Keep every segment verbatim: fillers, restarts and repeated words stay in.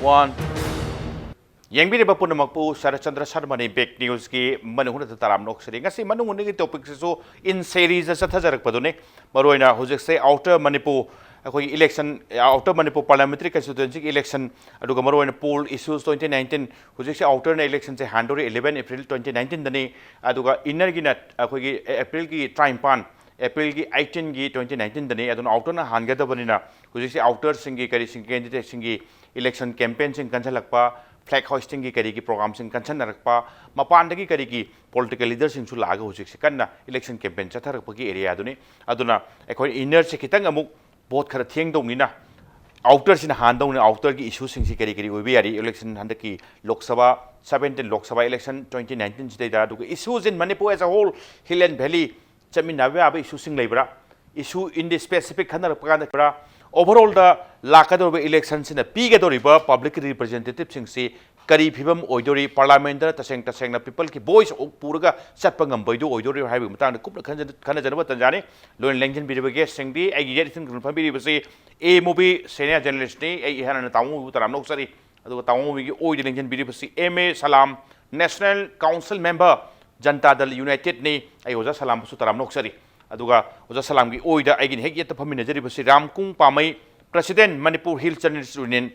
One. ꯌꯦꯡꯕꯤꯔꯤꯕ ꯄꯨꯝꯅꯃꯛꯄꯨ Saratchandra ꯁꯔꯃꯅꯤ big ꯅ꯭ꯌꯨꯁꯀꯤ ꯃꯅꯨꯡ ꯍꯨꯠꯅ ꯇꯔꯥꯝꯅ ꯑꯣꯛꯆꯔꯤ꯫ ꯉꯁꯤ ꯃꯅꯨꯡ ꯍꯨꯠꯅꯒꯤ ꯇꯣꯄꯤꯛꯁꯤꯁꯨ ꯏꯟ ꯁꯦꯔꯤꯁꯇ ꯆꯠꯊꯖꯔꯛꯄꯗꯨꯅꯤ꯫ ꯃꯔꯨꯑꯣꯏꯅ ꯍꯧꯖꯤꯛꯁꯦ ꯑꯥꯎꯇꯔ ꯃꯅꯤꯄꯨꯔ, ꯑꯩꯈꯣꯏꯒꯤ ꯏꯂꯦꯛꯁꯟ, ꯑꯥꯎꯇꯔ ꯃꯅꯤꯄꯨꯔ ꯄꯥꯔꯂꯤꯌꯥꯃꯦꯟꯇꯔꯤ ꯀꯟꯁꯇꯤꯇ꯭ꯌꯨꯑꯦꯟꯁꯤꯒꯤ ꯏꯂꯦꯛꯁꯟ, ꯑꯗꯨꯒ ꯃꯔꯨꯑꯣꯏꯅ ꯄꯣꯜ ꯏꯁꯨꯁ ꯇ꯭ꯋꯦꯟꯇꯤ ꯅꯥꯏꯟꯇꯤꯟ, ꯍꯧꯖꯤꯛꯁꯦ ꯑꯥꯎꯇꯔꯅ ꯏꯂꯦꯛꯁꯟꯁꯦ ꯍꯥꯟꯗꯧꯔꯤ eleven April twenty nineteenꯗꯅꯤ꯫ ꯑꯗꯨꯒ ꯏꯟꯅꯔꯒꯤꯅ ꯑꯩꯈꯣꯏꯒꯤ ꯑꯦꯄ꯭ꯔꯤꯜꯒꯤ ꯇꯔꯥꯅꯤꯄꯥꯟ, ꯑꯦꯄ꯭ꯔꯤꯜꯒꯤ eighteenꯒꯤ twenty nineteenꯗꯅꯤ꯫ ꯑꯗꯨꯅ ꯑꯥꯎꯇꯔꯅ ꯍꯥꯟꯒꯗꯕꯅꯤꯅ ꯍꯧꯖꯤꯛꯁꯦ ꯑꯥꯎꯇꯔꯁꯤꯡꯒꯤ ꯀꯔꯤꯁꯤꯡ ꯀꯦꯟꯗꯤꯗꯦꯠꯁꯤꯡꯒꯤ ꯏꯂꯦꯛꯁꯟ ꯀꯦꯝꯄꯦꯟꯁꯤꯡ ꯀꯟꯁꯤꯜꯂꯛꯄ, ꯐ꯭ꯂꯦꯛ ꯍꯣꯏꯁꯇꯤꯡꯒꯤ ꯀꯔꯤꯒꯤ ꯄ꯭ꯔꯣꯒ꯭ꯔꯥꯝꯁꯤꯡ ꯀꯟꯁꯤꯟꯅꯔꯛꯄ, ꯃꯄꯥꯟꯗꯒꯤ ꯀꯔꯤꯒꯤ ꯄꯣꯂꯤꯇꯤꯀꯦꯜ ꯂꯤꯗꯔꯁꯤꯡꯁꯨ ꯂꯥꯛꯑꯒ ꯍꯧꯖꯤꯛꯁꯦ ꯀꯟꯅ ꯏꯂꯦꯛꯁꯟ ꯀꯦꯝꯄꯦꯟ ꯆꯠꯊꯔꯛꯄꯒꯤ ꯑꯦꯔꯤꯌꯥꯗꯨꯅꯤ꯫ ꯑꯗꯨꯅ ꯑꯩꯈꯣꯏ ꯏꯟꯅꯔꯁꯦ ꯈꯤꯇꯪ ꯑꯃꯨꯛ ꯚꯣꯠ ꯈꯔ ꯊꯦꯡꯗꯧꯅꯤꯅ ꯑꯥꯎꯇꯔꯁꯤꯅ ꯍꯥꯟꯗꯧꯅꯤ꯫ ꯑꯥꯎꯇꯔꯒꯤ ꯏꯁꯨꯁꯤꯡꯁꯤ ꯀꯔꯤ ꯀꯔꯤ ꯑꯣꯏꯕ ꯌꯥꯔꯤ ꯏꯂꯦꯛꯁꯟ ꯍꯟꯗꯛꯀꯤ ꯂꯣꯛ ꯁꯚꯥ, seventeen ꯂꯣꯛ ꯁꯚꯥ ꯏꯂꯦꯛꯁꯟ twenty nineteenꯁꯤꯗꯩꯗ, ꯑꯗꯨꯒ issues in Manipur as a whole, Hill and Valley, ꯆꯠꯃꯤꯟꯅꯕ ꯌꯥꯕ ꯏꯁꯨꯁꯤꯡ ꯂꯩꯕ꯭ꯔꯥ? ꯏꯁꯨ ꯏꯟ ꯗꯤ ꯁ꯭ꯄꯦꯁꯤꯐꯤꯛ ꯈꯟꯅꯔꯛꯄ ꯀꯥꯟꯗ ꯈꯔ ꯑꯣꯚꯔꯑꯣꯜꯗ ꯂꯥꯛꯀꯗꯧꯔꯤꯕ ꯏꯂꯦꯛꯁꯟꯁꯤꯅ ꯄꯤꯒꯗꯧꯔꯤꯕ ꯄꯕ꯭ꯂꯤꯛ ꯔꯤꯄ꯭ꯔꯖꯦꯟꯇꯦꯇꯤꯞꯁꯤꯡꯁꯤ ꯀꯔꯤ ꯐꯤꯕꯝ ꯑꯣꯏꯗꯣꯔꯤ, ꯄꯥꯔꯂꯥꯃꯦꯟꯗ ꯇꯁꯦꯡ ꯇꯁꯦꯡꯅ ꯄꯤꯄꯜꯒꯤ ꯚꯣꯏꯁ ꯄꯨꯔꯒ ꯆꯠꯄ ꯉꯝꯕꯩꯗꯨ ꯑꯣꯏꯗꯣꯔꯤꯕ꯭ꯔꯥ ꯍꯥꯏꯕꯒꯤ ꯃꯇꯥꯡꯗ ꯀꯨꯞꯅ ꯈꯟꯖ-, ꯈꯟꯅꯖꯅꯕ ꯇꯟꯖꯥꯅꯤ꯫ ꯂꯣꯏꯅ ꯂꯦꯡꯁꯤꯟꯕꯤꯔꯤꯕ ꯒꯦꯁꯁꯤꯡꯗꯤ ꯑꯩꯒꯤ ꯌꯦꯠ ꯏꯊꯪ ꯊꯪꯅ ꯐꯝꯕꯤꯔꯤꯕꯁꯤ ꯑꯦ ꯃꯨꯕꯤ ꯁꯦꯅꯤꯌꯔ ꯖꯔꯅꯦꯂꯤꯁ꯭ꯠꯅꯤ꯫ ꯑꯩ ꯏꯍꯥꯟ ꯍꯥꯟꯅ ꯇꯥꯃꯣ ꯃꯨꯕꯤꯕꯨ ꯇꯔꯥꯝꯅ ꯑꯣꯛꯆꯔꯤ꯫ ꯑꯗꯨꯒ ꯇꯥꯃꯣ ꯃꯨꯕꯤꯒꯤ ꯑꯣꯏꯗ ꯂꯦꯡꯁꯤꯟꯕꯤꯔꯤꯕꯁꯤ M A Salam, national council member, Janata Dal ꯌꯨꯅꯥꯏꯇꯦꯗꯅꯤ꯫ ꯑꯩ ꯑꯣꯖꯥ ꯁꯂꯥꯝꯕꯨꯁꯨ ꯇꯔꯥꯝꯅ ꯑꯣꯛꯆꯔꯤ꯫ ꯑꯗꯨꯒ ꯑꯣꯖꯥ ꯁꯂꯥꯝꯒꯤ ꯑꯣꯏꯗ ꯑꯩꯒꯤꯅ ꯍꯦꯛ ꯌꯦꯠꯇ ꯐꯝꯃꯤꯟꯅꯖꯔꯤꯕꯁꯤ ꯔꯥꯝꯀꯨꯡ ꯄꯥꯃꯩ, ꯄ꯭ꯔꯁꯤꯗꯦꯟꯠ, ꯃꯅꯤꯄꯨꯔ ꯍꯤꯜ ꯖꯔꯅꯦꯂꯤꯁ꯭ꯠ ꯌꯨꯅꯤꯌꯟ꯫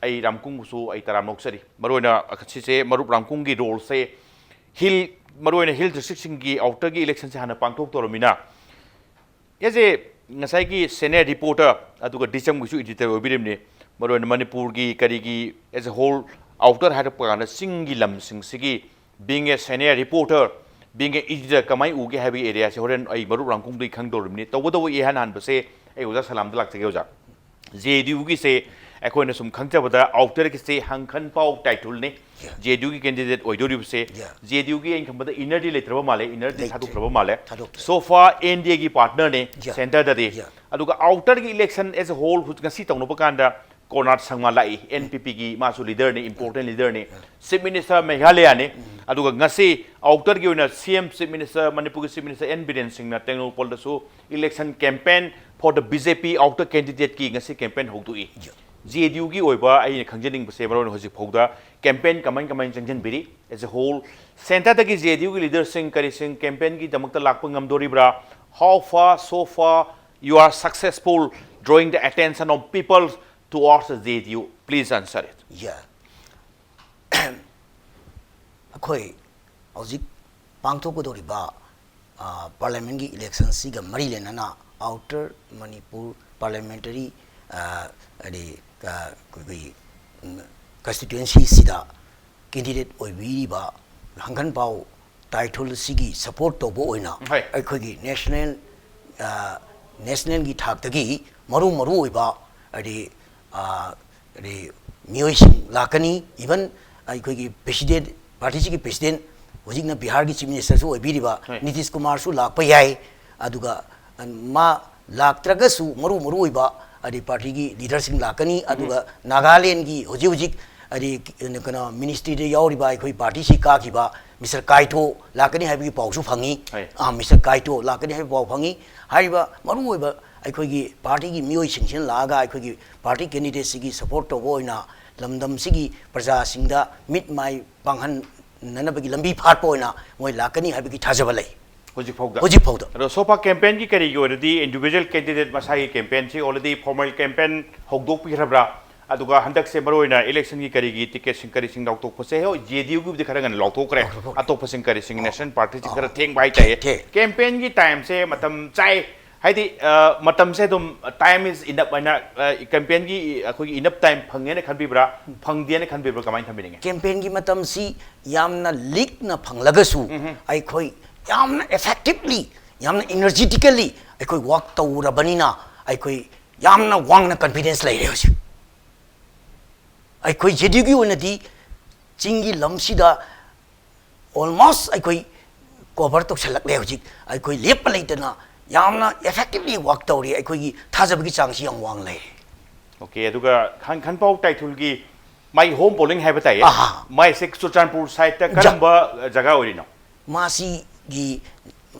ꯑꯩ ꯔꯥꯝꯀꯨꯡꯕꯨꯁꯨ ꯑꯩ ꯇꯔꯥꯝꯅ ꯑꯣꯛꯆꯔꯤ꯫ ꯃꯔꯨꯑꯣꯏꯅ ꯁꯤꯁꯦ ꯃꯔꯨꯞ ꯔꯥꯝꯀꯨꯡꯒꯤ ꯔꯣꯜꯁꯦ ꯍꯤꯜ, ꯃꯔꯨꯑꯣꯏꯅ ꯍꯤꯜ ꯗꯤꯁꯇ꯭ꯔꯤꯛꯁꯤꯡꯒꯤ ꯑꯥꯎꯇꯔꯒꯤ ꯏꯂꯦꯛꯁꯟꯁꯦ ꯍꯥꯟꯅ ꯄꯥꯡꯊꯣꯛꯇꯧꯔꯃꯤꯅ, ꯑꯦꯖ ꯑꯦ ꯉꯁꯥꯏꯒꯤ ꯁꯦꯅꯤꯌꯔ ꯔꯤꯄꯣꯔꯇꯔ ꯑꯗꯨꯒ ꯗꯤꯁꯝꯒꯤꯁꯨ ꯏꯗꯤꯇꯔ ꯑꯣꯏꯕꯤꯔꯤꯕꯅꯤ꯫ ꯃꯔꯨꯑꯣꯏꯅ ꯃꯅꯤꯄꯨꯔꯒꯤ ꯀꯔꯤꯒꯤ ꯑꯦꯖ ꯑꯦ ꯍꯣꯜ ꯑꯥꯎꯇꯔ ꯍꯥꯏꯔꯛꯄ ꯀꯥꯟꯗ ꯆꯤꯡꯒꯤ ꯂꯝꯁꯤꯡꯁꯤꯒꯤ being a senior reporter, being a editor ꯀꯃꯥꯏꯅ ꯎꯒꯦ ꯍꯥꯏꯕꯒꯤ ꯑꯦꯔꯤꯌꯥꯁꯦ ꯍꯣꯔꯦꯟ ꯑꯩ ꯃꯔꯨꯞ ꯔꯥꯝꯀꯨꯡꯗꯒꯤ ꯈꯪꯗꯧꯔꯤꯕꯅꯤ꯫ ꯇꯧꯕꯇꯕꯨ ꯏꯍꯥꯟ ꯍꯥꯟꯕꯁꯦ ꯑꯩ ꯑꯣꯖꯥ ꯁꯂꯥꯝꯗ ꯂꯥꯛꯆꯒꯦ ꯑꯣꯖꯥ꯫ ꯖꯦ ꯑꯦꯟ ꯌꯨꯒꯤꯁꯦ ꯑꯩꯈꯣꯏꯅ ꯁꯨꯝ ꯈꯪꯖꯕꯗ ꯑꯥꯎꯇꯔꯒꯤꯁꯦ ꯍꯪꯈꯟ ꯄꯥꯎ ꯇꯥꯏꯊꯨꯜꯅꯤ꯫ Yeah. ꯖꯦ ꯑꯦꯟ ꯌꯨꯒꯤ ꯀꯦꯟꯗꯤꯗꯦꯠ ꯑꯣꯏꯗꯣꯔꯤꯕꯁꯦ꯫ Yeah. ꯖꯦ ꯑꯦꯟ ꯌꯨꯒꯤ ꯑꯩꯅ ꯈꯟꯕꯗ ꯏꯟꯅꯔꯗꯤ ꯂꯩꯇ꯭ꯔꯕ ꯃꯥꯜꯂꯦ, ꯏꯟꯅꯔꯗꯤ ꯂꯩꯇ꯭ꯔꯦ꯫ ꯊꯥꯗꯣꯛꯈ꯭ꯔꯕ ꯃꯥꯜꯂꯦ꯫ ꯊꯥꯗꯣꯛꯇ꯭ꯔꯦ꯫ So far ꯑꯦꯟ ꯗꯤ ꯑꯦꯒꯤ ꯄꯥꯔꯠꯅꯔꯅꯤ Yeah. ꯁꯦꯟꯇꯔꯗꯗꯤ꯫ Yeah. ꯑꯗꯨꯒ ꯑꯥꯎꯇꯔꯒꯤ ꯏꯂꯦꯛꯁꯟ ꯑꯦꯖ ꯑꯦ ꯍꯣꯜ ꯉꯁꯤ ꯇꯧꯅꯕ ꯀꯥꯟꯗ ꯀꯣꯔꯅꯥꯠ ꯁꯪꯃꯥ ꯂꯥꯛꯏ, ꯑꯦꯟ ꯄꯤ ꯄꯤꯒꯤ ꯃꯥꯁꯨ ꯂꯤꯗꯔꯅꯤ, ꯏꯝꯄꯣꯔꯇꯦꯟ ꯂꯤꯗꯔꯅꯤ꯫ ꯆꯤꯐ ꯃꯤꯅꯤꯁꯇꯔ ꯃꯦꯘꯥꯂꯌꯥꯅꯤ꯫ ꯑꯗꯨꯒ ꯉꯁꯤ ꯑꯥꯎꯇꯔꯒꯤ ꯑꯣꯏꯅ ꯁꯤ ꯑꯦꯝ ꯆꯤꯐ ꯃꯤꯅꯤꯁꯇꯔ, ꯃꯅꯤꯄꯨꯔꯒꯤ ꯆꯤꯐ ꯃꯤꯅꯤꯁꯇꯔ ꯑꯦꯟ ꯕꯤꯔꯦꯟ ꯁꯤꯡꯅ ꯇꯦꯡꯅꯧꯄꯜꯗꯁꯨ election campaign for the B J P outer candidateꯀꯤ ꯉꯁꯤ ꯀꯦꯝꯄꯦꯟ ꯍꯧꯗꯣꯛꯏ꯫ Yeah. ꯖꯦ ꯗꯤ ꯌꯨꯒꯤ ꯑꯣꯏꯕ ꯑꯩꯅ ꯈꯪꯖꯅꯤꯡꯕꯁꯦ, ꯃꯔꯨꯑꯣꯏꯅ ꯍꯧꯖꯤꯛ ꯐꯥꯎꯗ campaign ꯀꯃꯥꯏ ꯀꯃꯥꯏꯅ ꯆꯪꯁꯤꯟꯕꯤꯔꯤ? As a whole, centreꯗꯒꯤ J D ꯌꯨꯒꯤ leaderꯁꯤꯡ ꯀꯔꯤꯁꯤꯡ campaignꯒꯤꯗꯃꯛꯇ ꯂꯥꯛꯄ ꯉꯝꯗꯣꯔꯤꯕ꯭ꯔꯥ? How far, so far, you are successful drawing the attention of people towards the J D U? Please answer it. Yeah. ꯑꯩꯈꯣꯏ ꯍꯧꯖꯤꯛ ꯄꯥꯡꯊꯣꯛꯀꯗꯧꯔꯤꯕ ꯄꯥꯔꯂꯤꯌꯥꯃꯦꯟꯒꯤ ꯏꯂꯦꯛꯁꯟꯁꯤꯒ ꯃꯔꯤ ꯂꯩꯅꯅ ꯑꯥꯎꯇꯔ ꯃꯅꯤꯄꯨꯔ ꯄꯥꯔꯂꯤꯌꯥꯃꯦꯟꯇꯔꯤ ꯍꯥꯏꯗꯤ ꯑꯩꯈꯣꯏꯒꯤ ꯀꯟꯁꯇꯤꯇ꯭ꯋꯦꯟꯁꯤꯁꯤꯗ ꯀꯦꯟꯗꯤꯗꯦꯠ ꯑꯣꯏꯕꯤꯔꯤꯕ ꯍꯪꯒꯟꯄꯥꯎ ꯇꯥꯏꯊꯨꯜ ꯑꯁꯤꯒꯤ ꯁꯄꯣꯔꯠ ꯇꯧꯕ ꯑꯣꯏꯅ ꯍꯣꯏ꯫ ꯑꯩꯈꯣꯏꯒꯤ ꯅꯦꯁꯅꯦꯜ ꯅꯦꯁꯅꯦꯜꯒꯤ ꯊꯥꯛꯇꯒꯤ ꯃꯔꯨ ꯃꯔꯨ ꯑꯣꯏꯕ ꯍꯥꯏꯗꯤ ꯍꯥꯏꯗꯤ ꯃꯤꯑꯣꯏꯁꯤꯡ ꯂꯥꯛꯀꯅꯤ꯫ ꯏꯚꯟ ꯑꯩꯈꯣꯏꯒꯤ ꯄ꯭ꯔꯦꯁꯤꯗꯦꯟ ꯄꯥꯔꯇꯤꯁꯤꯒꯤ ꯄ꯭ꯔꯦꯁꯤꯗꯦꯟ ꯍꯧꯖꯤꯛꯅ ꯕꯤꯍꯥꯔꯒꯤ ꯆꯤꯐ ꯃꯤꯅꯤꯁꯇꯔꯁꯨ ꯑꯣꯏꯕꯤꯔꯤꯕ ꯍꯣꯏ꯫ ꯅꯤꯇꯤꯁ ꯀꯨꯃꯥꯔꯁꯨ ꯂꯥꯛꯄ ꯌꯥꯏ꯫ ꯑꯗꯨꯒ ꯃꯥ ꯂꯥꯛꯇ꯭ꯔꯒꯁꯨ ꯃꯔꯨ ꯃꯔꯨ ꯑꯣꯏꯕ ꯍꯥꯏꯗꯤ ꯄꯥꯔꯇꯤꯒꯤ ꯂꯤꯗꯔꯁꯤꯡ ꯂꯥꯛꯀꯅꯤ꯫ ꯑꯗꯨꯒ ꯅꯥꯒꯥꯂꯦꯟꯒꯤ ꯍꯧꯖꯤꯛ ꯍꯧꯖꯤꯛ ꯍꯥꯏꯗꯤ ꯀꯩꯅꯣ ꯃꯤꯅꯤꯁꯇ꯭ꯔꯤꯗ ꯌꯥꯎꯔꯤꯕ ꯑꯩꯈꯣꯏ ꯄꯥꯔꯇꯤꯁꯤ ꯀꯥꯈꯤꯕ ꯃꯤꯁꯇꯔ ꯀꯥꯏꯊꯣ ꯂꯥꯛꯀꯅꯤ ꯍꯥꯏꯕꯒꯤ ꯄꯥꯎꯁꯨ ꯐꯪꯉꯤ꯫ ꯍꯣꯏ꯫ ꯑꯥ, ꯃꯤꯁꯇꯔ ꯀꯥꯏꯊꯣ ꯂꯥꯛꯀꯅꯤ ꯍꯥꯏꯕ ꯄꯥꯎ ꯐꯪꯉꯤ꯫ ꯍꯥꯏꯔꯤꯕ ꯃꯔꯨ ꯑꯣꯏꯕ ꯑꯩꯈꯣꯏꯒꯤ ꯄꯥꯔꯇꯤꯒꯤ ꯃꯤꯑꯣꯏꯁꯤꯡꯁꯤꯅ ꯂꯥꯛꯑꯒ ꯑꯩꯈꯣꯏꯒꯤ ꯄꯥꯔꯇꯤ ꯀꯦꯟꯗꯤꯗꯦꯠꯁꯤꯒꯤ ꯁꯄꯣꯔꯠ ꯇꯧꯕ ꯑꯣꯏꯅ ꯂꯝꯗꯝꯁꯤꯒꯤ ꯄ꯭ꯔꯖꯥꯁꯤꯡꯗ ꯃꯤꯠ ꯃꯥꯏ ꯄꯥꯡꯍꯟꯅꯅꯕꯒꯤ ꯂꯝꯕꯤ ꯐꯥꯠꯄ ꯑꯣꯏꯅ ꯃꯣꯏ ꯂꯥꯛꯀꯅꯤ ꯍꯥꯏꯕꯒꯤ ꯊꯥꯖꯕ ꯂꯩ꯫ ꯍꯧꯖꯤꯛ ꯐꯥꯎꯗ꯫ ꯍꯧꯖꯤꯛ ꯐꯥꯎꯗ꯫ ꯑꯗꯣ so far campaignꯒꯤ ꯀꯔꯤꯒꯤ ꯑꯣꯏꯔꯗꯤ individual candidate ꯃꯁꯥꯒꯤ campaignꯁꯤ already formal campaign ꯍꯧꯗꯣꯛꯄꯤꯈ꯭ꯔꯕ꯭ꯔꯥ? ꯑꯗꯨꯒ ꯍꯟꯗꯛꯁꯦ ꯃꯔꯨꯑꯣꯏꯅ ꯏꯂꯦꯛꯁꯟꯒꯤ ꯀꯔꯤꯒꯤ ꯇꯤꯀꯦꯠꯁꯤꯡ ꯀꯔꯤꯁꯤꯡ ꯂꯥꯎꯊꯣꯛꯄꯁꯦ, ꯍꯣꯏ, ꯖꯦ ꯗꯤ ꯌꯨꯒꯤꯕꯨꯗꯤ ꯈꯔ ꯉꯟꯅ ꯂꯥꯎꯊꯣꯛꯈ꯭ꯔꯦ, ꯂꯥꯎꯊꯣꯛꯈ꯭ꯔꯦ꯫ ꯑꯇꯣꯞꯄꯁꯤꯡ ꯀꯔꯤꯁꯤꯡ ꯑꯥ꯫ ꯅꯦꯁꯅꯦꯜ ꯄꯥꯔꯇꯤꯁꯤꯡ ꯑꯥ꯫ ꯈꯔ ꯊꯦꯡꯕ ꯍꯥꯏꯇꯥꯔꯦ꯫ ꯊꯦꯡ-, ꯊꯦꯡ꯫ Campaignꯒꯤ timeꯁꯦ ꯃꯇꯝ ꯆꯥꯏ ꯍꯥꯏꯗꯤ ꯑ, ꯃꯇꯝꯁꯦ ꯑꯗꯨꯝ time is enough ꯍꯥꯏꯅ ꯑ, campaignꯒꯤ ꯑꯩꯈꯣꯏꯒꯤ enough time ꯐꯪꯉꯦꯅ ꯈꯟꯕꯤꯕ꯭ꯔꯥ, ꯐꯪꯗꯦꯅ ꯈꯟꯕꯤꯕ꯭ꯔꯥ, ꯀꯃꯥꯏꯅ ꯊꯝꯕꯤꯅꯤꯡꯉꯦ? Campaignꯒꯤ ꯃꯇꯝꯁꯤ ꯌꯥꯝꯅ ꯂꯤꯛꯅ ꯐꯪꯂꯒꯁꯨ ꯑꯩꯈꯣꯏ ꯌꯥꯝꯅ effectively, ꯌꯥꯝꯅ energetically ꯑꯩꯈꯣꯏ ꯋꯥꯛ ꯇꯧꯔꯕꯅꯤꯅ ꯑꯩꯈꯣꯏ ꯌꯥꯝꯅ ꯋꯥꯡꯅ ꯀꯟꯐꯤꯗꯦꯟꯁ ꯂꯩꯔꯦ ꯍꯧꯖꯤꯛ꯫ ꯑꯩꯈꯣꯏ ꯖꯦ ꯗꯤ ꯌꯨꯒꯤ ꯑꯣꯏꯅꯗꯤ ꯆꯤꯡꯒꯤ ꯂꯝꯁꯤꯗ almost ꯑꯩꯈꯣꯏ ꯀꯣꯚꯔ ꯇꯧꯁꯜꯂꯛꯂꯦ ꯍꯧꯖꯤꯛ꯫ ꯑꯩꯈꯣꯏ ꯂꯦꯞꯄ ꯂꯩꯇꯅ ꯌꯥꯝꯅ effectively ꯋꯥꯛ ꯇꯧꯔꯤ꯫ ꯑꯩꯈꯣꯏꯒꯤ ꯊꯥꯖꯕꯒꯤ ꯆꯥꯡꯁꯤ ꯌꯥꯝ ꯋꯥꯡ ꯂꯩꯔꯦ꯫ Okay, ꯑꯗꯨꯒ ꯈꯟ-, ꯈꯟꯄꯥꯎ ꯇꯥꯏꯊꯨꯜꯒꯤ ꯃꯥꯒꯤ home polling ꯍꯥꯏꯕ ꯇꯥꯏꯌꯦ꯫ ꯑꯍꯥ꯫ ꯃꯥꯏꯁꯦ ꯆꯨꯔꯆꯥꯟꯄꯨꯔ sideꯇ ꯖ- ꯀꯔꯝꯕ ꯖꯒꯥ ꯑꯣꯏꯔꯤꯅꯣ? ꯃꯥꯁꯤꯒꯤ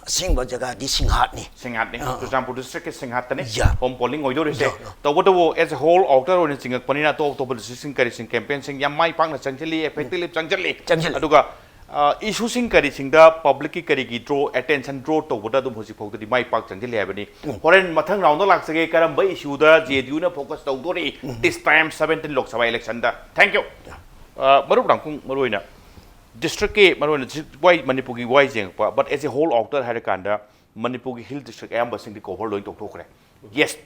ꯑꯁꯦꯡꯕ ꯖꯒꯥꯗꯤ ꯁꯤꯡꯍꯥꯠꯅꯤ꯫ ꯁꯤꯡꯍꯥꯠꯅꯤ꯫ ꯑꯥ꯫ ꯆꯨꯔꯆꯥꯟꯄꯨꯔ ꯗꯤꯁꯇ꯭ꯔꯤꯛꯀꯤ ꯁꯤꯡꯍꯥꯠꯇꯅꯤ ꯌꯥ꯫ ꯍꯣꯝ ꯄꯣꯂꯤꯡ ꯑꯣꯏꯗꯣꯔꯤꯁꯦ꯫ ꯌꯥ, ꯌꯥ꯫ ꯇꯧꯕꯇꯕꯨ as a whole outer ꯑꯣꯏꯅ ꯆꯤꯡꯉꯛꯄꯅꯤꯅ ꯑꯇꯣꯞ ꯑꯇꯣꯞꯄ ꯗꯤꯁꯇ꯭ꯔꯤꯛꯁꯤꯡ ꯀꯔꯤꯁꯤꯡ ꯀꯦꯝꯄꯦꯟꯁꯤꯡ ꯌꯥꯝ ꯃꯥꯏ ꯄꯥꯛꯅ ꯆꯪꯁꯤꯜꯂꯤ, effectively ꯆꯪꯁꯤꯜꯂꯤ꯫ ꯆꯪꯁꯤꯜꯂꯤ꯫ ꯑꯗꯨꯒ ꯏꯁꯨꯁꯤꯡ ꯀꯔꯤꯁꯤꯡꯗ ꯄꯕ꯭ꯂꯤꯛꯀꯤ ꯀꯔꯤꯒꯤ ꯗ꯭ꯔꯣ ꯑꯦꯇꯦꯟꯁꯟ ꯗ꯭ꯔꯣ ꯇꯧꯕꯗ ꯑꯗꯨꯝ ꯍꯧꯖꯤꯛ ꯐꯥꯎꯗꯗꯤ ꯃꯥꯏ ꯄꯥꯛ ꯆꯪꯁꯤꯜꯂꯤ ꯍꯥꯏꯕꯅꯤ꯫ ꯍꯣꯔꯦꯟ ꯃꯊꯪ ꯔꯥꯎꯟꯗ ꯂꯥꯛꯆꯒꯦ ꯀꯔꯝꯕ ꯏꯁꯨꯗ ꯖꯦ ꯗꯤ ꯌꯨꯅ ꯐꯣꯀꯁ ꯇꯧꯗꯣꯔꯤ this time seventeen Lok Sabha ꯏꯂꯦꯛꯁꯟꯗ? Thank you꯫ ꯃꯔꯨꯞ ꯔꯥꯡꯈꯨꯡ, ꯃꯔꯨꯑꯣꯏꯅ ꯗꯤꯁꯇ꯭ꯔꯤꯛꯀꯤ ꯃꯔꯨꯑꯣꯏꯅ ꯗꯤꯁꯇ꯭ꯔꯤꯛ ꯋꯥꯏ ꯃꯅꯤꯄꯨꯔꯒꯤ ꯋꯥꯏ ꯌꯦꯡꯉꯛꯄ, but as a whole outer ꯍꯥꯏꯔꯀꯥꯟꯗ ꯃꯅꯤꯄꯨꯔꯒꯤ ꯍꯤꯜ ꯗꯤꯁꯇ꯭ꯔꯤꯛ ꯑꯌꯥꯝꯕꯁꯤꯡꯗꯤ ꯀꯣꯚꯔ ꯂꯣꯏ ꯇꯧꯊꯣꯛꯈ꯭ꯔꯦ꯫ ꯌꯦꯁ,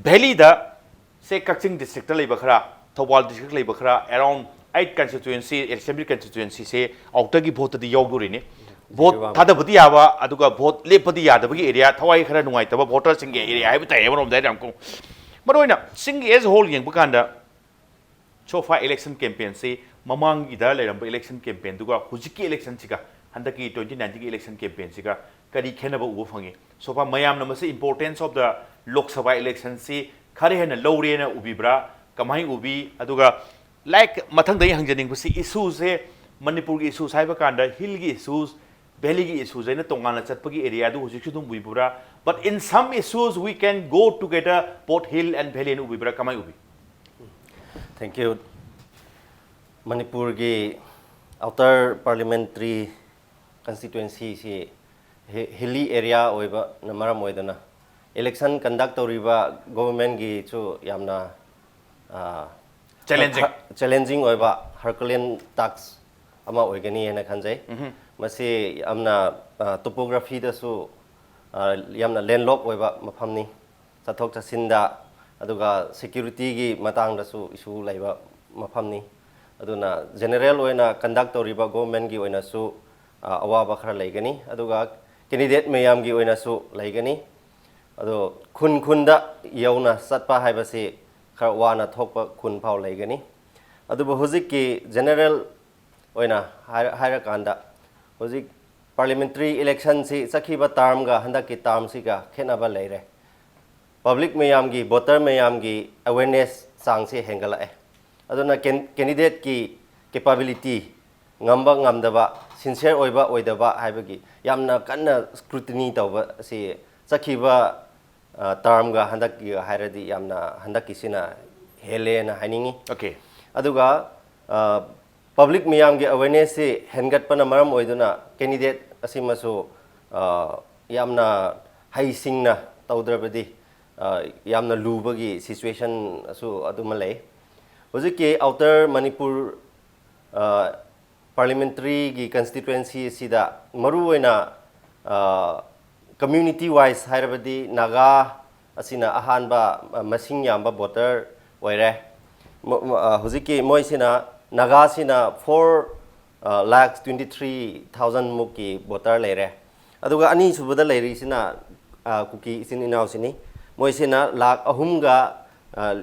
ꯚꯦꯂꯤꯗ ꯁꯦ ꯀꯛꯆꯤꯡ ꯗꯤꯁꯇ꯭ꯔꯤꯛꯇ ꯂꯩꯕ ꯈꯔ, ꯊꯧꯕꯥꯜ ꯗꯤꯁꯇ꯭ꯔꯤꯛ ꯂꯩꯕ ꯈꯔ, around eight constituency, assembly constituencyꯁꯦ ꯑꯥꯎꯇꯔꯒꯤ ꯚꯣꯠꯇꯗꯤ ꯌꯥꯎꯗꯣꯔꯤꯅꯤ꯫ ꯚꯣꯠ ꯊꯥꯗꯕꯗꯤ ꯌꯥꯕ ꯑꯗꯨꯒ ꯚꯣꯠ ꯂꯦꯞꯄꯗꯤ ꯌꯥꯗꯕꯒꯤ ꯑꯦꯔꯤꯌꯥ, ꯊꯋꯥꯏ ꯈꯔ ꯅꯨꯡꯉꯥꯏꯇꯕ ꯚꯣꯇꯔꯁꯤꯡꯒꯤ ꯑꯦꯔꯤꯌꯥ ꯍꯥꯏꯕ ꯇꯥꯏ ꯑꯃꯔꯣꯝꯗ ꯍꯥꯏꯔꯗꯤ ꯌꯥꯝ ꯀꯣ꯫ ꯃꯔꯨꯑꯣꯏꯅ ꯆꯤꯡꯒꯤ as a whole ꯌꯦꯡꯕ ꯀꯥꯟꯗ so far election campaignꯁꯤ ꯃꯃꯥꯡꯒꯤꯗ ꯂꯩꯔꯝꯕ election campaignꯗꯨꯒ ꯍꯧꯖꯤꯛꯀꯤ electionꯁꯤꯒ, ꯍꯟꯗꯛꯀꯤ twenty nineteenꯒꯤ election campaignꯁꯤꯒ ꯀꯔꯤ ꯈꯦꯠꯅꯕ ꯎꯕ ꯐꯪꯉꯤ? So far ꯃꯌꯥꯝꯅ ꯃꯁꯤ importance of the Lok Sabha electionꯁꯤ ꯈꯔ ꯍꯦꯟꯅ ꯂꯧꯔꯦꯅ ꯎꯕꯤꯕ꯭ꯔꯥ? ꯀꯃꯥꯏꯅ ꯎꯕꯤ? ꯑꯗꯨꯒ like ꯃꯊꯪꯗ ꯑꯩ ꯍꯪꯖꯅꯤꯡꯕꯁꯤ, issueꯁꯦ ꯃꯅꯤꯄꯨꯔꯒꯤ issues ꯍꯥꯏꯕ ꯀꯥꯟꯗ ꯍꯤꯜꯒꯤ issues, ꯚꯦꯂꯤꯒꯤ issuesꯁꯦ ꯑꯩꯅ ꯇꯣꯉꯥꯟꯅ ꯆꯠꯄꯒꯤ areaꯗꯨ ꯍꯧꯖꯤꯛꯁꯨ ꯑꯗꯨꯝ ꯎꯕꯤꯕ꯭ꯔꯥ? But in some issues we can go together, both hill and valley ꯍꯥꯏꯅ ꯎꯕꯤꯕ꯭ꯔꯥ? ꯀꯃꯥꯏꯅ ꯎꯕꯤ? Thank you. ꯃꯅꯤꯄꯨꯔꯒꯤ outer parliamentary constituencyꯁꯤ hilly area ꯑꯣꯏꯕꯅ ꯃꯔꯝ ꯑꯣꯏꯗꯨꯅ election conduct ꯇꯧꯔꯤꯕ governmentꯒꯤꯁꯨ ꯌꯥꯝꯅ, ꯑ, Challenging. Challenging ꯑꯣꯏꯕ Herculean task ꯑꯃ ꯑꯣꯏꯒꯅꯤ ꯍꯥꯏꯅ ꯈꯟꯖꯩ꯫ ꯃꯁꯤ ꯌꯥꯝꯅ, ꯑ, topographyꯗꯁꯨ, ꯑ, ꯌꯥꯝꯅ landlock ꯑꯣꯏꯕ ꯃꯐꯝꯅꯤ꯫ ꯆꯠꯊꯣꯛ ꯆꯠꯁꯤꯟꯗ, ꯑꯗꯨꯒ securityꯒꯤ ꯃꯇꯥꯡꯗꯁꯨ issue ꯂꯩꯕ ꯃꯐꯝꯅꯤ꯫ ꯑꯗꯨꯅ general ꯑꯣꯏꯅ conduct ꯇꯧꯔꯤꯕ governmentꯀꯤ ꯑꯣꯏꯅꯁꯨ, ꯑ, ꯑꯋꯥꯕ ꯈꯔ ꯂꯩꯒꯅꯤ, ꯑꯗꯨꯒ candidate ꯃꯌꯥꯝꯒꯤ ꯑꯣꯏꯅꯁꯨ ꯂꯩꯒꯅꯤ꯫ ꯑꯗꯣ ꯈꯨꯟ ꯈꯨꯟꯗ ꯌꯧꯅ ꯆꯠꯄ ꯍꯥꯏꯕꯁꯤ ꯈꯔ ꯋꯥꯅ ꯊꯣꯛꯄ ꯈꯨꯟ ꯐꯥꯎ ꯂꯩꯒꯅꯤ꯫ ꯑꯗꯨꯕꯨ ꯍꯧꯖꯤꯛꯀꯤ general ꯑꯣꯏꯅ ꯍꯥꯏꯔ-, ꯍꯥꯏꯔꯀꯥꯟꯗ, ꯍꯧꯖꯤꯛ parliamentary electionꯁꯤ ꯆꯠꯈꯤꯕ termꯒ ꯍꯟꯗꯛꯀꯤ termꯁꯤꯒ ꯈꯦꯠꯅꯕ ꯂꯩꯔꯦ꯫ Public ꯃꯌꯥꯝꯒꯤ, voter ꯃꯌꯥꯝꯒꯤ awareness ꯆꯥꯡꯁꯤ ꯍꯦꯟꯒꯠꯂꯛꯑꯦ꯫ ꯑꯗꯨꯅ can-, candidateꯀꯤ capability ꯉꯝꯕ ꯉꯝꯗꯕ, sincere ꯑꯣꯏꯕ ꯑꯣꯏꯗꯕ ꯍꯥꯏꯕꯒꯤ ꯌꯥꯝꯅ ꯀꯟꯅ scrutiny ꯇꯧꯕ ꯑꯁꯤ ꯆꯠꯈꯤꯕ ꯇꯔꯝꯒ ꯍꯟꯗꯛꯀꯤꯒ ꯍꯥꯏꯔꯗꯤ ꯌꯥꯝꯅ ꯍꯟꯗꯛꯀꯤꯁꯤꯅ ꯍꯦꯜꯂꯦꯅ ꯍꯥꯏꯅꯤꯡꯉꯤ꯫ Okay. ꯑꯗꯨꯒ ꯄꯕ꯭ꯂꯤꯛ ꯃꯤꯌꯥꯝꯒꯤ ꯑꯦꯋꯦꯔꯅꯦꯁꯁꯤ ꯍꯦꯟꯒꯠꯄꯅ ꯃꯔꯝ ꯑꯣꯏꯗꯨꯅ ꯀꯦꯟꯗꯤꯗꯦꯠ ꯑꯁꯤꯃꯁꯨ ꯌꯥꯝꯅ ꯍꯩꯁꯤꯡꯅ ꯇꯧꯗ꯭ꯔꯕꯗꯤ ꯌꯥꯝꯅ ꯂꯨꯕꯒꯤ ꯁꯤꯆꯨꯋꯦꯁꯟꯁꯨ ꯑꯗꯨꯃ ꯂꯩ꯫ ꯍꯧꯖꯤꯛꯀꯤ ꯑꯥꯎꯇꯔ ꯃꯅꯤꯄꯨꯔ ꯄꯥꯔꯂꯤꯌꯥꯃꯦꯟꯇꯔꯤꯒꯤ ꯀꯟꯁꯇꯤꯇ꯭ꯋꯦꯟꯁꯤ ꯑꯁꯤꯗ ꯃꯔꯨꯑꯣꯏꯅ ꯀꯝꯃ꯭ꯌꯨꯅꯤꯇꯤ ꯋꯥꯏꯁ ꯍꯥꯏꯔꯕꯗꯤ ꯅꯥꯒꯥ ꯑꯁꯤꯅ ꯑꯍꯥꯟꯕ ꯃꯁꯤꯡ ꯌꯥꯝꯕ ꯚꯣꯇꯔ ꯑꯣꯏꯔꯦ꯫ ꯍꯧꯖꯤꯛꯀꯤ ꯃꯣꯏꯁꯤꯅ, ꯅꯥꯒꯥꯁꯤꯅ four lakh twenty three thousand ꯃꯨꯛꯀꯤ ꯚꯣꯇꯔ ꯂꯩꯔꯦ꯫ ꯑꯗꯨꯒ ꯑꯅꯤꯁꯨꯕꯗ ꯂꯩꯔꯤꯁꯤꯅ ꯀꯨꯀꯤ ꯏꯆꯤꯟ ꯏꯅꯥꯎꯁꯤꯅꯤ꯫ ꯃꯣꯏꯁꯤꯅ ꯂꯥꯈ ꯑꯍꯨꯝꯒ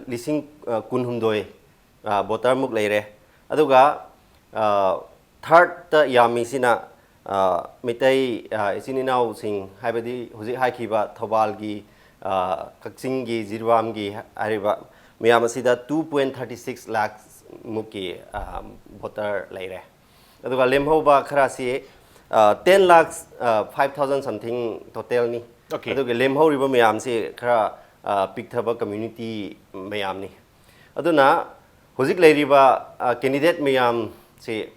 ꯂꯤꯁꯤꯡ ꯀꯨꯟꯍꯨꯝꯗꯣꯏ ꯚꯣꯇꯔꯃꯨꯛ ꯂꯩꯔꯦ꯫ ꯑꯗꯨꯒ ꯊꯥꯔꯠꯇ ꯌꯥꯝꯃꯤꯁꯤꯅ ꯃꯩꯇꯩ ꯏꯆꯤꯟ ꯏꯅꯥꯎꯁꯤꯡ, ꯍꯥꯏꯕꯗꯤ ꯍꯧꯖꯤꯛ ꯍꯥꯏꯈꯤꯕ ꯊꯧꯕꯥꯜꯒꯤ, ꯀꯛꯆꯤꯡꯒꯤ, ꯖꯤꯔꯤꯕꯥꯝꯒꯤ ꯍꯥꯏꯔꯤꯕ ꯃꯌꯥꯝ ꯑꯁꯤꯗ two point thirty six lakhs ꯃꯨꯛꯀꯤ ꯚꯣꯇꯔ ꯂꯩꯔꯦ꯫ ꯑꯗꯨꯒ ꯂꯦꯝꯍꯧꯕ ꯈꯔꯁꯤ ten lakhs five thousand something ꯇꯣꯇꯦꯜꯅꯤ꯫ Okay. ꯑꯗꯨꯒ ꯂꯦꯝꯍꯧꯔꯤꯕ ꯃꯌꯥꯝꯁꯤ ꯈꯔ ꯄꯤꯛꯊꯕ ꯀꯝꯃ꯭ꯌꯨꯅꯤꯇꯤ ꯃꯌꯥꯝꯅꯤ꯫ ꯑꯗꯨꯅ ꯍꯧꯖꯤꯛ ꯂꯩꯔꯤꯕ ꯀꯦꯟꯗꯤꯗꯦꯠ ꯃꯌꯥꯝꯁꯤ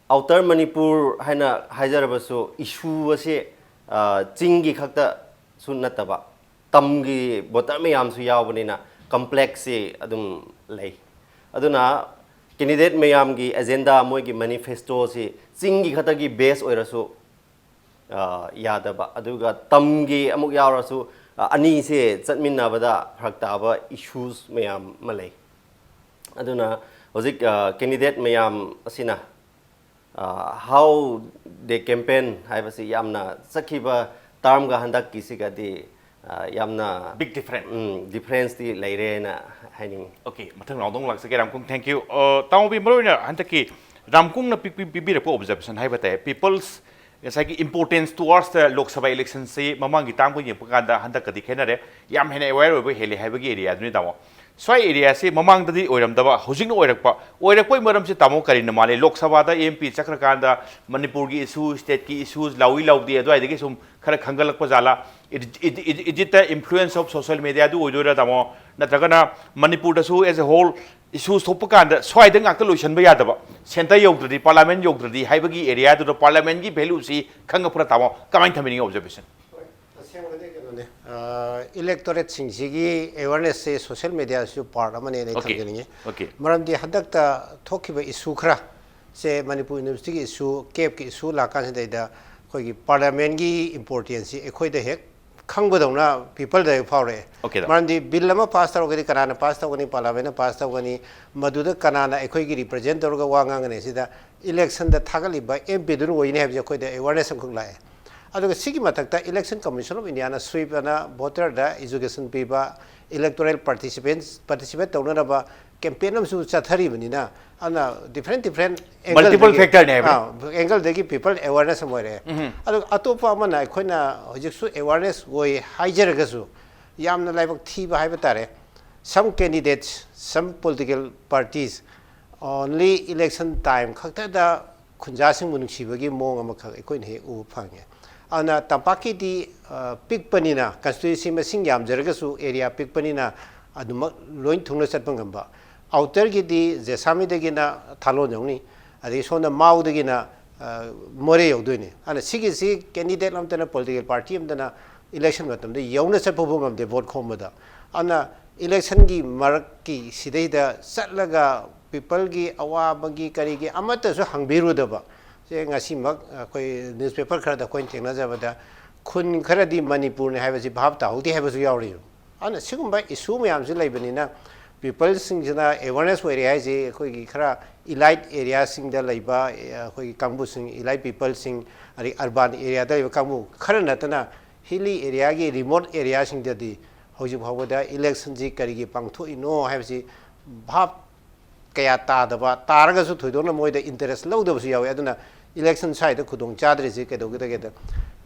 ꯑꯥꯎꯇꯔ ꯃꯅꯤꯄꯨꯔ ꯍꯥꯏꯅ ꯍꯥꯏꯖꯔꯕꯁꯨ, ꯏꯁꯨ ꯑꯁꯤ ꯆꯤꯡꯒꯤ ꯈꯛꯇꯁꯨ ꯅꯠꯇꯕ, ꯇꯝꯒꯤ ꯚꯣꯇꯔ ꯃꯌꯥꯝꯁꯨ ꯌꯥꯎꯕꯅꯤꯅ ꯀꯝꯄ꯭ꯂꯦꯛꯁꯁꯤ ꯑꯗꯨꯝ ꯂꯩ꯫ ꯑꯗꯨꯅ ꯀꯦꯟꯗꯤꯗꯦꯠ ꯃꯌꯥꯝꯒꯤ ꯑꯦꯖꯦꯟꯗꯥ, ꯃꯣꯏꯒꯤ ꯃꯦꯅꯤꯐꯦꯁꯇꯣꯁꯤ ꯆꯤꯡꯒꯤ ꯈꯛꯇꯒꯤ ꯕꯦꯁ ꯑꯣꯏꯔꯁꯨ ꯌꯥꯗꯕ, ꯑꯗꯨꯒ ꯇꯝꯒꯤ ꯑꯃꯨꯛ ꯌꯥꯎꯔꯁꯨ ꯑꯅꯤꯁꯦ ꯆꯠꯃꯤꯟꯅꯕꯗ ꯐꯔꯛ ꯇꯥꯕ ꯏꯁꯨꯁ ꯃꯌꯥꯝ ꯑꯃ ꯂꯩ꯫ ꯑꯗꯨꯅ ꯍꯧꯖꯤꯛ ꯀꯦꯟꯗꯤꯗꯦꯠ ꯃꯌꯥꯝ ꯑꯁꯤꯅ how they campaign ꯍꯥꯏꯕꯁꯤ ꯌꯥꯝꯅ ꯆꯠꯈꯤꯕ ꯇꯥꯔꯝꯒ ꯍꯟꯗꯛꯀꯤꯁꯤꯒꯗꯤ ꯌꯥꯝꯅ Big difference. ꯗꯤꯐ꯭ꯔꯦꯟꯁꯇꯤ ꯂꯩꯔꯦꯅ ꯍꯥꯏꯅꯤꯡꯉꯤ꯫ Okay, ꯃꯊꯪ ꯔꯥꯎꯟꯗ ꯑꯃꯨꯛ ꯂꯥꯛꯆꯒꯦ, ꯔꯥꯝꯀꯨꯡ, thank you꯫ ꯇꯥꯃꯣꯕꯤ, ꯃꯔꯨꯑꯣꯏꯅ ꯍꯟꯗꯛꯀꯤ ꯔꯥꯝꯀꯨꯡꯅ ꯄꯤꯕꯤꯔꯛꯄ ꯑꯣꯕꯖꯔꯕꯦꯁꯟ ꯍꯥꯏꯕ ꯇꯥꯏ, ꯄꯤꯄꯜꯁ ꯉꯁꯥꯏꯒꯤ importance towards the Lok Sabha electionꯁꯤ ꯃꯃꯥꯡꯒꯤ ꯇꯥꯝꯒ ꯌꯦꯡꯕ ꯀꯥꯟꯗ ꯍꯟꯗꯛꯀꯗꯤ ꯈꯦꯠꯅꯔꯦ, ꯌꯥꯝ ꯍꯦꯟꯅ ꯑꯦꯋꯦꯌꯔ ꯑꯣꯏꯕ ꯍꯦꯜꯂꯦ ꯍꯥꯏꯕꯒꯤ ꯑꯦꯔꯤꯌꯥꯗꯨꯅꯤ ꯇꯥꯃꯣ꯫ ꯁ꯭ꯋꯥꯏ ꯑꯦꯔꯤꯌꯥꯁꯤ ꯃꯃꯥꯡꯗꯗꯤ ꯑꯣꯏꯔꯝꯗꯕ, ꯍꯧꯖꯤꯛꯅ ꯑꯣꯏꯔꯛꯄ꯫ ꯑꯣꯏꯔꯛꯄꯒꯤ ꯃꯔꯝꯁꯤ ꯇꯥꯃꯣ ꯀꯔꯤꯅ ꯃꯥꯜꯂꯤ? ꯂꯣꯛ ꯁꯚꯥꯗ ꯑꯦꯝ ꯄꯤ ꯆꯠꯈ꯭ꯔꯀꯥꯟꯗ ꯃꯅꯤꯄꯨꯔꯒꯤ ꯏꯁꯨ, ꯁ꯭ꯇꯦꯠꯀꯤ ꯏꯁꯨꯁ ꯂꯥꯎꯏ ꯂꯥꯎꯗꯦ ꯑꯗꯨꯋꯥꯏꯗꯒꯤ ꯁꯨꯝ ꯈꯔ ꯈꯪꯒꯠꯂꯛꯄ ꯖꯥꯠꯂꯥ? Is it the influence of social media ꯑꯗꯨ ꯑꯣꯏꯗꯣꯏꯔꯥ ꯇꯥꯃꯣ? ꯅꯠꯇ꯭ꯔꯒꯅ ꯃꯅꯤꯄꯨꯔꯗꯁꯨ as a whole ꯏꯁꯨꯁ ꯊꯣꯛꯄ ꯀꯥꯟꯗ ꯁ꯭ꯋꯥꯏꯗ ꯉꯥꯛꯇ ꯂꯣꯏꯁꯤꯟꯕ ꯌꯥꯗꯕ, ꯁꯦꯟꯇꯔ ꯌꯧꯗ꯭ꯔꯗꯤ, ꯄꯥꯔꯂꯥꯃꯦꯟ ꯌꯧꯗ꯭ꯔꯗꯤ ꯍꯥꯏꯕꯒꯤ ꯑꯦꯔꯤꯌꯥꯗꯨꯗ ꯄꯥꯔꯂꯥꯃꯦꯟꯒꯤ ꯚꯦꯂꯨꯁꯤ ꯈꯪꯉꯛꯄ꯭ꯔꯥ ꯇꯥꯃꯣ? ꯀꯃꯥꯏꯅ ꯊꯝꯕꯤꯅꯤꯡꯉꯤ ꯑꯣꯕꯖꯔꯕꯦꯁꯟ? ꯑꯁꯦꯡꯕꯗꯤ ꯀꯩꯅꯣꯅꯦ, ꯏꯂꯦꯛꯇꯣꯔꯦꯠꯁꯤꯡꯁꯤꯒꯤ ꯑꯦꯋꯥꯔꯅꯦꯁꯁꯦ ꯁꯣꯁꯤꯌꯦꯜ ꯃꯦꯗꯤꯌꯥꯁꯤꯁꯨ ꯄꯥꯔꯠ ꯑꯃꯅꯦꯅ ꯑꯩ Okay. ꯊꯝꯖꯅꯤꯡꯉꯤ꯫ Okay. ꯃꯔꯝꯗꯤ ꯍꯟꯗꯛꯇ ꯊꯣꯛꯈꯤꯕ ꯏꯁꯨ ꯈꯔ ꯁꯦ ꯃꯅꯤꯄꯨꯔ ꯌꯨꯅꯤꯚꯔꯁꯤꯇꯤꯒꯤ ꯏꯁꯨ, ꯀꯦꯞꯀꯤ ꯏꯁꯨ ꯂꯥꯛꯀꯥꯟꯁꯤꯗꯩꯗ ꯑꯩꯈꯣꯏꯒꯤ ꯄꯥꯔꯂꯤꯌꯥꯃꯦꯟꯒꯤ ꯏꯝꯄꯣꯔꯇꯦꯟꯁꯁꯤ ꯑꯩꯈꯣꯏꯗ ꯍꯦꯛ ꯈꯪꯕꯗꯧꯅ ꯄꯤꯄꯜꯗ ꯍꯦꯛ ꯐꯥꯎꯔꯛꯑꯦ꯫ Okay, ꯗꯥ꯫ ꯃꯔꯝꯗꯤ ꯕꯤꯜ ꯑꯃ ꯄꯥꯁ ꯇꯧꯔꯒꯗꯤ ꯀꯅꯥꯅ ꯄꯥꯁ ꯇꯧꯒꯅꯤ, ꯄꯥꯔꯂꯤꯌꯥꯃꯦꯟꯅ ꯄꯥꯁ ꯇꯧꯒꯅꯤ, ꯃꯗꯨꯗ ꯀꯅꯥꯅ ꯑꯩꯈꯣꯏꯒꯤ ꯔꯤꯄ꯭ꯔꯖꯦꯟ ꯇꯧꯔꯒ ꯋꯥ ꯉꯥꯡꯒꯅꯤ? ꯁꯤꯗ ꯏꯂꯦꯛꯁꯟꯗ ꯊꯥꯒꯠꯂꯤꯕ ꯑꯦꯝ ꯄꯤꯗꯨꯅ ꯑꯣꯏꯅꯤ ꯍꯥꯏꯕꯁꯦ ꯑꯩꯈꯣꯏꯗ ꯑꯦꯋꯥꯔꯅꯦꯁ ꯑꯃꯈꯛ ꯂꯥꯛꯑꯦ꯫ ꯑꯗꯨꯒ ꯁꯤꯒꯤ ꯃꯊꯛꯇ election commission of Indian swipe ꯑꯅ ꯚꯣꯇꯔꯗ ꯏꯖꯨꯀꯦꯁꯟ ꯄꯤꯕ, ꯏꯂꯦꯛꯇꯣꯔꯦꯜ ꯄꯥꯔꯇꯤꯁꯤꯄꯦꯟ ꯄꯥꯔꯇꯤꯁꯤꯄꯦꯠ ꯇꯧꯅꯅꯕ ꯀꯦꯝꯄꯦꯟ ꯑꯃꯁꯨ ꯆꯠꯊꯔꯤꯕꯅꯤꯅ, ꯑꯗꯨꯅ ꯗꯤꯐ꯭ꯔꯦꯟ ꯗꯤꯐ꯭ꯔꯦꯟ Multiple factor ꯅꯦ ꯍꯥꯏꯕꯅꯦ꯫ ꯑꯦꯡꯒꯜꯗꯒꯤ ꯄꯤꯄꯜ ꯑꯦꯋꯥꯔꯅꯦꯁ ꯑꯃ ꯑꯣꯏꯔꯛꯑꯦ꯫ ꯑꯗꯨꯒ ꯑꯇꯣꯞꯄ ꯑꯃꯅ ꯑꯩꯈꯣꯏꯅ ꯍꯧꯖꯤꯛꯁꯨ ꯑꯦꯋꯥꯔꯅꯦꯁ ꯑꯣꯏ ꯍꯥꯏꯖꯔꯒꯁꯨ, ꯌꯥꯝꯅ ꯂꯥꯏꯕꯛ ꯊꯤꯕ ꯍꯥꯏꯕ ꯇꯥꯔꯦ, some candidates, some political parties only election time ꯈꯛꯇꯗ ꯈꯨꯟꯖꯥꯁꯤꯡꯕꯨ ꯅꯨꯡꯁꯤꯕꯒꯤ ꯃꯑꯣꯡ ꯑꯃꯈꯛ ꯑꯩꯈꯣꯏꯅ ꯍꯦꯛ ꯎꯕ ꯐꯪꯉꯦ꯫ ꯑꯗꯨꯅ ꯇꯝꯄꯥꯛꯀꯤꯗꯤ ꯄꯤꯛꯄꯅꯤꯅ, ꯀꯟꯁꯇꯤꯇ꯭ꯋꯦꯟꯁꯤ ꯃꯁꯤꯡ ꯌꯥꯝꯖꯔꯒꯁꯨ ꯑꯦꯔꯤꯌꯥ ꯄꯤꯛꯄꯅꯤꯅ ꯑꯗꯨꯃꯛ ꯂꯣꯏ ꯊꯨꯡꯅ ꯆꯠꯄ ꯉꯝꯕ꯫ ꯑꯥꯎꯇꯔꯒꯤꯗꯤ ꯖꯦꯁꯥꯃꯤꯗꯒꯤꯅ ꯊꯥꯂꯣꯟ ꯌꯧꯅꯤ, ꯑꯗꯒꯤ ꯁꯣꯝꯗ ꯃꯥꯎꯗꯒꯤꯅ ꯃꯣꯔꯦ ꯌꯧꯗꯣꯏꯅꯤ꯫ ꯑꯗꯨꯅ ꯁꯤꯒꯤꯁꯤ ꯀꯦꯟꯗꯤꯗꯦꯠ ꯑꯃꯠꯇꯅ, ꯄꯣꯂꯤꯇꯤꯀꯦꯜ ꯄꯥꯔꯇꯤ ꯑꯃꯠꯇꯅ ꯏꯂꯦꯛꯁꯟ ꯃꯇꯝꯗ ꯌꯧꯅ ꯆꯠꯄ ꯐꯥꯎ ꯉꯝꯗꯦ ꯚꯣꯠ ꯈꯣꯝꯕꯗ꯫ ꯑꯗꯨꯅ ꯏꯂꯦꯛꯁꯟꯒꯤ ꯃꯔꯛꯀꯤ ꯁꯤꯗꯩꯗ ꯆꯠꯂꯒ ꯄꯤꯄꯜꯒꯤ ꯑꯋꯥꯕꯒꯤ ꯀꯔꯤꯒꯤ ꯑꯃꯠꯇꯁꯨ ꯍꯪꯕꯤꯔꯨꯗꯕ꯫ ꯁꯦ ꯉꯁꯤꯃꯛ ꯑꯩꯈꯣꯏ ꯅ꯭ꯌꯨꯁꯄꯦꯄꯔ ꯈꯔꯗ ꯑꯩꯈꯣꯏꯅ ꯊꯦꯡꯅꯖꯕꯗ ꯈꯨꯟ ꯈꯔꯗꯤ ꯃꯅꯤꯄꯨꯔꯅꯤ ꯍꯥꯏꯕꯁꯤ ꯚꯥꯞ ꯇꯥꯍꯧꯗꯦ ꯍꯥꯏꯕꯁꯨ ꯌꯥꯎꯔꯤ꯫ ꯑꯗꯨꯅ ꯁꯤꯒꯨꯝꯕ ꯏꯁꯨ ꯃꯌꯥꯝꯁꯤ ꯂꯩꯕꯅꯤꯅ ꯄꯤꯄꯜꯁꯤꯡꯁꯤꯅ ꯑꯦꯋꯥꯔꯅꯦꯁ ꯑꯣꯏꯔꯦ ꯍꯥꯏꯁꯦ ꯑꯩꯈꯣꯏꯒꯤ ꯈꯔ ꯏꯂꯥꯏꯠ ꯑꯦꯔꯤꯌꯥꯁꯤꯡꯗ ꯂꯩꯕ, ꯑꯩꯈꯣꯏꯒꯤ ꯀꯥꯡꯕꯨꯁꯤꯡ, ꯏꯂꯥꯏꯠ ꯄꯤꯄꯜꯁꯤꯡ, ꯑꯗꯩ ꯑꯔꯕꯥꯟ ꯑꯦꯔꯤꯌꯥꯗ ꯂꯩꯕ ꯀꯥꯡꯕꯨ ꯈꯔ ꯅꯠꯇꯅ ꯍꯤꯂꯤ ꯑꯦꯔꯤꯌꯥꯒꯤ ꯔꯤꯃꯣꯠ ꯑꯦꯔꯤꯌꯥꯁꯤꯡꯗꯗꯤ ꯍꯧꯖꯤꯛ ꯐꯥꯎꯕꯗ ꯏꯂꯦꯛꯁꯟꯁꯤ ꯀꯔꯤꯒꯤ ꯄꯥꯡꯊꯣꯛꯏꯅꯣ ꯍꯥꯏꯕꯁꯤ ꯚꯥꯞ ꯀꯌꯥ ꯇꯥꯗꯕ, ꯇꯥꯔꯒꯁꯨ ꯊꯣꯏꯗꯣꯛꯅ ꯃꯣꯏꯗ ꯏꯟꯇꯔꯦꯁ ꯂꯧꯗꯕꯁꯨ ꯌꯥꯎꯏ꯫ ꯑꯗꯨꯅ ꯏꯂꯦꯛꯁꯟ ꯁ꯭ꯋꯥꯏꯗ ꯈꯨꯗꯣꯡ ꯆꯥꯗ꯭ꯔꯤꯁꯤ ꯀꯩꯗꯧꯒꯗꯒꯦꯗ,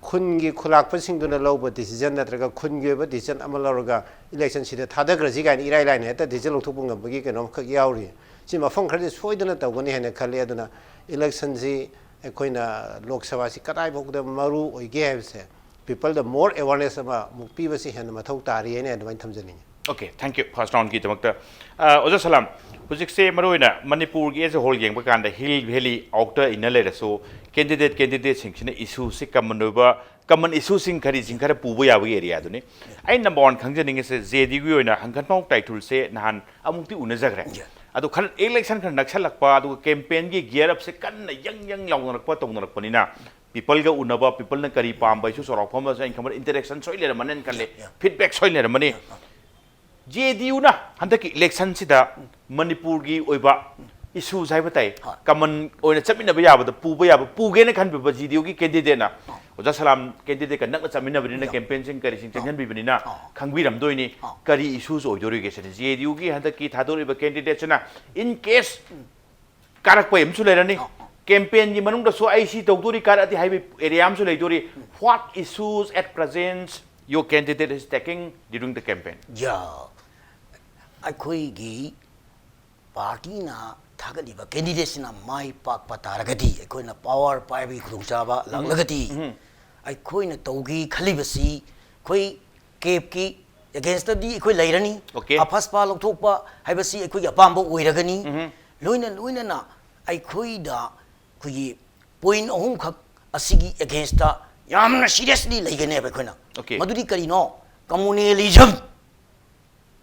ꯈꯨꯟꯒꯤ ꯈꯨꯂꯥꯛꯄꯁꯤꯡꯗꯨꯅ ꯂꯧꯕ decision ꯅꯠꯇ꯭ꯔꯒ ꯈꯨꯟꯒꯤ ꯑꯣꯏꯕ decision ꯑꯃ ꯂꯧꯔꯒ election ꯁꯤꯗ ꯊꯥꯗꯈ꯭ꯔꯁꯤ ꯀꯥꯏꯅ ꯏꯔꯥꯏ ꯂꯥꯏꯅ ꯍꯦꯛꯇ decision ꯂꯧꯊꯣꯛꯄ ꯉꯝꯕꯒꯤ ꯀꯩꯅꯣꯝꯈꯛ ꯌꯥꯎꯔꯤ꯫ ꯁꯤ ꯃꯐꯝ ꯈꯔꯗꯤ ꯁꯣꯏꯗꯅ ꯇꯧꯒꯅꯤ ꯍꯥꯏꯅ ꯈꯜꯂꯤ꯫ ꯑꯗꯨꯅ election ꯁꯤ ꯑꯩꯈꯣꯏꯅ ꯂꯣꯛ ꯁꯚꯥꯁꯤ ꯀꯗꯥꯏꯐꯥꯎꯗ ꯃꯔꯨ ꯑꯣꯏꯒꯦ ꯍꯥꯏꯕꯁꯦ people ꯗ more awareness ꯑꯃ ꯑꯃꯨꯛ ꯄꯤꯕꯁꯤ ꯍꯦꯟꯅ ꯃꯊꯧ ꯇꯥꯔꯤ ꯍꯥꯏꯅ ꯑꯗꯨꯃꯥꯏꯅ ꯊꯝꯖꯅꯤꯡꯉꯤ꯫ Okay, thank you, first round ꯒꯤꯗꯃꯛꯇ꯫ ꯑ, ꯑꯣꯖꯥ ꯁꯂꯥꯝ, ꯍꯧꯖꯤꯛꯁꯦ ꯃꯔꯨꯑꯣꯏꯅ ꯃꯅꯤꯄꯨꯔꯒꯤ as a whole ꯌꯦꯡꯕ ꯀꯥꯟꯗ hill valley, outer, inner ꯂꯩꯔꯁꯨ candidate candidate ꯁꯤꯡꯁꯤꯅ issue ꯁꯤ common ꯑꯣꯏꯕ, common issue ꯁꯤꯡ ꯀꯔꯤꯁꯤꯡ ꯈꯔ ꯄꯨꯕ ꯌꯥꯕꯒꯤ area ꯗꯨꯅꯤ꯫ ꯑꯩ number one ꯈꯪꯖꯅꯤꯡꯉꯤꯁꯦ, ꯖꯦ ꯗꯤ ꯌꯨꯒꯤ ꯑꯣꯏꯅ ꯍꯪꯒꯟꯕꯥꯎ ꯇꯥꯏꯊꯨꯜꯁꯦ ꯅꯍꯥꯟ ꯑꯃꯨꯛꯇꯤ ꯎꯅꯖꯈ꯭ꯔꯦ꯫ Yeah. ꯑꯗꯨ ꯈꯔ election ꯈꯔ ꯅꯛꯁꯜꯂꯛꯄ, ꯑꯗꯨꯒ campaign ꯒꯤ gear up ꯁꯦ ꯀꯟꯅ ꯌꯪ ꯌꯪ ꯂꯥꯎꯅꯔꯛꯄ ꯇꯧꯅꯔꯛꯄꯅꯤꯅ, people ꯒ ꯎꯅꯕ, people ꯅ ꯀꯔꯤ ꯄꯥꯝꯕ issue ꯆꯥꯎꯔꯥꯛꯄ ꯑꯃꯁꯨ ꯑꯩꯅ ꯈꯟꯕꯗ interaction ꯁꯣꯏ ꯂꯩꯔꯝꯃꯅꯤꯅ ꯈꯜꯂꯦ, Yeah. feedback ꯁꯣꯏ ꯂꯩꯔꯝꯃꯅꯤ꯫ ꯖꯦ ꯗꯤ ꯌꯨꯅ ꯍꯟꯗꯛꯀꯤ election ꯁꯤꯗ ꯃꯅꯤꯄꯨꯔꯒꯤ ꯑꯣꯏꯕ issues ꯍꯥꯏꯕ ꯇꯥꯏ, ꯍꯣꯏ꯫ common ꯑꯣꯏꯅ ꯆꯠꯃꯤꯟꯅꯕ ꯌꯥꯕꯗ ꯄꯨꯕ ꯌꯥꯕ ꯄꯨꯒꯦꯅ ꯈꯟꯕꯤꯕ ꯖꯦ ꯗꯤ ꯌꯨꯒꯤ candidate ꯅ ꯑꯣꯖꯥ ꯁꯂꯥꯝ candidate ꯀ ꯅꯛꯅ ꯆꯠꯃꯤꯟꯅꯕꯅꯤꯅ, Yeah. campaign ꯁꯤꯡ ꯀꯔꯤꯁꯤꯡ ꯆꯦꯟꯍꯟꯕꯤꯕꯅꯤꯅ ꯑꯣ꯫ ꯈꯪꯕꯤꯔꯝꯗꯣꯏꯅꯤ꯫ ꯑꯣ꯫ ꯀꯔꯤ issues ꯑꯣꯏꯗꯣꯔꯤꯒꯦ ꯁꯤꯅꯤ꯫ ꯖꯦ ꯗꯤ ꯌꯨꯒꯤ ꯍꯟꯗꯛꯀꯤ ꯊꯥꯗꯣꯔꯛꯏꯕ candidate ꯁꯤꯅ in case ꯀꯥꯔꯛꯄ ꯑꯃꯁꯨ ꯂꯩꯔꯅꯤ꯫ ꯑꯣ꯫ Campaign ꯒꯤ ꯃꯅꯨꯡꯗꯁꯨ ꯑꯩ ꯁꯤ ꯇꯧꯗꯣꯔꯤ ꯀꯥꯔꯛꯑꯗꯤ ꯍꯥꯏꯕ area ꯑꯃꯁꯨ ꯂꯩꯗꯣꯔꯤ꯫ What issues at present your candidate is tackling during the campaign? Yeah. ꯑꯩꯈꯣꯏꯒꯤ party ꯅ ꯊꯥꯒꯠꯂꯤꯕ candidate ꯁꯤꯅ ꯃꯥꯏ ꯄꯥꯛꯄ ꯇꯥꯔꯒꯗꯤ, ꯑꯩꯈꯣꯏꯅ power ꯄꯥꯏꯕꯒꯤ ꯈꯨꯗꯣꯡꯆꯥꯕ ꯂꯥꯛꯂꯒꯗꯤ, ꯑꯩꯈꯣꯏꯅ ꯇꯧꯒꯦ ꯈꯜꯂꯤꯕꯁꯤ ꯑꯩꯈꯣꯏ ꯀꯦꯞꯀꯤ against ꯇꯗꯤ ꯑꯩꯈꯣꯏ ꯂꯩꯔꯅꯤ꯫ Okay. ꯑꯐꯁꯄꯥ ꯂꯧꯊꯣꯛꯄ ꯍꯥꯏꯕꯁꯤ ꯑꯩꯈꯣꯏꯒꯤ ꯑꯄꯥꯝꯕ ꯑꯣꯏꯔꯒꯅꯤ꯫ ꯂꯣꯏꯅ ꯂꯣꯏꯅꯅ ꯑꯩꯈꯣꯏꯗ ꯑꯩꯈꯣꯏꯒꯤ point ꯑꯍꯨꯝꯈꯛ ꯑꯁꯤꯒꯤ against ꯇ ꯌꯥꯝꯅ seriously ꯂꯩꯒꯅꯦꯕ ꯑꯩꯈꯣꯏꯅ꯫ Okay. ꯃꯗꯨꯗꯤ ꯀꯔꯤꯅꯣ? Communalism,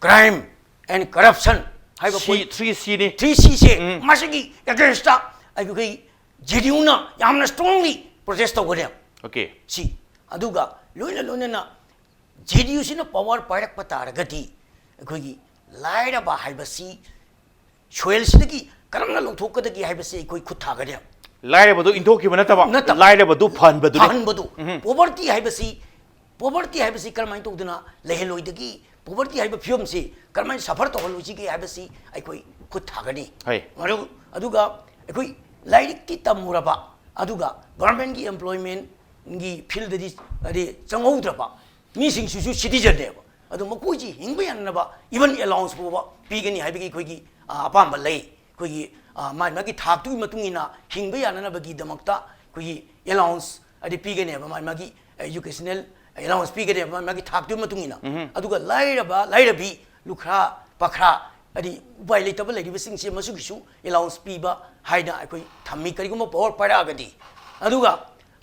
crime and corruption ꯍꯥꯏꯕ C, point three C ꯅꯤ꯫ three C ꯁꯦ, ꯃꯁꯤꯒꯤ against ꯇ ꯑꯩꯈꯣꯏ ꯖꯦ ꯗꯤ ꯌꯨꯅ ꯌꯥꯝꯅ strongly protest ꯇꯧꯒꯅꯦꯕ꯫ Okay. ꯁꯤ, ꯑꯗꯨꯒ ꯂꯣꯏꯅ ꯂꯣꯏꯅꯅ ꯖꯦ ꯗꯤ ꯌꯨ ꯁꯤꯅ power ꯄꯥꯏꯔꯛꯄ ꯇꯥꯔꯒꯗꯤ ꯑꯩꯈꯣꯏꯒꯤ ꯂꯥꯏꯔꯕ ꯍꯥꯏꯕꯁꯤ soil ꯁꯤꯗꯒꯤ ꯀꯔꯝꯅ ꯂꯧꯊꯣꯛꯀꯗꯒꯦ ꯍꯥꯏꯕꯁꯤ ꯑꯩꯈꯣꯏ ꯈꯨꯠ ꯊꯥꯒꯅꯦꯕ꯫ ꯂꯥꯏꯔꯕꯗꯨ ꯏꯟꯊꯣꯛꯈꯤꯕ ꯅꯠꯇꯕ, ꯅꯠꯇꯕ꯫ ꯂꯥꯏꯔꯕꯗꯨ ꯐꯍꯟꯕꯗꯨꯅꯤ꯫ ꯐꯍꯟꯕꯗꯨ꯫ Poverty ꯍꯥꯏꯕꯁꯤ, poverty ꯍꯥꯏꯕꯁꯤ ꯀꯔꯝꯍꯥꯏꯅ ꯇꯧꯗꯅ ꯂꯩꯍꯜꯂꯣꯏꯗꯒꯤ? Poverty ꯍꯥꯏꯕ ꯐꯤꯕꯝꯁꯤ ꯀꯔꯝꯍꯥꯏꯅ suffer ꯇꯧꯍꯜꯂꯣꯏꯁꯤꯒꯦ ꯍꯥꯏꯕꯁꯤ ꯑꯩꯈꯣꯏ ꯈꯨꯠ ꯊꯥꯒꯅꯤ꯫ ꯍꯣꯏ꯫ ꯃꯔꯨ-, ꯑꯗꯨꯒ ꯑꯩꯈꯣꯏ ꯂꯥꯏꯔꯤꯛꯇꯤ ꯇꯝꯃꯨꯔꯕ, ꯑꯗꯨꯒ government ꯀꯤ employment ꯒꯤ ꯐꯤꯜꯗꯗꯤ, ꯍꯥꯏꯗꯤ, ꯆꯪꯍꯧꯗ꯭ꯔꯕ ꯃꯤꯁꯤꯡꯁꯤꯁꯨ ꯁꯤꯇꯤꯖꯟꯅꯦꯕ꯫ ꯑꯗꯣ ꯃꯈꯣꯏꯁꯤ ꯍꯤꯡꯕ ꯌꯥꯅꯅꯕ ꯏꯚꯟ ꯑꯦꯂꯥꯎꯟꯁ ꯐꯥꯎꯕ ꯄꯤꯒꯅꯤ ꯍꯥꯏꯕꯒꯤ ꯑꯩꯈꯣꯏꯒꯤ, ꯑ, ꯑꯄꯥꯝꯕ ꯂꯩ꯫ ꯑꯩꯈꯣꯏꯒꯤ, ꯑ, ꯃꯥꯒꯤ ꯃꯥꯒꯤ ꯊꯥꯛꯇꯨꯒꯤ ꯃꯇꯨꯡ ꯏꯟꯅ ꯍꯤꯡꯕ ꯌꯥꯅꯅꯕꯒꯤꯗꯃꯛꯇ ꯑꯩꯈꯣꯏꯒꯤ ꯑꯦꯂꯥꯎꯟꯁ ꯍꯥꯏꯗꯤ ꯄꯤꯒꯅꯦꯕ, ꯃꯥꯒꯤ ꯃꯥꯒꯤ ꯑꯦꯖꯨꯀꯦꯁꯅꯦꯜ ꯑꯦꯂꯥꯎꯟꯁ ꯄꯤꯒꯅꯦꯕ, ꯃꯥꯒꯤ ꯃꯥꯒꯤ ꯊꯥꯛꯇꯨꯒꯤ ꯃꯇꯨꯡ ꯏꯟꯅ꯫ ꯎꯝ꯫ ꯑꯗꯨꯒ ꯂꯥꯏꯔꯕ, ꯂꯥꯏꯔꯕꯤ, ꯂꯨꯈ꯭ꯔꯥ, ꯄꯈ꯭ꯔꯥ, ꯍꯥꯏꯗꯤ ꯎꯄꯥꯏ ꯂꯩꯇꯕ ꯂꯩꯔꯤꯕꯁꯤꯡꯁꯦ ꯃꯁꯤꯒꯤꯁꯨ ꯑꯦꯂꯥꯎꯟꯁ ꯄꯤꯕ ꯍꯥꯏꯅ ꯑꯩꯈꯣꯏ ꯊꯝꯃꯤ, ꯀꯔꯤꯒꯨꯝꯕ ꯄꯋꯥꯔ ꯄꯥꯏꯔꯛꯑꯒꯗꯤ꯫ ꯑꯗꯨꯒ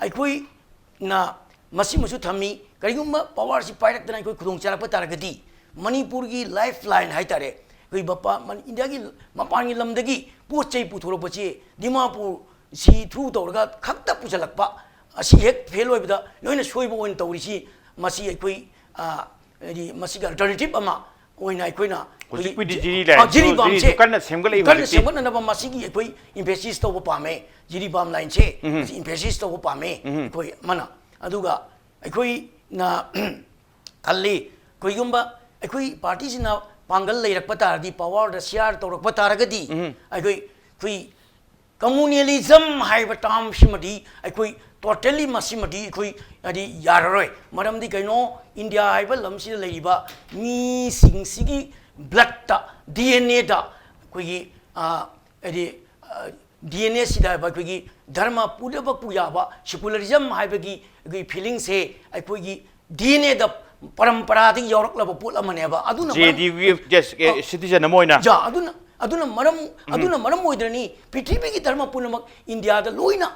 ꯑꯩꯈꯣꯏꯅ ꯃꯁꯤꯃꯁꯨ ꯊꯝꯃꯤ, ꯀꯔꯤꯒꯨꯝꯕ ꯄꯋꯥꯔꯁꯤ ꯄꯥꯏꯔꯛꯇꯅ ꯑꯩꯈꯣꯏ ꯈꯨꯗꯣꯡ ꯆꯥꯔꯛꯄ ꯇꯥꯔꯒꯗꯤ, ꯃꯅꯤꯄꯨꯔꯒꯤ ꯂꯥꯏꯐ ꯂꯥꯏꯟ ꯍꯥꯏꯇꯥꯔꯦ, ꯑꯩꯈꯣꯏ ꯃꯄꯥ-, ꯃꯟ-, ꯏꯟꯗꯤꯌꯥꯒꯤ ꯃꯄꯥꯟꯒꯤ ꯂꯝꯗꯒꯤ ꯄꯣꯠ ꯆꯩ ꯄꯨꯊꯣꯔꯛꯄꯁꯤ ꯗꯤꯃꯥꯄꯨꯔ ꯁꯤ ꯊ꯭ꯔꯨ ꯇꯧꯔꯒ ꯈꯛꯇ ꯄꯨꯁꯤꯜꯂꯛꯄ, ꯑꯁꯤ ꯍꯦꯛ ꯐꯦꯜ ꯑꯣꯏꯕꯗ ꯂꯣꯏꯅ ꯁꯣꯏꯕ ꯑꯣꯏꯅ ꯇꯧꯔꯤꯁꯤ꯫ ꯃꯁꯤ ꯑꯩꯈꯣꯏ, ꯑ, ꯍꯥꯏꯗꯤ ꯃꯁꯤꯒꯤ ꯑꯜꯇꯔꯅꯦꯇꯤꯚ ꯑꯃ ꯑꯣꯏꯅ ꯑꯩꯈꯣꯏꯅ ꯍꯧꯖꯤꯛꯄꯨꯗꯤ ꯑꯩꯈꯣꯏꯒꯤ ꯖꯤꯔꯤ ꯑ, ꯂꯥꯏꯟꯁꯨ, ꯖꯤꯔꯤꯕꯥꯝꯁꯦ ꯖꯤꯔꯤꯁꯨ ꯀꯟꯅ ꯁꯦꯝꯒꯠꯂꯛꯏ ꯀꯟꯅ ꯍꯧꯖꯤꯛꯇꯤ꯫ ꯁꯦꯝꯒꯠꯅꯅꯕ ꯃꯁꯤꯒꯤ ꯑꯩꯈꯣꯏ ꯏꯝꯐꯦꯁꯤꯁ ꯇꯧꯕ ꯄꯥꯝꯃꯦ꯫ ꯖꯤꯔꯤꯕꯥꯝ ꯂꯥꯏꯟꯁꯦ ꯎꯝ꯫ ꯃꯁꯤ ꯏꯝꯐꯦꯁꯤꯁ ꯇꯧꯕ ꯄꯥꯝꯃꯦ ꯎꯝ꯫ ꯑꯩꯈꯣꯏ ꯑꯃꯅ꯫ ꯑꯗꯨꯒ ꯑꯩꯈꯣꯏꯅ ꯈꯜꯂꯤ, ꯀꯔꯤꯒꯨꯝꯕ ꯑꯩꯈꯣꯏ ꯄꯥꯔꯇꯤꯁꯤꯅ ꯄꯥꯡꯒꯜ ꯂꯩꯔꯛꯄ ꯇꯥꯔꯗꯤ, ꯄꯋꯥꯔꯗ ꯁꯤꯌꯥꯔ ꯇꯧꯔꯛꯄ ꯇꯥꯔꯒꯗꯤ, ꯎꯝ꯫ ꯑꯩꯈꯣꯏ, ꯑꯩꯈꯣꯏ ꯀꯝꯃꯨꯅꯦꯂꯤꯖꯝ ꯍꯥꯏꯕ ꯇꯥꯝꯁꯤꯃꯗꯤ ꯑꯩꯈꯣꯏ ꯇꯣꯇꯦꯜꯂꯤ ꯃꯁꯤꯃꯗꯤ ꯑꯩꯈꯣꯏ ꯍꯥꯏꯗꯤ ꯌꯥꯔꯔꯣꯏ꯫ ꯃꯔꯝꯗꯤ ꯀꯩꯅꯣ, ꯏꯟꯗꯤꯌꯥ ꯍꯥꯏꯕ ꯂꯝꯁꯤꯗ ꯂꯩꯔꯤꯕ ꯃꯤꯁꯤꯡꯁꯤꯒꯤ ꯕ꯭ꯂꯠꯇ, ꯗꯤ ꯑꯦꯟ ꯑꯦꯗ ꯑꯩꯈꯣꯏꯒꯤ, ꯑ, ꯍꯥꯏꯗꯤ, ꯑ, ꯗꯤ ꯑꯦꯟ ꯑꯦꯁꯤꯗ ꯍꯥꯏꯕ ꯑꯩꯈꯣꯏꯒꯤ ꯙꯔꯃ ꯄꯨꯝꯅꯃꯛꯄꯨ ꯌꯥꯕ ꯁꯦꯀꯨꯂꯔꯤꯖꯝ ꯍꯥꯏꯕꯒꯤ ꯑꯩꯈꯣꯏꯒꯤ ꯐꯤꯂꯤꯡꯁꯦ ꯑꯩꯈꯣꯏꯒꯤ ꯗꯤ ꯑꯦꯟ ꯑꯦꯗ ꯄꯔꯝꯄꯔꯥꯗꯒꯤ ꯌꯥꯎꯔꯛꯂꯕ ꯄꯣꯠ ꯑꯃꯅꯦꯕ꯫ ꯑꯗꯨꯅ ꯃꯔꯝ ꯖꯦ ꯗꯤ ꯌꯨꯒꯤ ꯖꯁ-, ꯑꯦ, ꯑ, ꯁꯤꯇꯤꯖꯟ ꯑꯃ ꯑꯣꯏꯅ꯫ ꯌꯥ, ꯑꯗꯨꯅ, ꯑꯗꯨꯅ ꯃꯔꯝ, ꯎꯝ꯫ ꯑꯗꯨꯅ ꯃꯔꯝ ꯑꯣꯏꯗ꯭ꯔꯅꯤ ꯄ꯭ꯔꯤꯊꯤꯕꯤꯒꯤ ꯙꯔꯃ ꯄꯨꯝꯅꯃꯛ ꯏꯟꯗꯤꯌꯥꯗ ꯂꯣꯏꯅ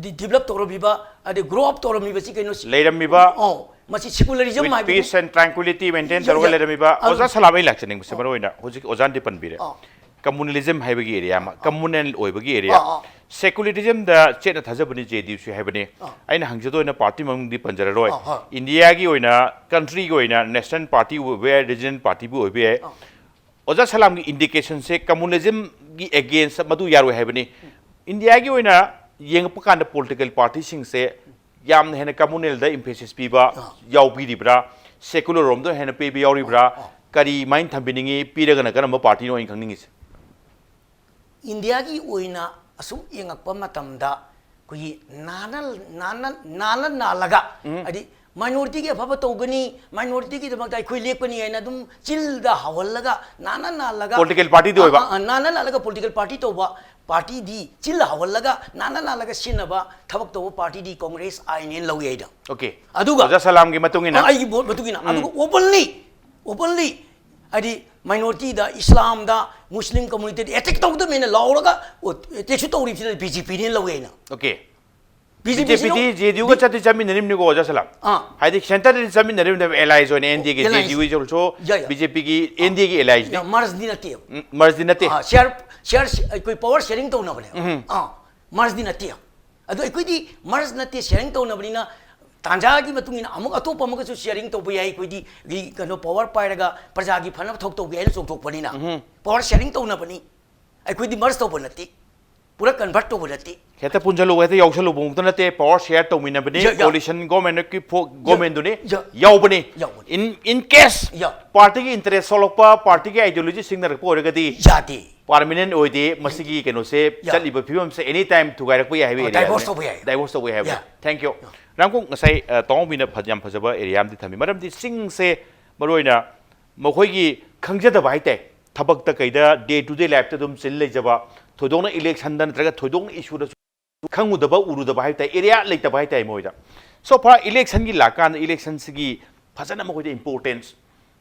ꯗꯤ-, ꯗꯤꯕꯂꯞ ꯇꯧꯔꯝꯃꯤꯕ, ꯑꯗꯩ ꯒ꯭ꯔꯣ ꯑꯞ ꯇꯧꯔꯝꯃꯤꯕꯁꯤ ꯀꯩꯅꯣ ꯁꯤ-, ꯂꯩꯔꯝꯃꯤꯕ ꯑꯣ, ꯃꯁꯤ ꯁꯦꯀꯨꯂꯔꯤꯖꯝ with ꯍꯥꯏꯕꯗꯤ peace and tranquility maintain ꯌꯥ, ꯇꯧꯔꯒ ꯌꯥ꯫ ꯂꯩꯔꯝꯃꯤꯕ꯫ ꯑꯗꯨ ꯑꯣꯖꯥ ꯁꯂꯥꯝ, ꯑꯩ ꯂꯥꯛꯆꯅꯤꯡꯕꯁꯦ ꯑꯣ꯫ ꯃꯔꯨ ꯑꯣꯏꯅ ꯍꯧꯖꯤꯛ ꯑꯣꯖꯥꯅꯗꯤ ꯄꯟꯕꯤꯔꯦ꯫ ꯑꯣ꯫ ꯀꯝꯃꯨꯅꯦꯂꯤꯖꯝ ꯍꯥꯏꯕꯒꯤ ꯑꯦꯔꯤꯌꯥ ꯑꯃ, ꯑꯣ꯫ ꯀꯝꯃꯨꯅꯦꯜ ꯑꯣꯏꯕꯒꯤ ꯑꯦꯔꯤꯌꯥ꯫ ꯑꯣ, ꯑꯣ꯫ ꯁꯦꯀꯨꯂꯔꯤꯖꯝꯗ ꯆꯦꯠꯅ ꯊꯥꯖꯕꯅꯤ ꯖꯦ ꯗꯤ ꯌꯨꯁꯤ ꯍꯥꯏꯕꯅꯤ꯫ ꯑꯣ꯫ ꯑꯩꯅ ꯍꯪꯖꯗꯣꯏꯅ ꯄꯥꯔꯇꯤ ꯃꯃꯤꯡꯗꯤ ꯄꯟꯖꯔꯔꯣꯏ꯫ ꯑꯣ, ꯍꯣꯏ꯫ ꯏꯟꯗꯤꯌꯥꯒꯤ ꯑꯣꯏꯅ, ꯀꯟꯇ꯭ꯔꯤꯒꯤ ꯑꯣꯏꯅ ꯅꯦꯁꯅꯦꯜ ꯄꯥꯔꯇꯤ ꯑꯣꯏꯕ ꯌꯥꯏ, ꯔꯤꯖꯅꯦꯜ ꯄꯥꯔꯇꯤꯕꯨ ꯑꯣꯏꯕ ꯌꯥꯏ꯫ ꯑꯣ꯫ ꯑꯣꯖꯥ ꯁꯂꯥꯝꯒꯤ ꯏꯟꯗꯤꯀꯦꯁꯟꯁꯦ ꯀꯝꯃꯨꯅꯤꯖꯝꯒꯤ ꯑꯦꯒꯦꯟꯁ ꯃꯗꯨ ꯌꯥꯔꯣꯏ ꯍꯥꯏꯕꯅꯤ꯫ ꯏꯟꯗꯤꯌꯥꯒꯤ ꯑꯣꯏꯅ ꯌꯦꯡꯉꯛꯄ ꯀꯥꯟꯗ ꯄꯣꯂꯤꯇꯤꯀꯦꯜ ꯄꯥꯔꯇꯤꯁꯤꯡꯁꯦ ꯌꯥꯝꯅ ꯍꯦꯟꯅ ꯀꯝꯃꯨꯅꯦꯜꯗ ꯏꯝꯐꯦꯁꯤꯁ ꯄꯤꯕ ꯑꯥ꯫ ꯌꯥꯎꯕꯤꯔꯤꯕ꯭ꯔꯥ? ꯁꯦꯀꯨꯂꯔ ꯔꯣꯝꯗ ꯍꯦꯟꯅ ꯄꯤꯕ ꯌꯥꯎꯔꯤꯕ꯭ꯔꯥ? ꯑꯥ, ꯑꯥ꯫ ꯀꯔꯤ ꯃꯥꯏꯅ ꯊꯝꯕꯤꯅꯤꯡꯉꯤ? ꯄꯤꯔꯒꯅ ꯀꯔꯝꯕ ꯄꯥꯔꯇꯤꯅꯣ ꯑꯩꯅ ꯈꯪꯅꯤꯡꯉꯤꯁꯦ? ꯏꯟꯗꯤꯌꯥꯒꯤ ꯑꯣꯏꯅ ꯑꯁꯨꯛ ꯌꯦꯡꯉꯛꯄ ꯃꯇꯝꯗ ꯑꯩꯈꯣꯏꯒꯤ ꯅꯥꯟꯅ ꯅꯥꯟꯅ ꯅꯥꯟꯅ ꯅꯥꯜꯂꯒ, ꯎꯝ꯫ ꯍꯥꯏꯗꯤ ꯃꯥꯏꯅꯣꯔꯤꯇꯤꯒꯤ ꯑꯐꯕ ꯇꯧꯒꯅꯤ, ꯃꯥꯏꯅꯣꯔꯤꯇꯤꯒꯤꯗꯃꯛꯇ ꯑꯩꯈꯣꯏ ꯂꯦꯞꯀꯅꯤ ꯍꯥꯏꯅ ꯑꯗꯨꯝ ꯆꯤꯜꯗ ꯍꯥꯎꯍꯜꯂꯒ, ꯅꯥꯟꯅ ꯅꯥꯜꯂꯒ, ꯄꯣꯂꯤꯇꯤꯀꯦꯜ ꯄꯥꯔꯇꯤꯗꯤ ꯑꯣꯏꯕ꯫ ꯑꯥ, ꯑꯥ, ꯅꯥꯟꯅ ꯅꯥꯜꯂꯒ ꯄꯣꯂꯤꯇꯤꯀꯦꯜ ꯄꯥꯔꯇꯤ ꯇꯧꯕ ꯄꯥꯔꯇꯤꯗꯤ, ꯆꯤꯜ ꯍꯥꯎꯍꯜꯂꯒ ꯅꯥꯟꯅ ꯅꯥꯜꯂꯒ ꯁꯤꯖꯤꯟꯅꯕ ꯊꯕꯛ ꯇꯧꯕ ꯄꯥꯔꯇꯤꯗꯤ ꯀꯣꯡꯒ꯭ꯔꯦꯁ ꯑꯥꯏꯅꯦꯅ ꯂꯧꯏ ꯑꯩꯅ꯫ ꯑꯣꯀꯦ꯫ ꯑꯗꯨꯒ ꯑꯣꯖꯥ ꯁꯂꯥꯝꯒꯤ ꯃꯇꯨꯡ ꯏꯟꯅ꯫ ꯑꯥ, ꯑꯩꯒꯤ ꯃꯣꯠ ꯃꯇꯨꯡ ꯏꯟꯅ꯫ ꯎꯝ꯫ ꯑꯗꯨꯒ openly, openly, ꯍꯥꯏꯗꯤ ꯃꯥꯏꯅꯣꯔꯤꯇꯤꯗ, ꯏꯁꯂꯥꯝꯗ, ꯃꯨꯁꯂꯤꯝ ꯀꯝꯃꯨꯅꯤꯇꯤꯗ ꯑꯦꯇꯦꯛ ꯇꯧꯒꯗꯕꯅꯦꯅ ꯂꯥꯎꯔꯒ ꯑꯦꯇꯦꯛꯁꯨ ꯇꯧꯔꯤꯕꯁꯤꯅ ꯕꯤ ꯖꯦ ꯄꯤꯅꯦꯅ ꯂꯧꯏ ꯑꯩꯅ꯫ ꯑꯣꯀꯦ꯫ ꯕꯤ ꯖꯦ ꯄꯤꯁꯤꯅ ꯕꯤ ꯖꯦ ꯄꯤꯗꯤ ꯖꯦ ꯗꯤ ꯌꯨꯒ ꯆꯠꯇꯤ ꯆꯠꯃꯤꯟꯅꯔꯤꯕꯅꯤꯀꯣ, ꯑꯣꯖꯥ ꯁꯂꯥꯝ? ꯑꯥ꯫ ꯍꯥꯏꯗꯤ ꯁꯦꯟꯇꯔꯗꯗꯤ ꯆꯠꯃꯤꯟꯅꯔꯤꯕꯅꯦꯕ, ꯑꯦꯂꯥꯏꯁ ꯑꯣꯏꯅ ꯑꯦꯟ ꯗꯤ ꯑꯦꯒꯤ, ꯑꯦꯂꯥꯏꯁ꯫ ꯖꯦ ꯗꯤ ꯌꯨ ꯑꯣꯏꯔꯁꯨ ꯌꯥ, ꯌꯥ꯫ ꯕꯤ ꯖꯦ ꯄꯤꯒꯤ ꯑꯦꯟ ꯗꯤ ꯑꯦꯒꯤ ꯑꯦꯂꯥꯏꯁꯅꯤ꯫ ꯌꯥ, ꯃꯔꯖꯗꯤ ꯅꯠꯇꯦꯕ꯫ ꯎꯝ, ꯃꯔꯖꯗꯤ ꯅꯠꯇꯦ꯫ ꯑꯥ, ꯁꯤꯌꯥꯔ, ꯁꯤꯌꯥꯔ, ꯑꯩꯈꯣꯏ ꯄꯋꯥꯔ ꯁꯤꯌꯥꯔꯤꯡ ꯇꯧꯅꯕꯅꯦꯕ꯫ ꯎꯝ꯫ ꯑꯥ, ꯃꯔꯖꯗꯤ ꯅꯠꯇꯦ꯫ ꯑꯗꯣ ꯑꯩꯈꯣꯏꯗꯤ ꯃꯔꯖ ꯅꯠꯇꯦ, ꯁꯤꯌꯥꯔꯤꯡ ꯇꯧꯅꯕꯅꯤꯅ ꯇꯥꯟꯖꯥꯒꯤ ꯃꯇꯨꯡ ꯏꯟꯅ ꯑꯃꯨꯛ ꯑꯇꯣꯞꯄ ꯑꯃꯒꯁꯨ ꯁꯤꯌꯥꯔꯤꯡ ꯇꯧꯕ ꯌꯥꯏ꯫ ꯑꯩꯈꯣꯏꯗꯤ ꯒꯤ-, ꯀꯩꯅꯣ, ꯄꯋꯥꯔ ꯄꯥꯏꯔꯒ ꯄ꯭ꯔꯖꯥꯒꯤ ꯐꯅꯕ ꯊꯕꯛ ꯇꯧꯒꯦ ꯍꯥꯏꯅ ꯆꯣꯡꯊꯣꯛꯄꯅꯤꯅ ꯎꯝ꯫ Power sharing ꯇꯧꯅꯕꯅꯤ꯫ ꯑꯩꯈꯣꯏꯗꯤ ꯃꯔꯖ ꯇꯧꯕ ꯅꯠꯇꯦ, ꯄꯨꯔꯥ ꯀꯟꯚꯔꯠ ꯇꯧꯕ ꯅꯠꯇꯦ꯫ ꯍꯦꯛꯇ ꯄꯨꯟꯁꯤꯜꯂꯨꯕ, ꯍꯦꯛꯇ ꯌꯥꯎꯁꯜꯂꯨꯕ ꯃꯛꯇ ꯅꯠꯇꯦ꯫ ꯄꯋꯥꯔ ꯁꯤꯌꯥꯔ ꯇꯧꯃꯤꯟꯅꯕꯅꯤ, ꯌꯥ, ꯌꯥ꯫ ꯀꯣꯂꯤꯁꯟ ꯒꯣꯔꯃꯦꯟꯀꯤ ꯐꯣ-, ꯌꯥ, ꯒꯣꯔꯃꯦꯟꯗꯨꯅꯤ ꯌꯥ꯫ ꯌꯥꯎꯕꯅꯤ꯫ ꯌꯥꯎꯕꯅꯤ꯫ In, in case ꯌꯥ꯫ ꯄꯥꯔꯇꯤꯒꯤ ꯏꯟꯇꯔꯦꯁ ꯁꯣꯛꯂꯛꯄ, ꯄꯥꯔꯇꯤꯒꯤ ꯑꯥꯏꯗꯤꯌꯣꯂꯣꯖꯤ ꯁꯤꯡꯅꯔꯛꯄ ꯑꯣꯏꯔꯒꯗꯤ ꯌꯥꯗꯦ꯫ ꯄꯥꯔꯃꯤꯅꯦꯟ ꯑꯣꯏꯗꯦ꯫ ꯃꯁꯤꯒꯤ ꯀꯩꯅꯣꯁꯦ, ꯌꯥ꯫ ꯆꯠꯂꯤꯕ ꯐꯤꯕꯝꯁꯦ ꯑꯦꯅꯤ ꯇꯥꯏꯝ ꯊꯨꯒꯥꯏꯔꯛꯄ ꯌꯥꯏ ꯍꯥꯏꯕ ꯑꯣ, ꯑꯦꯔꯤꯌꯥꯅꯤ꯫ ꯗꯥꯏꯚꯣꯔꯁ ꯇꯧꯕ ꯌꯥꯏ꯫ ꯗꯥꯏꯚꯣꯔꯁ ꯇꯧꯕ ꯌꯥꯏ ꯍꯥꯏꯕ꯫ ꯌꯥ꯫ Thank you꯫ ꯌꯥ꯫ ꯔꯥꯝꯀꯣꯡ, ꯉꯁꯥꯏ, ꯑ, ꯇꯥꯎꯕꯤꯅ ꯐ-, ꯌꯥꯝ ꯐꯖꯕ ꯑꯦꯔꯤꯌꯥ ꯑꯃꯗꯤ ꯊꯝꯃꯤ꯫ ꯃꯔꯝꯗꯤ ꯆꯤꯡꯁꯦ ꯃꯔꯨꯑꯣꯏꯅ ꯃꯈꯣꯏꯒꯤ ꯈꯪꯖꯗꯕ ꯍꯥꯏꯇꯥꯏ, ꯊꯕꯛꯇ ꯀꯩꯗ day to day lifeꯇ ꯑꯗꯨꯝ ꯆꯤꯜ ꯂꯩꯖꯕ, ꯊꯣꯏꯗꯣꯛꯅ ꯏꯂꯦꯛꯁꯟꯗ ꯅꯠꯇ꯭ꯔꯒ ꯊꯣꯏꯗꯣꯛꯅ ꯏꯁꯨꯗꯁꯨ ꯈꯪꯉꯨꯗꯕ, ꯎꯔꯨꯗꯕ ꯍꯥꯏꯕ ꯇꯥꯏ, ꯑꯦꯔꯤꯌꯥ ꯂꯩꯇꯕ ꯍꯥꯏ ꯇꯥꯏ ꯃꯣꯏꯗ꯫ So far ꯏꯂꯦꯛꯁꯟꯒꯤ ꯂꯥꯛꯀꯥꯟꯗ ꯏꯂꯦꯛꯁꯟꯁꯤꯒꯤ ꯐꯖꯅ ꯃꯈꯣꯏꯗ importance,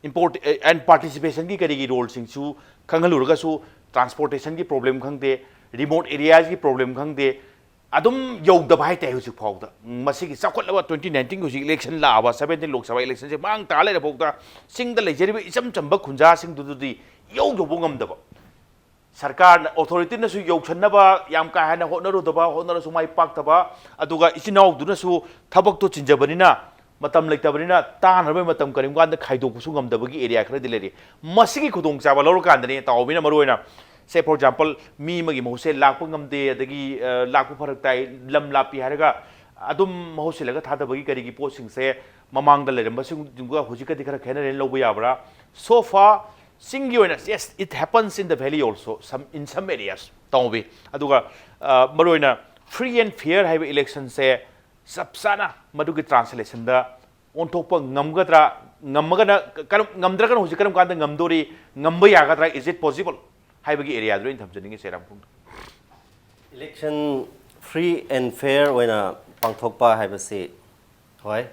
import-, and participationꯒꯤ ꯀꯔꯤꯒꯤ ꯔꯣꯜꯁꯤꯡꯁꯨ ꯈꯪꯍꯜꯂꯨꯔꯒꯁꯨ, ꯇ꯭ꯔꯥꯟꯁꯄꯣꯔꯇꯦꯁꯟꯒꯤ ꯄ꯭ꯔꯣꯕ꯭ꯂꯦꯝ ꯈꯪꯗꯦ, ꯔꯤꯃꯣꯠ ꯑꯦꯔꯤꯌꯥꯁꯀꯤ ꯄ꯭ꯔꯣꯕ꯭ꯂꯦꯝ ꯈꯪꯗꯦ, ꯑꯗꯨꯝ ꯌꯧꯗꯕ ꯍꯥꯏ ꯇꯥꯏ ꯍꯧꯖꯤꯛ ꯐꯥꯎꯗ꯫ ꯃꯁꯤꯒꯤ ꯆꯥꯎꯈꯠꯂꯕ twenty nineteen ꯍꯧꯖꯤꯛ ꯏꯂꯦꯛꯁꯟ ꯂꯥꯛꯑꯕ, seventeen ꯂꯣꯛ ꯁꯚꯥ ꯏꯂꯦꯛꯁꯟꯁꯦ ꯃꯥꯡ ꯇꯥ ꯂꯩꯔ ꯐꯥꯎꯗ ꯆꯤꯡꯗ ꯂꯩꯖꯔꯤꯕ ꯏꯆꯝ ꯆꯝꯕ ꯈꯨꯟꯖꯥꯁꯤꯡꯗꯨꯗꯗꯤ ꯌꯧ ꯌꯧꯕ ꯉꯝꯗꯕ꯫ ꯁꯔꯀꯥꯔꯅ, ꯑꯣꯊꯣꯔꯤꯇꯤꯅꯁꯨ ꯌꯧꯁꯟꯅꯕ ꯌꯥꯝ ꯀꯥ ꯍꯦꯟꯅ ꯍꯣꯠꯅꯔꯨꯗꯕ, ꯍꯣꯠꯅꯔꯁꯨ ꯃꯥꯏ ꯄꯥꯛꯇꯕ, ꯑꯗꯨꯒ ꯏꯆꯤꯟ ꯏꯅꯥꯎꯗꯨꯅꯁꯨ ꯊꯕꯛꯇꯣ ꯆꯤꯟꯖꯕꯅꯤꯅ, ꯃꯇꯝ ꯂꯩꯇꯕꯅꯤꯅ, ꯇꯥꯅꯕ ꯃꯇꯝ ꯀꯔꯤꯒꯨꯝꯕ ꯀꯥꯟꯗ ꯈꯥꯏꯗꯣꯛꯄꯁꯨ ꯉꯝꯗꯕꯒꯤ ꯑꯦꯔꯤꯌꯥ ꯈꯔꯗꯤ ꯂꯩꯔꯤ꯫ ꯃꯁꯤꯒꯤ ꯈꯨꯗꯣꯡꯆꯥꯕ ꯂꯧꯔꯀꯥꯟꯗꯅꯤ ꯇꯥꯎꯕꯤꯅ ꯃꯔꯨꯑꯣꯏꯅ, say for example, ꯃꯤ ꯑꯃꯒꯤ ꯃꯍꯨꯠꯁꯦ ꯂꯥꯛꯄ ꯉꯝꯗꯦ, ꯑꯗꯒꯤ, ꯑ, ꯂꯥꯛꯄ ꯐꯔꯛ ꯇꯥꯏ, ꯂꯝ ꯂꯥꯞꯄꯤ ꯍꯥꯏꯔꯒ ꯑꯗꯨꯝ ꯃꯍꯨꯠ ꯁꯤꯜꯂꯒ ꯊꯥꯗꯕꯒꯤ ꯀꯔꯤꯒꯤ ꯄꯣꯠꯁꯤꯡꯁꯦ ꯃꯃꯥꯡꯗ ꯂꯩꯔꯝꯕꯁꯤꯡꯗꯨꯒ ꯍꯧꯖꯤꯛꯀꯗꯤ ꯈꯔ ꯈꯦꯠꯅꯔꯦꯅ ꯂꯧꯕ ꯌꯥꯕ꯭ꯔꯥ? So far, ꯆꯤꯡꯒꯤ ꯑꯣꯏꯅ, yes, it happens in the valley also, some, in some areas, ꯇꯥꯎꯕꯤ꯫ ꯑꯗꯨꯒ, ꯑ, ꯃꯔꯨꯑꯣꯏꯅ Free and fair ꯍꯥꯏꯕ election ꯁꯦ ꯆꯞ ꯆꯥꯅ ꯃꯗꯨꯒꯤ translation ꯗ ꯑꯣꯟꯊꯣꯛꯄ ꯉꯝꯒꯗ꯭ꯔꯥ? ꯉꯝꯃꯒꯅ ꯀꯔꯝ, ꯉꯝꯗ꯭ꯔꯒꯅ ꯍꯧꯖꯤꯛ ꯀꯔꯝ ꯀꯥꯟꯗ ꯉꯝꯗꯣꯔꯤ? ꯉꯝꯕ ꯌꯥꯒꯗ꯭ꯔꯥ? Is it possible? ꯍꯥꯏꯕꯒꯤ area ꯗꯨ ꯑꯩꯅ ꯊꯝꯖꯅꯤꯡꯉꯤꯁꯦ, ꯔꯥꯝꯈꯣꯡꯗ꯫ Election free and fair ꯑꯣꯏꯅ ꯄꯥꯡꯊꯣꯛꯄ ꯍꯥꯏꯕꯁꯤ, ꯍꯣꯏ,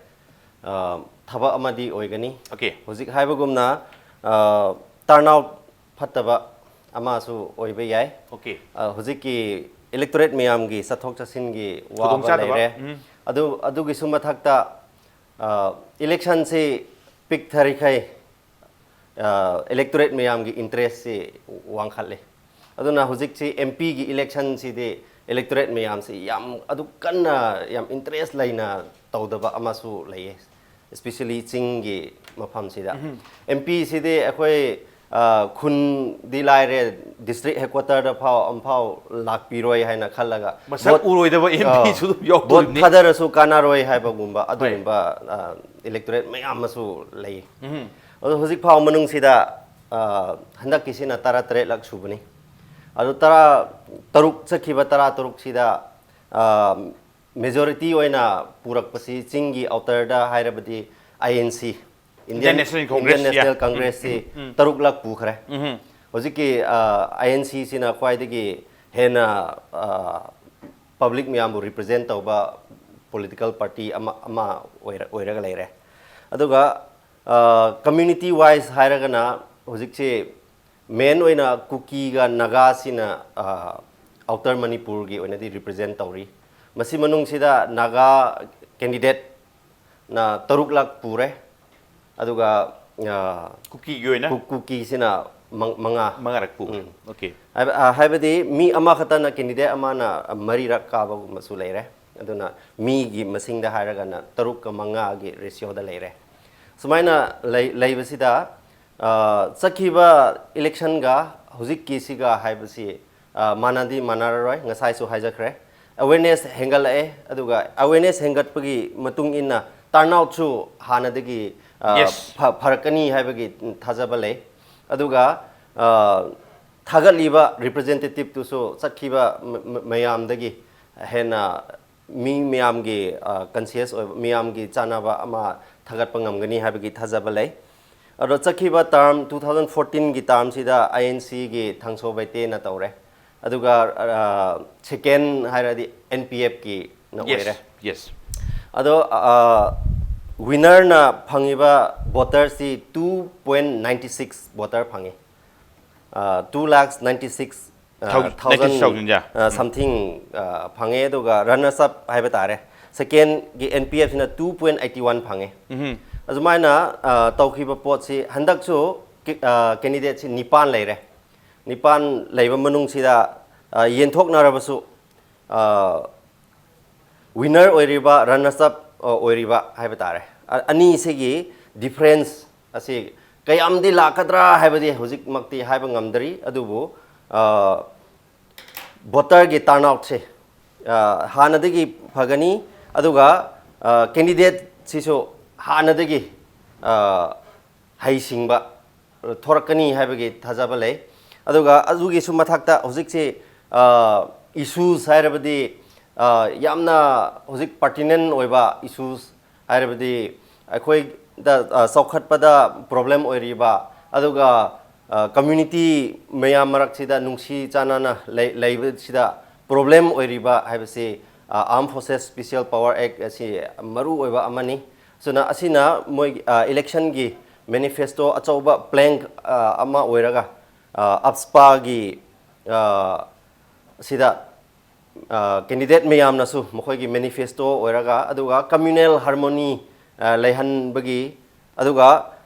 ꯑ, ꯊꯕꯛ ꯑꯃꯗꯤ ꯑꯣꯏꯒꯅꯤ꯫ Okay. ꯍꯧꯖꯤꯛ ꯍꯥꯏꯕꯒꯨꯝꯅ, ꯑ, turnout ꯐꯠꯇꯕ ꯑꯃꯁꯨ ꯑꯣꯏꯕ ꯌꯥꯏ꯫ Okay. ꯑ, ꯍꯧꯖꯤꯛꯀꯤ electorate ꯃꯌꯥꯝꯒꯤ ꯆꯠꯊꯣꯛ ꯆꯠꯁꯤꯟꯒꯤ ꯋꯥꯕ ꯈꯨꯗꯣꯡꯆꯥꯗꯕ꯫ ꯂꯩꯔꯦ꯫ ꯎꯝ꯫ ꯑꯗꯨ, ꯑꯗꯨꯒꯤꯁꯨ ꯃꯊꯛꯇ, ꯑ, election ꯁꯤ ꯄꯤꯛꯊꯔꯤꯈꯩ, ꯑ, electorate ꯃꯌꯥꯝꯒꯤ interest ꯁꯤ ꯋꯥꯡꯈꯠꯂꯤ꯫ ꯑꯗꯨꯅ ꯍꯧꯖꯤꯛꯁꯤ M P ꯒꯤ election ꯁꯤꯗꯤ electorate ꯃꯌꯥꯝꯁꯤ ꯌꯥꯝ ꯑꯗꯨ ꯀꯟꯅ, ꯌꯥꯝ interest ꯂꯩꯅ ꯇꯧꯗꯕ ꯑꯃꯁꯨ ꯂꯩꯌꯦ, especially ꯆꯤꯡꯒꯤ ꯃꯐꯝꯁꯤꯗ꯫ M P ꯁꯤꯗꯤ ꯑꯩꯈꯣꯏ, ꯑ, ꯈꯨꯟꯗꯤ ꯂꯥꯏꯔꯦ, district headquarter ꯗ ꯐꯥꯎ ꯑꯝꯐꯥꯎ ꯂꯥꯛꯄꯤꯔꯣꯏ ꯍꯥꯏꯅ ꯈꯜꯂꯒ, ꯃꯁꯛ vote, ꯎꯔꯣꯏꯗꯕ M P ꯑ, ꯁꯨ ꯑꯗꯨꯝ vote ꯌꯥꯎꯗꯣꯔꯤꯕꯅꯤ꯫ ꯊꯥꯗꯔꯁꯨ ꯀꯥꯟꯅꯔꯣꯏ ꯍꯥꯏꯕꯒꯨꯝꯕ ꯑꯗꯨꯒꯨꯝꯕ, ꯑ, electorate ꯃꯌꯥꯝ ꯑꯃꯁꯨ ꯂꯩ꯫ ꯑꯗꯣ ꯍꯧꯖꯤꯛ ꯐꯥꯎ ꯃꯅꯨꯡꯁꯤꯗ, ꯑ, ꯍꯟꯗꯛꯀꯤꯁꯤꯅ ꯇꯔꯥ ꯇꯔꯦꯠꯂꯛ ꯁꯨꯕꯅꯤ꯫ ꯑꯗꯣ ꯇꯔꯥ ꯇꯔꯨꯛ, ꯆꯠꯈꯤꯕ ꯇꯔꯥ ꯇꯔꯨꯛꯁꯤꯗ, ꯑ, majority ꯑꯣꯏꯅ ꯄꯨꯔꯛꯄꯁꯤ ꯆꯤꯡꯒꯤ outer ꯗ ꯍꯥꯏꯔꯕꯗꯤ I N C, Indian National Congress, Indian National yeah. Congress ꯁꯤ ꯇꯔꯨꯛꯂꯛ ꯄꯨꯈ꯭ꯔꯦ꯫ ꯍꯧꯖꯤꯛꯀꯤ, ꯑ, I N C ꯁꯤꯅ ꯈ꯭ꯋꯥꯏꯗꯒꯤ ꯍꯦꯟꯅ, ꯑ, public ꯃꯌꯥꯝꯕꯨ represent ꯇꯧꯕ political party ꯑꯃ, ꯑꯃ ꯑꯣꯏꯔ-, ꯑꯣꯏꯔꯒ ꯂꯩꯔꯦ꯫ ꯑꯗꯨꯒ, ꯑ, community wise ꯍꯥꯏꯔꯒꯅ ꯍꯧꯖꯤꯛꯁꯤ main ꯑꯣꯏꯅ ꯀꯨꯀꯤꯒ ꯅꯥꯒꯥꯁꯤꯅ, ꯑ, outer ꯃꯅꯤꯄꯨꯔꯒꯤ ꯑꯣꯏꯅꯗꯤ represent ꯇꯧꯔꯤ꯫ ꯃꯁꯤ ꯃꯅꯨꯡꯁꯤꯗ ꯅꯥꯒꯥ candidate ꯅ ꯇꯔꯨꯛꯂꯛ ꯄꯨꯔꯦ꯫ ꯑꯗꯨꯒ, ꯑ, ꯀꯨꯀꯤꯒꯤ ꯑꯣꯏꯅ? ꯀꯨ-, ꯀꯨꯀꯤꯁꯤꯅ ꯃꯪ-, ꯃꯉꯥ꯫ ꯃꯉꯥꯔꯛ ꯄꯨ꯫ ꯎꯝ꯫ Okay. ꯍꯥꯏꯕ-, ꯑ, ꯍꯥꯏꯕꯗꯤ ꯃꯤ ꯑꯃꯈꯛꯇꯅ, candidate ꯑꯃꯅ ꯃꯔꯤꯔꯛ ꯀꯥꯕꯒꯨꯝꯕꯁꯨ ꯂꯩꯔꯦ꯫ ꯑꯗꯨꯅ ꯃꯤꯒꯤ ꯃꯁꯤꯡꯗ ꯍꯥꯏꯔꯒꯅ ꯇꯔꯨꯛꯀ ꯃꯉꯥꯒꯤ ratio ꯗ ꯂꯩꯔꯦ꯫ ꯁꯨꯃꯥꯏꯅ ꯂꯩ-, ꯂꯩꯕꯁꯤꯗ, ꯑ, ꯆꯠꯈꯤꯕ election ꯒ ꯍꯧꯖꯤꯛꯀꯤꯁꯤꯒ ꯍꯥꯏꯕꯁꯤ, ꯑ, ꯃꯥꯟꯅꯗꯤ ꯃꯥꯟꯅꯔꯔꯣꯏ, ꯉꯁꯥꯏꯁꯨ ꯍꯥꯏꯖꯈ꯭ꯔꯦ꯫ Awareness ꯍꯦꯟꯒꯠꯂꯛꯑꯦ, ꯑꯗꯨꯒ awareness ꯍꯦꯟꯒꯠꯄꯒꯤ ꯃꯇꯨꯡ ꯏꯟꯅ turnout ꯁꯨ ꯍꯥꯟꯅꯗꯒꯤ, ꯑ, Yes. ꯐ-, ꯐꯔꯛꯀꯅꯤ ꯍꯥꯏꯕꯒꯤ ꯊꯥꯖꯕ ꯂꯩ꯫ ꯑꯗꯨꯒ, ꯑ, ꯊꯥꯒꯠꯂꯤꯕ representative ꯇꯨꯁꯨ ꯆꯠꯈꯤꯕ ꯃ-, ꯃ-, ꯃꯌꯥꯝꯗꯒꯤ ꯍꯦꯟꯅ ꯃꯤ ꯃꯌꯥꯝꯒꯤ ꯀꯟꯁꯤꯌꯁ ꯑꯣꯏꯕ, ꯃꯤꯌꯥꯝꯒꯤ ꯆꯥꯅꯕ ꯑꯃ ꯊꯥꯒꯠꯄ ꯉꯝꯒꯅꯤ ꯍꯥꯏꯕꯒꯤ ꯊꯥꯖꯕ ꯂꯩ꯫ ꯑꯗꯣ ꯆꯠꯈꯤꯕ ꯇꯥꯔꯝ, ꯇꯨ ꯊꯥꯎꯖꯟ ꯐꯣꯔꯇꯤꯟꯒꯤ ꯇꯥꯔꯝꯁꯤꯗ ꯑꯥꯏ ꯑꯦꯟ ꯁꯤꯒꯤ ꯊꯥꯡꯁꯣ ꯕꯩꯇꯦꯅ ꯇꯧꯔꯦ꯫ ꯑꯗꯨꯒ ꯁꯦꯀꯦꯟ ꯍꯥꯏꯔꯗꯤ ꯑꯦꯟ ꯄꯤ ꯑꯦꯐꯀꯤꯅ ꯑꯣꯏꯔꯦ꯫ Yes. ꯑꯗꯣ ꯋꯤꯅꯔꯅ ꯐꯪꯉꯤꯕ ꯚꯣꯇꯔꯁꯤ two point ninety six voter ꯐꯪꯉꯤ꯫ Two lakhs ninety six Thousand, ninety six thousand, yeah. ꯁꯝꯊꯤꯡ ꯐꯪꯉꯦ꯫ ꯑꯗꯨꯒ ꯔꯟꯅꯔꯁ ꯑꯞ ꯍꯥꯏꯕ ꯇꯥꯔꯦ, ꯁꯦꯀꯦꯟꯒꯤ ꯑꯦꯟ ꯄꯤ ꯑꯦꯐꯁꯤꯅ ꯇꯨ ꯄꯣꯏꯟ ꯑꯩꯠꯇꯤ ꯋꯥꯟ ꯐꯪꯉꯦ꯫ ꯑꯗꯨꯃꯥꯏꯅ ꯇꯧꯈꯤꯕ ꯄꯣꯠꯁꯤ ꯍꯟꯗꯛꯁꯨ ꯀꯦꯟꯗꯤꯗꯦꯠꯁꯤ ꯅꯤꯄꯥꯟ ꯂꯩꯔꯦ꯫ ꯅꯤꯄꯥꯟ ꯂꯩꯕ ꯃꯅꯨꯡꯁꯤꯗ ꯌꯦꯟꯊꯣꯛꯅꯔꯕꯁꯨ ꯋꯤꯅꯔ ꯑꯣꯏꯔꯤꯕ, ꯔꯟꯅꯔꯁ ꯑꯞ ꯑꯣꯏꯔꯤꯕ ꯍꯥꯏꯕ ꯇꯥꯔꯦ, ꯑꯅꯤꯁꯤꯒꯤ ꯗꯤꯐ꯭ꯔꯦꯟꯁ ꯑꯁꯤ ꯀꯌꯥꯝꯗꯤ ꯂꯥꯛꯀꯗ꯭ꯔꯥ ꯍꯥꯏꯕꯗꯤ ꯍꯧꯖꯤꯛꯃꯛꯇꯤ ꯍꯥꯏꯕ ꯉꯝꯗ꯭ꯔꯤ꯫ ꯑꯗꯨꯕꯨ ꯚꯣꯇꯔꯒꯤ ꯇꯔꯟꯑꯥꯎꯠꯁꯦ ꯍꯥꯟꯅꯗꯒꯤ ꯐꯒꯅꯤ꯫ ꯑꯗꯨꯒ ꯀꯦꯟꯗꯤꯗꯦꯠꯁꯤꯁꯨ ꯍꯥꯟꯅꯗꯒꯤ ꯍꯩꯁꯤꯡꯕ ꯊꯣꯔꯛꯀꯅꯤ ꯍꯥꯏꯕꯒꯤ ꯊꯥꯖꯕ ꯂꯩ꯫ ꯑꯗꯨꯒ ꯑꯗꯨꯒꯤꯁꯨ ꯃꯊꯛꯇ ꯍꯧꯖꯤꯛꯁꯤ ꯏꯁꯨꯁ ꯍꯥꯏꯔꯕꯗꯤ ꯌꯥꯝꯅ ꯍꯧꯖꯤꯛ ꯄꯔꯇꯤꯅꯦꯟ ꯑꯣꯏꯕ ꯏꯁꯨꯁ ꯍꯥꯏꯔꯕꯗꯤ ꯑꯩꯈꯣꯏꯗ ꯆꯥꯎꯈꯠꯄꯗ ꯄ꯭ꯔꯣꯕ꯭ꯂꯦꯝ ꯑꯣꯏꯔꯤꯕ, ꯑꯗꯨꯒ ꯀꯝꯃ꯭ꯌꯨꯅꯤꯇꯤ ꯃꯌꯥꯝ ꯃꯔꯛꯁꯤꯗ ꯅꯨꯡꯁꯤ ꯆꯥꯟꯅꯅ ꯂꯩꯕꯁꯤꯗ ꯄ꯭ꯔꯣꯕ꯭ꯂꯦꯝ ꯑꯣꯏꯔꯤꯕ ꯍꯥꯏꯕꯁꯤ ꯑꯥꯔꯝ ꯐꯣꯔꯁꯦꯁ ꯁ꯭ꯄꯤꯁꯦꯜ ꯄꯥꯋꯔ ꯑꯦꯛ ꯑꯁꯤ ꯃꯔꯨ ꯑꯣꯏꯕ ꯑꯃꯅꯤ꯫ ꯑꯗꯨꯅ ꯑꯁꯤꯅ ꯃꯣꯏ ꯏꯂꯦꯛꯁꯟꯒꯤ ꯃꯦꯅꯤꯐꯦꯁꯇꯣ ꯑꯆꯧꯕ ꯄ꯭ꯂꯦꯡ ꯑꯃ ꯑꯣꯏꯔꯒ ꯑꯞꯁꯄꯥꯒꯤ ꯁꯤꯗ ꯀꯦꯟꯗꯤꯗꯦꯠ ꯃꯌꯥꯝꯅꯁꯨ ꯃꯈꯣꯏꯒꯤ ꯃꯦꯅꯤꯐꯦꯁꯇꯣ ꯑꯣꯏꯔꯒ, ꯑꯗꯨꯒ ꯀꯝꯃ꯭ꯌꯨꯅꯦꯜ ꯍꯥꯔꯃꯣꯅꯤ ꯂꯩꯍꯟꯕꯒꯤ, ꯑꯗꯨꯒ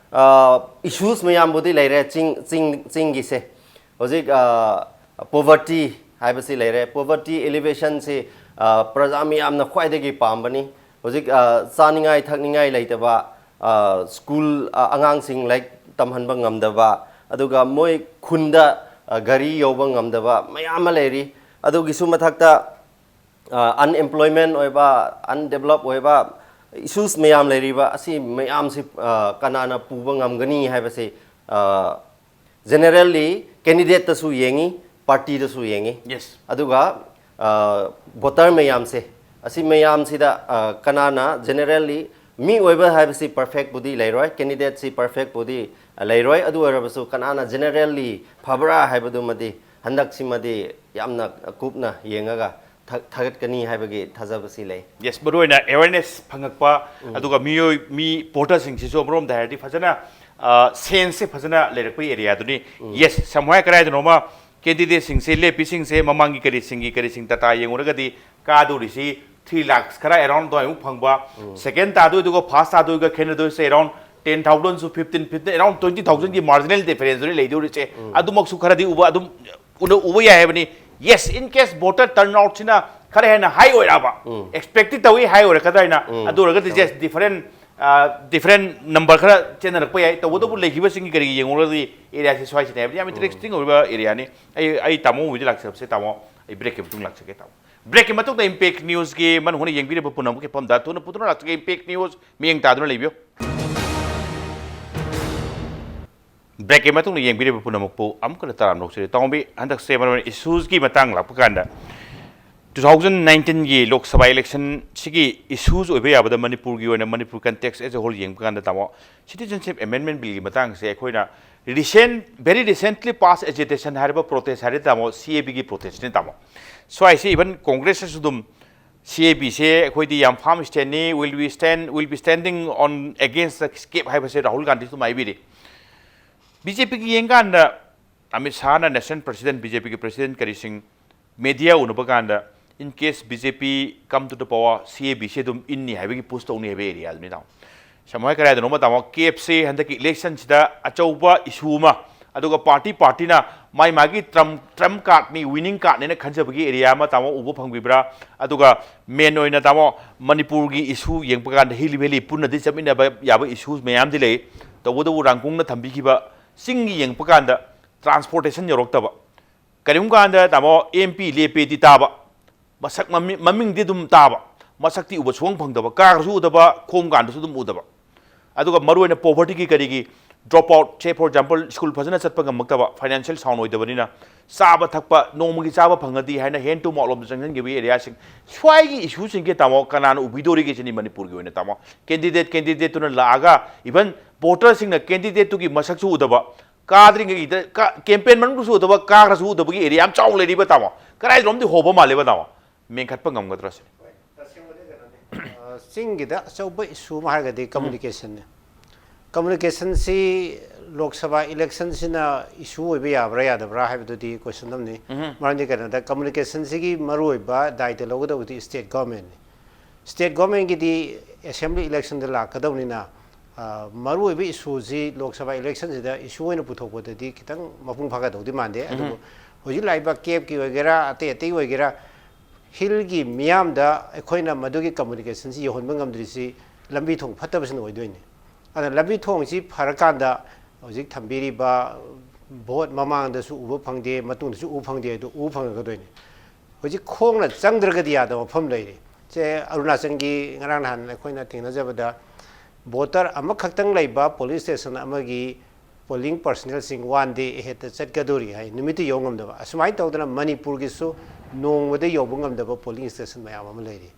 ꯏꯁꯨꯁ ꯃꯌꯥꯝꯕꯨꯗꯤ ꯂꯩꯔꯦ꯫ ꯆꯤꯡ ꯆꯤꯡ ꯆꯤꯡꯒꯤꯁꯦ ꯍꯧꯖꯤꯛ ꯄꯣꯚꯔꯇꯤ ꯍꯥꯏꯕꯁꯤ ꯂꯩꯔꯦ꯫ ꯄꯣꯚꯔꯇꯤ ꯑꯦꯂꯤꯚꯦꯁꯟꯁꯤ ꯄ꯭ꯔꯖꯥ ꯃꯤꯌꯥꯝꯅ ꯈ꯭ꯋꯥꯏꯗꯒꯤ ꯄꯥꯝꯕꯅꯤ꯫ ꯍꯧꯖꯤꯛ ꯆꯥꯅꯤꯡꯉꯥꯏ ꯊꯛꯅꯤꯡꯉꯥꯏ ꯂꯩꯇꯕ, ꯁ꯭ꯀꯨꯜ ꯑꯉꯥꯡꯁꯤꯡ ꯂꯥꯏꯔꯤꯛ ꯇꯝꯍꯟꯕ ꯉꯝꯗꯕ, ꯑꯗꯨꯒ ꯃꯣꯏ ꯈꯨꯟꯗ ꯒꯥꯔꯤ ꯌꯧꯕ ꯉꯝꯗꯕ ꯃꯌꯥꯝ ꯑꯃ ꯂꯩꯔꯤ꯫ ꯑꯗꯨꯒꯤꯁꯨ ꯃꯊꯛꯇ ꯑꯟꯑꯦꯝꯄ꯭ꯂꯣꯏꯃꯦꯟ ꯑꯣꯏꯕ, ꯑꯟꯗꯦꯕꯂꯞ ꯑꯣꯏꯕ ꯏꯁꯨꯁ ꯃꯌꯥꯝ ꯂꯩꯔꯤꯕ, ꯑꯁꯤ ꯃꯌꯥꯝꯁꯤ ꯀꯅꯥꯅ ꯄꯨꯕ ꯉꯝꯒꯅꯤ ꯍꯥꯏꯕꯁꯤ ꯖꯦꯅꯔꯦꯜꯂꯤ ꯀꯦꯟꯗꯤꯗꯦꯠꯇꯁꯨ ꯌꯦꯡꯉꯤ, ꯄꯥꯔꯇꯤꯗꯁꯨ ꯌꯦꯡꯉꯤ꯫ Yes. ꯑꯗꯨꯒ ꯚꯣꯇꯔ ꯃꯌꯥꯝꯁꯦ, ꯑꯁꯤ ꯃꯌꯥꯝꯁꯤꯗ ꯀꯅꯥꯅ ꯖꯦꯅꯔꯦꯜꯂꯤ, ꯃꯤ ꯑꯣꯏꯕ ꯍꯥꯏꯕꯁꯤ ꯄꯔꯐꯦꯛꯄꯨꯗꯤ ꯂꯩꯔꯣꯏ, ꯀꯦꯟꯗꯤꯗꯦꯠꯁꯤ ꯄꯔꯐꯦꯛꯄꯨꯗꯤ ꯂꯩꯔꯣꯏ, ꯑꯗꯨ ꯑꯣꯏꯔꯕꯁꯨ ꯀꯅꯥꯅ ꯖꯦꯅꯔꯦꯜꯂꯤ ꯐꯕ꯭ꯔꯥ ꯍꯥꯏꯕꯗꯨꯃꯗꯤ ꯍꯟꯗꯛꯁꯤꯃꯗꯤ ꯌꯥꯝꯅ ꯀꯨꯞꯅ ꯌꯦꯡꯉꯒ ꯊꯥꯒꯠꯀꯅꯤ ꯍꯥꯏꯕꯒꯤ ꯊꯥꯖꯕꯁꯤ ꯂꯩ꯫ ꯌꯦꯁ, ꯃꯔꯨꯑꯣꯏꯅ ꯑꯦꯋꯦꯔꯅꯦꯁ ꯐꯪꯉꯛꯄ, ꯑꯗꯨꯒ ꯃꯤꯑꯣꯏ ꯃꯤ ꯚꯣꯇꯔꯁꯤꯡꯁꯤꯁꯨ ꯑꯃꯔꯣꯝꯗ ꯍꯥꯏꯔꯗꯤ ꯐꯖꯅ ꯁꯦꯟꯁꯁꯦ ꯐꯖꯅ ꯂꯩꯔꯛꯄꯒꯤ ꯑꯦꯔꯤꯌꯥꯗꯨꯅꯤ꯫ ꯌꯦꯁ, ꯁꯝꯍꯥꯏ ꯀꯗꯥꯏꯗꯅꯣꯃ ꯀꯦꯟꯗꯤꯗꯦꯠꯁꯤꯡꯁꯦ, ꯂꯦꯞꯄꯤꯁꯤꯡꯁꯦ ꯃꯃꯥꯡꯒꯤ ꯀꯔꯤꯁꯤꯡꯒꯤ ꯀꯔꯤꯁꯤꯡ ꯗꯇꯥ ꯌꯦꯡꯉꯨꯔꯒꯗꯤ ꯀꯥꯗꯧꯔꯤꯁꯤ ꯊ꯭ꯔꯤ ꯂꯥꯛꯁ ꯈꯔ ꯑꯦꯔꯥꯎꯟ ꯑꯗꯨꯃꯥꯏꯃꯨꯛ ꯐꯪꯕ꯫ ꯁꯦꯀꯦꯟ ꯇꯥꯗꯣꯏꯗꯨꯒ ꯐꯥꯔꯁ ꯇꯥꯗꯣꯏꯒ ꯈꯦꯠꯅꯗꯣꯏꯁꯦ ꯑꯦꯔꯥꯎꯟ ꯇꯦꯟ ꯊꯥꯎꯖꯟꯁꯨ ꯐꯤꯐꯇꯤꯟ ꯐꯤꯐꯇꯤꯟ ꯑꯦꯔꯥꯎꯟ ꯇ꯭ꯋꯦꯟꯇꯤ ꯊꯥꯎꯖꯟꯒꯤ ꯃꯥꯔꯖꯤꯅꯦꯜ ꯗꯤꯐꯔꯦꯟꯁꯇꯨꯅꯤ ꯂꯩꯗꯧꯔꯤꯁꯦ꯫ ꯑꯗꯨꯃꯛꯁꯨ ꯈꯔꯗꯤ ꯎꯕ ꯑꯗꯨꯝ ꯎꯅ ꯎꯕ ꯌꯥꯏ ꯍꯥꯏꯕꯅꯤ꯫ Yes, in case voter turn ꯑꯥꯎꯠꯁꯤꯅ ꯈꯔ ꯍꯦꯟꯅ ꯍꯥꯏ ꯑꯣꯏꯔꯛꯑꯕ, ꯑꯦꯛꯁꯄꯦꯛꯇꯤ ꯇꯧꯏ ꯍꯥꯏ ꯑꯣꯏꯔꯛꯀꯗ꯭ꯔꯥ ꯍꯥꯏꯅ꯫ ꯑꯗꯨ ꯑꯣꯏꯔꯒꯗꯤ ꯌꯦꯁ, ꯗꯤꯐꯔꯦꯟ ꯗꯤꯐꯔꯦꯟ ꯅꯝꯕꯔ ꯈꯔ ꯆꯦꯟꯅꯔꯛꯄ ꯌꯥꯏ꯫ ꯇꯧꯕꯇꯕꯨ ꯂꯩꯈꯤꯕꯁꯤꯡꯒꯤ ꯀꯔꯤꯒꯤ ꯌꯦꯡꯉꯨꯔꯒꯗꯤ ꯑꯦꯔꯤꯌꯥꯁꯤ ꯁ꯭ꯋꯥꯏꯁꯤꯅꯦ ꯍꯥꯏꯕꯗꯤ ꯌꯥꯝ ꯏꯟꯇꯔꯦꯁꯇꯤꯡ ꯑꯣꯏꯕ ꯑꯦꯔꯤꯌꯥꯅꯤ꯫ ꯑꯩ ꯑꯩ ꯇꯥꯃꯣ ꯍꯣꯏꯗ ꯂꯥꯛꯆꯕꯁꯦ, ꯇꯥꯃꯣ, ꯑꯩ ꯕ꯭ꯔꯦꯛꯀꯤ ꯃꯇꯨꯡ ꯂꯥꯛꯆꯒꯦ꯫ ꯇꯥꯃꯣ, ꯕ꯭ꯔꯦꯛꯀꯤ ꯃꯇꯨꯡꯗ ꯏꯝꯄꯦꯛ ꯅ꯭ꯌꯨꯁꯀꯤ ꯃꯅꯨꯡ ꯍꯨꯅ ꯌꯦꯡꯕꯤꯔꯤꯕ ꯄꯨꯝꯅꯃꯛꯀꯤ ꯃꯐꯝꯗ ꯊꯨꯅ ꯄꯨꯊꯣꯛꯅ ꯂꯥꯛꯆꯒꯦ꯫ ꯏꯝꯄꯦꯛ ꯅ꯭ꯌꯨꯁ ꯃꯤꯠꯌꯦꯡ ꯇꯥꯗꯨꯅ ꯂꯩꯕꯤꯌꯨ꯫ ꯕ꯭ꯔꯦꯛꯀꯤ ꯃꯇꯨꯡꯗ ꯌꯦꯡꯕꯤꯔꯤꯕ ꯄꯨꯝꯅꯃꯛꯄꯨ ꯑꯃꯨꯛꯀ ꯍꯟꯅ ꯇꯔꯥꯝꯅ ꯑꯣꯛꯆꯔꯤ꯫ ꯇꯥꯎꯕꯤ, ꯍꯟꯗꯛꯁꯦ ꯃꯔꯨ ꯑꯣꯏꯅ ꯏꯁꯨꯁꯀꯤ ꯃꯇꯥꯡ ꯂꯥꯛꯄ ꯀꯥꯟꯗ, ꯇꯨ ꯊꯥꯎꯖꯟ ꯅꯥꯏꯟꯇꯤꯟꯒꯤ ꯂꯣꯛ ꯁꯚꯥ ꯏꯂꯦꯛꯁꯟꯁꯤꯒꯤ ꯏꯁꯨꯁ ꯑꯣꯏꯕ ꯌꯥꯕꯗ ꯃꯅꯤꯄꯨꯔꯒꯤ ꯑꯣꯏꯅ, Manipur context as a whole ꯌꯦꯡꯕ ꯀꯥꯟꯗ, ꯇꯥꯃꯣ, ꯁꯤꯇꯤꯖꯟꯁꯤꯞ ꯑꯦꯃꯦꯟꯃꯦꯟ ꯕꯤꯜꯒꯤ ꯃꯇꯥꯡꯁꯦ ꯑꯩꯈꯣꯏꯅ recent, very recently pass agitation ꯍꯥꯏꯔꯤꯕ ꯄ꯭ꯔꯣꯇꯦꯁ ꯍꯥꯏꯔꯗꯤ, ꯇꯥꯃꯣ, ꯁꯤ ꯑꯦ ꯕꯤꯒꯤ ꯄ꯭ꯔꯣꯇꯦꯁꯅꯤ, ꯇꯥꯃꯣ꯫ ꯁ꯭ꯋꯥꯏꯁꯦ ꯏꯚꯟ ꯀꯣꯡꯒ꯭ꯔꯦꯁꯇꯁꯨ ꯑꯗꯨꯝ ꯁꯤ ꯑꯦ ꯕꯤꯁꯦ ꯑꯩꯈꯣꯏꯗꯤ ꯌꯥꯝ farm ꯁ꯭ꯇꯦꯟꯅꯤ, will be stand, will be standing on against the cap ꯍꯥꯏꯕꯁꯦ ꯔꯥꯍꯨꯜ ꯒꯥꯟꯙꯤꯁꯨ ꯑꯗꯨꯝ ꯍꯥꯏꯕꯤꯔꯤ꯫ ꯕꯤ ꯖꯦ ꯄꯤꯒꯤ ꯌꯦꯡꯀꯥꯟꯗ ꯑꯃꯤꯠ ꯁꯥꯍꯅ ꯅꯦꯁꯅꯦꯜ ꯄ꯭ꯔꯁꯤꯗꯦꯟꯠ, ꯕꯤ ꯖꯦ ꯄꯤꯒꯤ ꯄ꯭ꯔꯁꯤꯗꯦꯟꯠ ꯀꯔꯤꯁꯤꯡ ꯃꯦꯗꯤꯌꯥ ꯎꯅꯕ ꯀꯥꯟꯗ, "In case B J P come to the power, C A B ꯁꯦ ꯑꯗꯨꯝ ꯏꯟꯅꯤ ꯍꯥꯏꯕꯒꯤ ꯄꯨꯁ ꯇꯧꯅꯤ" ꯍꯥꯏꯕ ꯑꯦꯔꯤꯌꯥꯗꯨꯅꯤ, ꯇꯥꯃꯣ꯫ ꯁꯝꯍꯥꯏ ꯀꯗꯥꯏꯗꯅꯣꯃ, ꯇꯥꯃꯣ, ꯀꯦꯞꯁꯦ ꯍꯟꯗꯛꯀꯤ ꯏꯂꯦꯛꯁꯟꯁꯤꯗ ꯑꯆꯧꯕ ꯏꯁꯨ ꯑꯃ, ꯑꯗꯨꯒ ꯄꯥꯔꯇꯤ ꯄꯥꯔꯇꯤꯅ ꯃꯥꯏ ꯃꯥꯒꯤ ꯇ꯭ꯔꯝ, ꯇ꯭ꯔꯝ ꯀꯥꯔꯠꯅꯤ, ꯋꯤꯅꯤꯡ ꯀꯥꯔꯠꯅꯦꯅ ꯈꯟꯖꯕꯒꯤ ꯑꯦꯔꯤꯌꯥ ꯑꯃ, ꯇꯥꯃꯣ, ꯎꯕ ꯐꯪꯕꯤꯕ꯭ꯔꯥ? ꯑꯗꯨꯒ ꯃꯦꯟ ꯑꯣꯏꯅ, ꯇꯥꯃꯣ, ꯃꯅꯤꯄꯨꯔꯒꯤ ꯏꯁꯨ ꯌꯦꯡꯕ ꯀꯥꯟꯗ ꯍꯤꯂꯤ ꯚꯦꯂꯤ ꯄꯨꯟꯅꯗꯤ ꯆꯠꯃꯤꯟꯅꯕ ꯌꯥꯕ ꯏꯁꯨ ꯃꯌꯥꯝꯗꯤ ꯂꯩ꯫ ꯇꯧꯕꯇꯕꯨ ꯔꯥꯡꯀꯨꯡꯅ ꯊꯝꯕꯤꯈꯤꯕ ꯆꯤꯡꯒꯤ ꯌꯦꯡꯕ ꯀꯥꯟꯗ ꯇ꯭ꯔꯥꯟꯁꯄꯣꯔꯇꯦꯁꯟ ꯌꯧꯔꯛꯇꯕ, ꯀꯔꯤꯒꯨꯝꯕ ꯀꯥꯟꯗ, ꯇꯥꯃꯣ, ꯑꯦꯝ ꯄꯤ ꯂꯦꯞꯄꯦꯗꯤ ꯇꯥꯕ, ꯃꯁꯛ ꯃꯃꯤ-, ꯃꯃꯤꯡꯗꯤ ꯑꯗꯨꯝ ꯇꯥꯕ, ꯃꯁꯛꯇꯤ ꯎꯕ ꯁꯨꯡꯐꯪ ꯐꯪꯗꯕ, ꯀꯥꯔꯁꯨ ꯎꯗꯕ, ꯈꯣꯝ ꯀꯥꯟꯗꯁꯨ ꯑꯗꯨꯝ ꯎꯗꯕ꯫ ꯑꯗꯨꯒ ꯃꯔꯨꯑꯣꯏꯅ ꯄꯣꯚꯔꯇꯤꯒꯤ ꯀꯔꯤꯒꯤ ꯗ꯭ꯔꯣꯞ ꯑꯥꯎꯠꯁꯦ, ꯐꯣꯔ ꯑꯦꯛꯖꯥꯝꯄꯜ, ꯁ꯭ꯀꯨꯜ ꯐꯖꯅ ꯆꯠꯄ ꯉꯝꯃꯛꯇꯕ, ꯐꯥꯏꯅꯥꯟꯁꯤꯌꯦꯜ ꯁꯥꯎꯟ ꯑꯣꯏꯗꯕꯅꯤꯅ, ꯆꯥꯕ ꯊꯛꯄ ꯅꯣꯡꯃꯒꯤ ꯆꯥꯕ ꯐꯪꯉꯗꯤ ꯍꯥꯏꯅ ꯍꯦꯟ ꯇꯨ ꯃꯥꯎꯠꯂꯣꯝꯗ ꯆꯪꯁꯤꯟꯈꯤꯕ ꯑꯦꯔꯤꯌꯥꯁꯤꯡ, ꯁ꯭ꯋꯥꯏꯒꯤ ꯏꯁꯨꯁꯤꯡꯁꯦ, ꯇꯥꯃꯣ, ꯀꯅꯥꯅ ꯎꯕꯤꯗꯣꯔꯤꯒꯦ ꯁꯤꯅꯤ ꯃꯅꯤꯄꯨꯔꯒꯤ ꯑꯣꯏꯅ, ꯇꯥꯃꯣ? ꯀꯦꯟꯗꯤꯗꯦꯠ ꯀꯦꯟꯗꯤꯗꯦꯠꯇꯨꯅ ꯂꯥꯛꯑꯒ, ꯏꯚꯟ ꯚꯣꯇꯔꯁꯤꯡꯅ ꯀꯦꯟꯗꯤꯗꯦꯠꯇꯨꯒꯤ ꯃꯁꯛꯁꯨ ꯎꯗꯕ, ꯀꯥꯗ꯭ꯔꯤꯉꯩꯗ ꯀꯦꯝꯄꯦꯟ ꯃꯅꯨꯡꯗꯁꯨ ꯎꯗꯕ, ꯀꯥꯈ꯭ꯔꯁꯨ ꯎꯗꯕꯒꯤ ꯑꯦꯔꯤꯌꯥ ꯌꯥꯝ ꯆꯥꯎꯅ ꯂꯩꯔꯤꯕ, ꯇꯥꯃꯣ꯫ ꯀꯗꯥꯏꯗꯔꯣꯝꯗꯤ ꯍꯣꯕ ꯃꯥꯜꯂꯦꯕ, ꯇꯥꯃꯣ? ꯃꯦꯟꯈꯠꯄ ꯉꯝꯒꯗ꯭ꯔꯥ ꯁꯤꯅꯤ꯫ ꯑ, ꯆꯤꯡꯒꯤꯗ ꯑꯆꯧꯕ ꯏꯁꯨ ꯑꯃ ꯍꯥꯏꯔꯒꯗꯤ ꯀꯝꯃꯨꯅꯤꯀꯦꯁꯟꯅꯤ꯫ ꯀꯝꯃꯨꯅꯤꯀꯦꯁꯟꯁꯤ ꯂꯣꯛ ꯁꯚꯥ ꯏꯂꯦꯛꯁꯟꯁꯤꯅ ꯏꯁꯨ ꯑꯣꯏꯕ ꯌꯥꯕ꯭ꯔꯥ ꯌꯥꯗꯕ꯭ꯔꯥ ꯍꯥꯏꯕꯗꯨꯗꯤ ꯀꯣꯏꯁꯟ ꯑꯃꯅꯤ꯫ ꯃꯔꯝꯗꯤ ꯀꯩꯅꯣꯗ, ꯀꯝꯃꯨꯅꯤꯀꯦꯁꯟꯁꯤꯒꯤ ꯃꯔꯨꯑꯣꯏꯕ ꯗꯥꯏꯇ ꯂꯧꯒꯗꯕꯗꯤ ꯁ꯭ꯇꯦꯠ ꯒꯣꯔꯃꯦꯟꯅꯤ꯫ ꯁ꯭ꯇꯦꯠ ꯒꯣꯔꯃꯦꯟꯒꯤꯗꯤ ꯑꯦꯁꯦꯝꯕ꯭ꯂꯤ ꯏꯂꯦꯛꯁꯟꯗ ꯂꯥꯛꯀꯗꯕꯅꯤꯅ, ꯑ, ꯃꯔꯨꯑꯣꯏꯕ ꯏꯁꯨꯁꯤ ꯂꯣꯛ ꯁꯚꯥ ꯏꯂꯦꯛꯁꯟꯁꯤꯗ ꯏꯁꯨ ꯑꯣꯏꯅ ꯄꯨꯊꯣꯛꯄꯗꯗꯤ ꯈꯤꯇꯪ ꯃꯄꯨꯡ ꯐꯥꯒꯗꯧꯗꯤ ꯃꯥꯟꯗꯦ꯫ ꯑꯗꯨꯕꯨ ꯍꯧꯖꯤꯛ ꯂꯥꯛꯏꯕ ꯀꯦꯞꯀꯤ ꯑꯣꯏꯒꯦꯔꯥ, ꯑꯇꯩ ꯑꯇꯩ ꯑꯣꯏꯒꯦꯔꯥ, ꯍꯤꯜꯒꯤ ꯃꯤꯌꯥꯝꯗ ꯑꯩꯈꯣꯏꯅ ꯃꯗꯨꯒꯤ ꯀꯝꯃꯨꯅꯤꯀꯦꯁꯟꯁꯤ ꯌꯧꯍꯟꯕ ꯉꯝꯗ꯭ꯔꯤꯁꯤ ꯂꯝꯕꯤ ꯊꯣꯡ ꯐꯠꯇꯕꯁꯤꯅ ꯑꯣꯏꯗꯣꯏꯅꯤ꯫ ꯑꯗꯨꯅ ꯂꯝꯕꯤ ꯊꯣꯡꯁꯤ ꯐꯔꯀꯥꯟꯗ ꯍꯧꯖꯤꯛ ꯊꯝꯕꯤꯔꯤꯕ ꯚꯣꯠ ꯃꯃꯥꯡꯗꯁꯨ ꯎꯕ ꯐꯪꯗꯦ, ꯃꯇꯨꯡꯗꯁꯨ ꯎꯕ ꯐꯪꯗꯦ, ꯑꯗꯨ ꯎꯕ ꯐꯪꯉꯛꯀꯗꯣꯏꯅꯤ꯫ ꯍꯧꯖꯤꯛ ꯈꯣꯡꯅ ꯆꯪꯗ꯭ꯔꯒꯗꯤ ꯌꯥꯗꯕ ꯃꯐꯝ ꯂꯩꯔꯤ꯫ ꯁꯦ, ꯑꯔꯨꯅꯥꯆꯜꯒꯤ ꯉꯔꯥꯡ ꯅꯍꯥꯟ ꯑꯩꯈꯣꯏꯅ ꯊꯦꯡꯅꯖꯕꯗ, ꯚꯣꯇꯔ ꯑꯃꯈꯛꯇꯪ ꯂꯩꯕ ꯄꯣꯂꯤꯡ ꯁ꯭ꯇꯦꯁꯟ ꯑꯃꯒꯤ ꯄꯣꯂꯤꯡ ꯄꯔꯁꯅꯦꯜꯁꯤꯡ ꯋꯥꯟ ꯗꯦ ꯑꯍꯦꯗꯇ ꯆꯠꯀꯗꯣꯔꯤ ꯍꯥꯏ, ꯅꯨꯃꯤꯠꯇꯨ ꯌꯧ ꯉꯝꯗꯕ꯫ ꯑꯁꯨꯃꯥꯏꯅ ꯇꯧꯗꯅ ꯃꯅꯤꯄꯨꯔꯒꯤꯁꯨ ꯅꯣꯡꯃꯗ ꯌꯧꯕ ꯉꯝꯗꯕ ꯄꯣꯂꯤꯡ ꯁ꯭ꯇꯦꯁꯟ ꯃꯌꯥꯝ ꯑꯃ ꯂꯩꯔꯤ꯫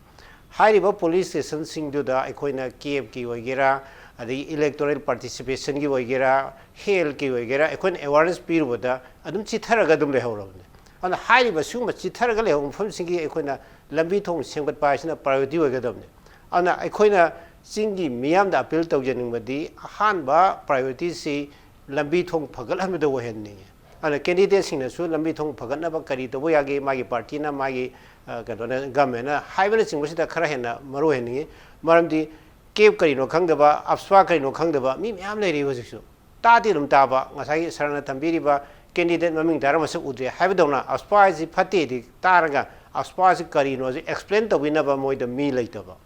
ꯍꯥꯏꯔꯤꯕ ꯄꯣꯂꯤꯡ ꯁ꯭ꯇꯦꯁꯟꯁꯤꯡꯗꯨꯗ ꯑꯩꯈꯣꯏꯅ ꯀꯦꯞꯀꯤ ꯑꯣꯏꯒꯦꯔꯥ, ꯑꯗꯒꯤ ꯏꯂꯦꯛꯇꯣꯔꯦꯜ ꯄꯥꯔꯇꯤꯁꯤꯄꯦꯁꯟꯒꯤ ꯑꯣꯏꯒꯦꯔꯥ, ꯍꯦꯜꯊꯀꯤ ꯑꯣꯏꯒꯦꯔꯥ, ꯑꯩꯈꯣꯏꯅ ꯑꯦꯋꯥꯔꯅꯦꯁ ꯄꯤꯔꯨꯕꯗ ꯑꯗꯨꯝ ꯆꯤꯊꯔꯒ ꯑꯗꯨꯝ ꯂꯩꯍꯧꯔꯕꯅꯤ꯫ ꯑꯗꯨꯅ ꯍꯥꯏꯔꯤꯕ ꯁꯤꯒꯨꯝꯕ ꯆꯤꯊꯔꯒ ꯂꯩꯍꯧꯕ ꯃꯐꯝꯁꯤꯡꯒꯤ ꯑꯩꯈꯣꯏꯅ ꯂꯝꯕꯤ ꯊꯣꯡ ꯁꯦꯝꯒꯠꯄ ꯍꯥꯏꯁꯤꯅ ꯄ꯭ꯔꯥꯏꯌꯣꯔꯤꯇꯤ ꯑꯣꯏꯒꯗꯕꯅꯤ꯫ ꯑꯗꯨꯅ ꯑꯩꯈꯣꯏꯅ ꯆꯤꯡꯒꯤ ꯃꯤꯌꯥꯝꯗ ꯑꯄꯤꯜ ꯇꯧꯖꯅꯤꯡꯕꯗꯤ, ꯑꯍꯥꯟꯕ ꯄ꯭ꯔꯥꯏꯌꯣꯔꯤꯇꯤꯁꯤ ꯂꯝꯕꯤ ꯊꯣꯡ ꯐꯒꯠꯍꯟꯕꯗ ꯑꯣꯏꯍꯟꯅꯤꯡꯉꯤ꯫ ꯑꯗꯨꯅ ꯀꯦꯟꯗꯤꯗꯦꯠꯁꯤꯡꯅꯁꯨ ꯂꯝꯕꯤ ꯊꯣꯡ ꯐꯒꯠꯅꯕ ꯀꯔꯤ ꯇꯧꯕ ꯌꯥꯒꯦ, ꯃꯥꯒꯤ ꯄꯥꯔꯇꯤꯅ, ꯃꯥꯒꯤ, ꯑ, ꯀꯩꯅꯣꯅ, ꯒꯃꯦꯟꯅ ꯍꯥꯏꯕꯅꯆꯤꯡꯕꯁꯤꯗ ꯈꯔ ꯍꯦꯟꯅ ꯃꯔꯨ ꯑꯣꯏꯍꯟꯅꯤꯡꯉꯤ꯫ ꯃꯔꯝꯗꯤ ꯀꯦꯞ ꯀꯔꯤꯅꯣ ꯈꯪꯗꯕ, ꯑꯞꯁ꯭ꯋꯥ ꯀꯔꯤꯅꯣ ꯈꯪꯗꯕ ꯃꯤ ꯃꯌꯥꯝ ꯂꯩꯔꯤ ꯍꯧꯖꯤꯛꯁꯨ꯫ ꯇꯥꯗꯤ ꯑꯗꯨꯝ ꯇꯥꯕ, ꯉꯁꯥꯏꯒꯤ ꯁꯥꯔꯅ ꯊꯝꯕꯤꯔꯤꯕ ꯀꯦꯟꯗꯤꯗꯦꯠ ꯃꯃꯤꯡ ꯇꯥꯔ ꯃꯁꯛ ꯎꯗ꯭ꯔꯦ ꯍꯥꯏꯕꯗꯧꯅ, ꯑꯞꯁ꯭ꯋꯥ ꯍꯥꯏꯁꯤ ꯐꯠꯇꯦꯗꯤ ꯇꯥꯔꯒ, ꯑꯞꯁ꯭ꯋꯥꯁꯤ ꯀꯔꯤꯅꯣꯁꯤ ꯑꯦꯛꯁꯄ꯭ꯂꯦꯟ ꯇꯧꯕꯤꯅꯕ ꯃꯣꯏꯗ ꯃꯤ ꯂꯩꯇꯕ꯫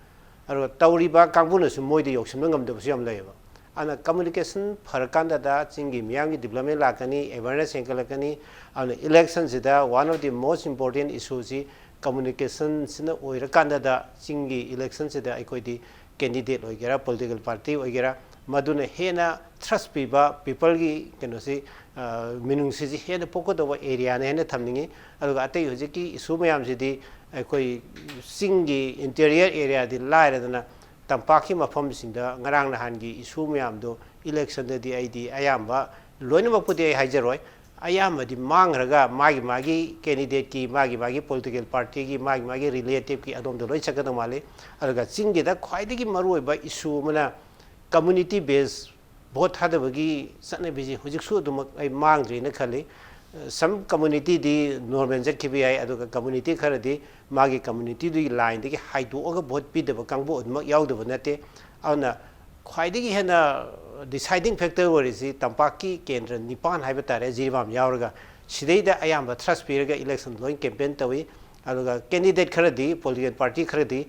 ꯑꯗꯨꯒ ꯇꯧꯔꯤꯕ ꯀꯥꯡꯕꯨꯅꯁꯨ ꯃꯣꯏꯗ ꯌꯧꯁꯤꯟꯕ ꯉꯝꯗꯕꯁꯨ ꯌꯥꯝ ꯂꯩꯌꯦꯕ꯫ ꯑꯗꯨꯅ ꯀꯝꯃꯨꯅꯤꯀꯦꯁꯟ ꯐꯔꯀꯥꯟꯗꯗ ꯆꯤꯡꯒꯤ ꯃꯤꯌꯥꯝꯒꯤ ꯗꯤꯕ꯭ꯂꯞꯃꯦꯟ ꯂꯥꯛꯀꯅꯤ, ꯑꯦꯋꯦꯔꯅꯦꯁ ꯍꯦꯟꯒꯠꯂꯛꯀꯅꯤ꯫ ꯑꯗꯨꯅ ꯏꯂꯦꯛꯁꯟꯁꯤꯗ one of the most important issue ꯁꯤ ꯀꯝꯃꯨꯅꯤꯀꯦꯁꯟꯁꯤꯅ ꯑꯣꯏꯔꯀꯥꯟꯗꯗ, ꯆꯤꯡꯒꯤ ꯏꯂꯦꯛꯁꯟꯁꯤꯗ ꯑꯩꯈꯣꯏꯗꯤ ꯀꯦꯟꯗꯤꯗꯦꯠ ꯑꯣꯏꯒꯦꯔꯥ, ꯄꯣꯂꯤꯇꯤꯀꯦꯜ ꯄꯥꯔꯇꯤ ꯑꯣꯏꯒꯦꯔꯥ, ꯃꯗꯨꯅ ꯍꯦꯟꯅ ꯊ꯭ꯔꯁ ꯄꯤꯕ, ꯄꯤꯄꯜꯒꯤ ꯀꯩꯅꯣꯁꯤ, ꯑ, ꯃꯤꯅꯨꯡꯁꯤꯁꯤ ꯍꯦꯟꯅ ꯄꯣꯛꯀꯗꯧꯕ ꯑꯦꯔꯤꯌꯥꯅꯤ ꯍꯥꯏꯅ ꯊꯝꯅꯤꯡꯉꯤ꯫ ꯑꯗꯨꯒ ꯑꯇꯩ ꯍꯧꯖꯤꯛꯀꯤ ꯏꯁꯨ ꯃꯌꯥꯝꯁꯤꯗꯤ ꯑꯩꯈꯣꯏ ꯆꯤꯡꯒꯤ ꯏꯟꯇꯦꯔꯤꯌꯔ ꯑꯦꯔꯤꯌꯥꯗꯤ ꯂꯥꯏꯔꯗꯅ, ꯇꯝꯄꯥꯛꯀꯤ ꯃꯐꯝꯁꯤꯡꯗ ꯉꯔꯥꯡ ꯅꯍꯥꯟꯒꯤ ꯏꯁꯨ ꯃꯌꯥꯝꯗꯣ ꯏꯂꯦꯛꯁꯟꯗꯗꯤ ꯑꯩꯗꯤ ꯑꯌꯥꯝꯕ, ꯂꯣꯏꯅꯃꯛꯄꯨꯗꯤ ꯑꯩ ꯍꯥꯏꯖꯔꯣꯏ, ꯑꯌꯥꯝꯕꯗꯤ ꯃꯥꯡꯈ꯭ꯔꯒ ꯃꯥꯒꯤ ꯃꯥꯒꯤ ꯀꯦꯟꯗꯤꯗꯦꯠꯀꯤ, ꯃꯥꯒꯤ ꯃꯥꯒꯤ ꯄꯣꯂꯤꯇꯤꯀꯦꯜ ꯄꯥꯔꯇꯤꯒꯤ, ꯃꯥꯒꯤ ꯃꯥꯒꯤ ꯔꯤꯂꯦꯇꯤꯞꯀꯤ ꯑꯗꯣꯝꯗ ꯂꯣꯏ ꯆꯠꯀꯗꯧ ꯃꯥꯜꯂꯤ꯫ ꯑꯗꯨꯒ ꯆꯤꯡꯒꯤꯗ ꯈ꯭ꯋꯥꯏꯗꯒꯤ ꯃꯔꯨꯑꯣꯏꯕ ꯏꯁꯨ ꯑꯃꯅ ꯀꯝꯃꯨꯅꯤꯇꯤ ꯕꯦꯁ ꯚꯣꯠ ꯊꯥꯗꯕꯒꯤ ꯆꯠꯅꯕꯤꯁꯤ ꯍꯧꯖꯤꯛꯁꯨ ꯑꯗꯨꯃꯛ ꯑꯩ ꯃꯥꯡꯗ꯭ꯔꯤꯅ ꯈꯜꯂꯤ꯫ ꯁꯝ ꯀꯝꯃꯨꯅꯤꯇꯤꯗꯤ ꯅꯣꯔꯃꯦꯜ ꯆꯠꯈꯤꯕ ꯌꯥꯏ, ꯑꯗꯨꯒ ꯀꯝꯃꯨꯅꯤꯇꯤ ꯈꯔꯗꯤ ꯃꯥꯒꯤ ꯀꯝꯃꯨꯅꯤꯇꯤꯗꯨꯒꯤ ꯂꯥꯏꯟꯗꯒꯤ ꯍꯥꯏꯗꯣꯛꯑꯒ ꯚꯣꯠ ꯄꯤꯗꯕ ꯀꯥꯡꯕꯨ ꯑꯗꯨꯃꯛ ꯌꯥꯎꯗꯕ ꯅꯠꯇꯦ꯫ ꯑꯗꯨꯅ ꯈ꯭ꯋꯥꯏꯗꯒꯤ ꯍꯦꯟꯅ ꯗꯤꯁꯥꯏꯗꯤꯡ ꯐꯦꯛꯇꯔ ꯑꯣꯏꯔꯤꯁꯤ ꯇꯝꯄꯥꯛꯀꯤ ꯀꯦꯟꯗ꯭ꯔ ꯅꯤꯄꯥꯟ ꯍꯥꯏꯕ ꯇꯥꯔꯦ, ꯖꯤꯔꯤꯕꯥꯝ ꯌꯥꯎꯔꯒ, ꯁꯤꯗꯩꯗ ꯑꯌꯥꯝꯕ ꯊ꯭ꯔꯁ ꯄꯤꯔꯒ ꯏꯂꯦꯛꯁꯟ ꯂꯣꯏ ꯀꯦꯝꯄꯦꯟ ꯇꯧꯏ꯫ ꯑꯗꯨꯒ ꯀꯦꯟꯗꯤꯗꯦꯠ ꯈꯔꯗꯤ, ꯄꯣꯂꯤꯇꯤꯀꯦꯜ ꯄꯥꯔꯇꯤ ꯈꯔꯗꯤ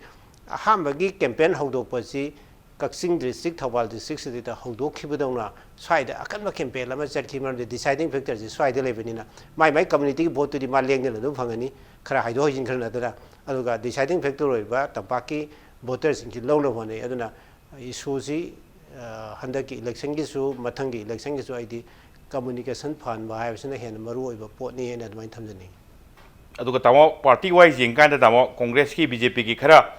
ꯑꯍꯥꯟꯕꯒꯤ ꯀꯦꯝꯄꯦꯟ ꯍꯧꯗꯣꯛꯄꯁꯤ ꯀꯛꯆꯤꯡ ꯗꯤꯁꯇ꯭ꯔꯤꯛ, ꯊꯧꯕꯥꯜ ꯗꯤꯁꯇ꯭ꯔꯤꯛꯁꯤꯗ ꯍꯧꯗꯣꯛꯈꯤꯕꯗꯧꯅ ꯁ꯭ꯋꯥꯏꯗ ꯑꯀꯟꯕ ꯀꯦꯝꯄꯦꯟ ꯑꯃ ꯆꯠꯈꯤ꯫ ꯃꯔꯝꯗꯤ ꯗꯤꯁꯥꯏꯗꯤꯡ ꯐꯦꯛꯇꯔꯁꯤ ꯁ꯭ꯋꯥꯏꯗ ꯂꯩꯕꯅꯤꯅ, ꯃꯥꯏ ꯃꯥꯏ ꯀꯝꯃꯨꯅꯤꯇꯤꯒꯤ ꯚꯣꯠꯇꯨꯗꯤ ꯃꯥ ꯂꯦꯡꯗꯅ ꯑꯗꯨꯝ ꯐꯪꯒꯅꯤ, ꯈꯔ ꯍꯥꯏꯗꯣꯛ ꯍꯥꯏꯖꯤꯟ ꯈꯔ ꯅꯠꯇꯅ꯫ ꯑꯗꯨꯒ ꯗꯤꯁꯥꯏꯗꯤꯡ ꯐꯦꯛꯇꯔ ꯑꯣꯏꯕ ꯇꯝꯄꯥꯛꯀꯤ ꯚꯣꯇꯔꯁꯤꯡꯁꯤ ꯂꯧꯅꯕ ꯍꯣꯠꯅꯩ꯫ ꯑꯗꯨꯅ ꯏꯁꯨꯁꯤ, ꯑ, ꯍꯟꯗꯛꯀꯤ ꯏꯂꯦꯛꯁꯟꯒꯤꯁꯨ, ꯃꯊꯪꯒꯤ ꯏꯂꯦꯛꯁꯟꯒꯤꯁꯨ ꯑꯩꯗꯤ ꯀꯝꯃꯨꯅꯤꯀꯦꯁꯟ ꯐꯍꯟꯕ ꯍꯥꯏꯕꯁꯤꯅ ꯍꯦꯟꯅ ꯃꯔꯨ ꯑꯣꯏꯕ ꯄꯣꯠꯅꯤ ꯍꯥꯏꯅ ꯑꯗꯨꯃꯥꯏꯅ ꯊꯝꯖꯅꯤꯡꯉꯤ꯫ ꯑꯗꯨꯒ ꯇꯥꯃꯣ, ꯄꯥꯔꯇꯤ ꯋꯥꯏꯁ ꯌꯦꯡꯀꯥꯟꯗ, ꯇꯥꯃꯣ, ꯀꯣꯡꯒ꯭ꯔꯦꯁꯀꯤ, ꯕꯤ ꯖꯦ ꯄꯤꯒꯤ ꯈꯔ,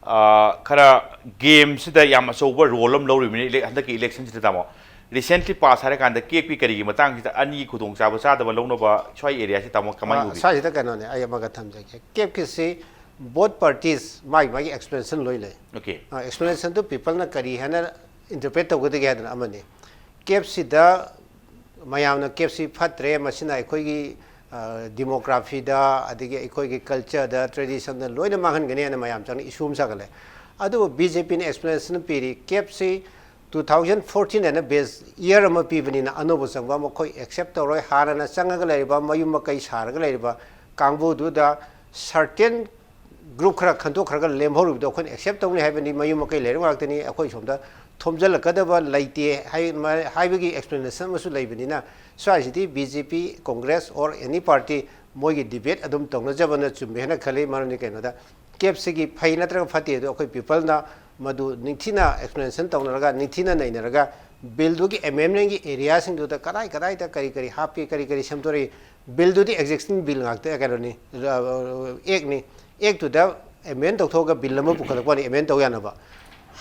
ꯑ, ꯈꯔ ꯒꯦꯝꯁꯤꯗ ꯌꯥꯝ ꯑꯆꯧꯕ ꯔꯣꯜ ꯑꯃ ꯂꯧꯔꯤꯕꯅꯤ ꯏꯂꯦꯛ-, ꯍꯟꯗꯛꯀꯤ ꯏꯂꯦꯛꯁꯟꯁꯤꯗ, ꯇꯥꯃꯣ꯫ ꯔꯤꯁꯦꯟꯠꯂꯤ ꯄꯥꯁ ꯍꯥꯏꯔꯀꯥꯟꯗ ꯀꯦꯞꯀꯤ ꯀꯔꯤꯒꯤ ꯃꯇꯥꯡꯁꯤꯗ ꯑꯅꯤ ꯈꯨꯗꯣꯡꯆꯥꯕ ꯆꯥꯗꯕ ꯂꯧꯅꯕ ꯁ꯭ꯋꯥꯏ ꯑꯦꯔꯤꯌꯥꯁꯤ, ꯇꯥꯃꯣ, ꯀꯃꯥꯏꯅ ꯑ, ꯎꯕꯤ? ꯁ꯭ꯋꯥꯏꯁꯤꯗ ꯀꯩꯅꯣꯅꯦ, ꯑꯩ ꯑꯃꯒ ꯊꯝꯖꯒꯦ꯫ ꯀꯦꯞꯀꯤꯁꯤ ꯕꯣꯠ ꯄꯥꯔꯇꯤꯁ ꯃꯥꯒꯤ ꯃꯥꯒꯤ ꯑꯦꯛꯁꯄ꯭ꯂꯦꯅꯦꯁꯟ ꯂꯣꯏ ꯂꯩ꯫ ꯑꯣꯀꯦ꯫ ꯑ, ꯑꯦꯛꯁꯄ꯭ꯂꯦꯅꯦꯁꯟꯗꯨ ꯄꯤꯄꯜꯅ ꯀꯔꯤ ꯍꯥꯏꯅ ꯏꯟꯇꯔꯄ꯭ꯔꯦꯠ ꯇꯧꯒꯗꯒꯦ ꯍꯥꯏꯗꯅ ꯑꯃꯅꯤ꯫ ꯀꯦꯞꯁꯤꯗ ꯃꯌꯥꯝꯅ ꯀꯦꯞꯁꯤ ꯐꯠꯇ꯭ꯔꯦ, ꯃꯁꯤꯅ ꯑꯩꯈꯣꯏꯒꯤ, ꯑ, ꯗꯤꯃꯣꯒ꯭ꯔꯥꯐꯤꯗ, ꯑꯗꯒꯤ ꯑꯩꯈꯣꯏꯒꯤ ꯀꯜꯆꯔꯗ, ꯇ꯭ꯔꯦꯗꯤꯁꯟꯗ ꯂꯣꯏꯅ ꯃꯥꯡꯍꯟꯒꯅꯤ ꯍꯥꯏꯅ ꯃꯌꯥꯝ ꯆꯪꯅ ꯏꯁꯨ ꯑꯃ ꯁꯥꯒꯠꯂꯦ꯫ ꯑꯗꯨꯕꯨ ꯕꯤ ꯖꯦ ꯄꯤꯅ ꯑꯦꯛꯁꯄ꯭ꯂꯦꯅꯦꯁꯟ ꯄꯤꯔꯤ, ꯀꯦꯞꯁꯤ two thousand fourteen ꯍꯥꯏꯅ ꯕꯦꯁ ꯏꯌꯔ ꯑꯃ ꯄꯤꯕꯅꯤꯅ, ꯑꯅꯧꯕ ꯆꯪꯕ ꯑꯃ ꯑꯩꯈꯣꯏ ꯑꯦꯛꯁꯦꯞ ꯇꯧꯔꯣꯏ꯫ ꯍꯥꯟꯅꯅ ꯆꯪꯉꯒ ꯂꯩꯔꯤꯕ, ꯃꯌꯨꯝ ꯃꯀꯩ ꯁꯥꯔꯒ ꯂꯩꯔꯤꯕ ꯀꯥꯡꯕꯨꯗꯨꯗ ꯁꯔꯇꯦꯟ ꯒ꯭ꯔꯨꯞ ꯈꯔ ꯈꯟꯗꯣꯛꯈ꯭ꯔꯒ ꯂꯦꯝꯍꯧꯔꯤꯕꯗꯣ ꯑꯩꯈꯣꯏꯅ ꯑꯦꯛꯁꯦꯞ ꯇꯧꯅꯤ ꯍꯥꯏꯕꯅꯤ, ꯃꯌꯨꯝ ꯃꯀꯩ ꯂꯩꯔꯕ ꯉꯥꯛꯇꯅꯤ, ꯑꯩꯈꯣꯏ ꯁꯣꯝꯗ ꯊꯣꯝꯖꯤꯜꯂꯛꯀꯗꯕ ꯂꯩꯇꯦ ꯍꯥꯏ-, ꯍꯥꯏꯕꯒꯤ ꯑꯦꯛꯁꯄ꯭ꯂꯦꯅꯦꯁꯟ ꯑꯃꯁꯨ ꯂꯩꯕꯅꯤꯅ, ꯁ꯭ꯋꯥꯏꯁꯤꯗꯤ B J P, congress or any party ꯃꯣꯏꯒꯤ ꯗꯤꯕꯦꯠ ꯑꯗꯨꯝ ꯇꯧꯅꯖꯕꯅ ꯆꯨꯝꯃꯦ ꯍꯥꯏꯅ ꯈꯜꯂꯤ꯫ ꯃꯔꯝꯗꯤ ꯀꯩꯅꯣꯗ, ꯀꯦꯞꯁꯤꯒꯤ ꯐꯩ ꯅꯠꯇ꯭ꯔꯒ ꯐꯠꯇꯦ ꯑꯗꯣ ꯑꯩꯈꯣꯏ ꯄꯤꯄꯜꯅ ꯃꯗꯨ ꯅꯤꯡꯊꯤꯅ explanation ꯇꯧꯅꯔꯒ, ꯅꯤꯡꯊꯤꯅ ꯅꯩꯅꯔꯒ, ꯕꯤꯜꯗꯨꯒꯤ ꯑꯦꯃꯦꯟꯃꯦꯟꯒꯤ ꯑꯦꯔꯤꯌꯥꯁꯤꯡꯗꯨꯗ ꯀꯗꯥꯏ ꯀꯗꯥꯏꯗ ꯀꯔꯤ ꯀꯔꯤ ꯍꯥꯞꯀꯦ, ꯀꯔꯤ ꯀꯔꯤ ꯁꯦꯝꯗꯣꯔꯛꯏ, ꯕꯤꯜꯗꯨꯗꯤ ꯑꯦꯛꯖꯤꯁꯇꯤꯡ ꯕꯤꯜ ꯉꯥꯛꯇ, ꯀꯩꯅꯣꯅꯤ, ꯑꯦꯛꯅꯤ꯫ ꯑꯦꯛꯇꯨꯗ ꯑꯦꯃꯦꯟ ꯇꯧꯊꯣꯛꯑꯒ ꯕꯤꯜ ꯑꯃ ꯄꯨꯈꯠꯂꯛꯄꯅꯤ, ꯑꯦꯃꯦꯟ ꯇꯧ ꯌꯥꯅꯕ꯫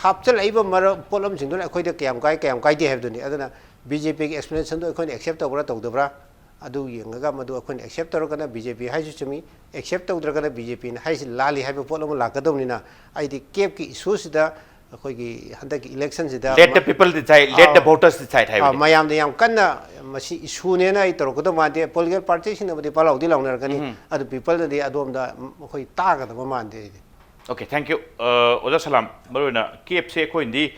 ꯍꯥꯞꯆꯤꯜꯂꯛꯏꯕ ꯃꯔꯝ, ꯄꯣꯠꯂꯝꯁꯤꯡꯗꯨꯅ ꯑꯩꯈꯣꯏꯗ ꯀꯌꯥꯝ ꯀꯥꯏ, ꯀꯌꯥꯝ ꯀꯥꯏꯗꯦ ꯍꯥꯏꯕꯗꯨꯅꯤ꯫ ꯑꯗꯨꯅ ꯕꯤ ꯖꯦ ꯄꯤꯒꯤ ꯑꯦꯛꯁꯄ꯭ꯂꯦꯅꯦꯁꯟꯗꯨ ꯑꯩꯈꯣꯏꯅ ꯑꯦꯛꯁꯦꯞ ꯇꯧꯕ꯭ꯔꯥ ꯇꯧꯗꯕ꯭ꯔꯥ, ꯑꯗꯨ ꯌꯦꯡꯉꯒ, ꯃꯗꯨ ꯑꯩꯈꯣꯏꯅ ꯑꯦꯛꯁꯦꯞ ꯇꯧꯔꯒꯅ ꯕꯤ ꯖꯦ ꯄꯤ ꯍꯥꯏꯁꯤ ꯆꯨꯝꯃꯤ, ꯑꯦꯛꯁꯦꯞ ꯇꯧꯗ꯭ꯔꯒꯅ ꯕꯤ ꯖꯦ ꯄꯤꯅ ꯍꯥꯏꯁꯤ ꯂꯥꯜꯂꯤ ꯍꯥꯏꯕ ꯄꯣꯠ ꯑꯃ ꯂꯥꯛꯀꯗꯧꯅꯤꯅ, ꯑꯩꯗꯤ ꯀꯦꯞꯀꯤ ꯏꯁꯨꯁꯤꯗ, ꯑꯩꯈꯣꯏꯒꯤ ꯍꯟꯗꯛꯀꯤ ꯏꯂꯦꯛꯁꯟꯁꯤꯗ Let the ꯃ-, people decide, let the ah, voters decide ꯑꯥ, ꯍꯥꯏꯕꯅꯤ꯫ ꯃꯌꯥꯝꯗ ꯌꯥꯝ ꯀꯟꯅ ꯃꯁꯤ ꯏꯁꯨꯅꯦꯅ ꯑꯩ ꯇꯧꯔꯛꯀꯗꯧ ꯃꯥꯟꯗꯦ꯫ ꯄꯣꯂꯤꯇꯤꯀꯦꯜ ꯄꯥꯔꯇꯤꯁꯤꯡꯅꯕꯨꯗꯤ ꯄꯥꯂꯥꯎꯗꯤ ꯂꯥꯎꯅꯔꯛꯀꯅꯤ, ꯎꯝ꯫ ꯑꯗꯨ ꯄꯤꯄꯜꯅꯗꯤ ꯑꯗꯣꯝꯗ, ꯎꯝ, ꯑꯩꯈꯣꯏ ꯇꯥꯒꯗꯕ ꯃꯥꯟꯗꯦ ꯑꯩꯗꯤ꯫ Okay, thank you꯫ ꯑ, ꯑꯣꯖꯥ ꯁꯂꯥꯝ, ꯃꯔꯨꯑꯣꯏꯅ ꯀꯦꯞꯁꯦ ꯑꯩꯈꯣꯏꯅꯗꯤ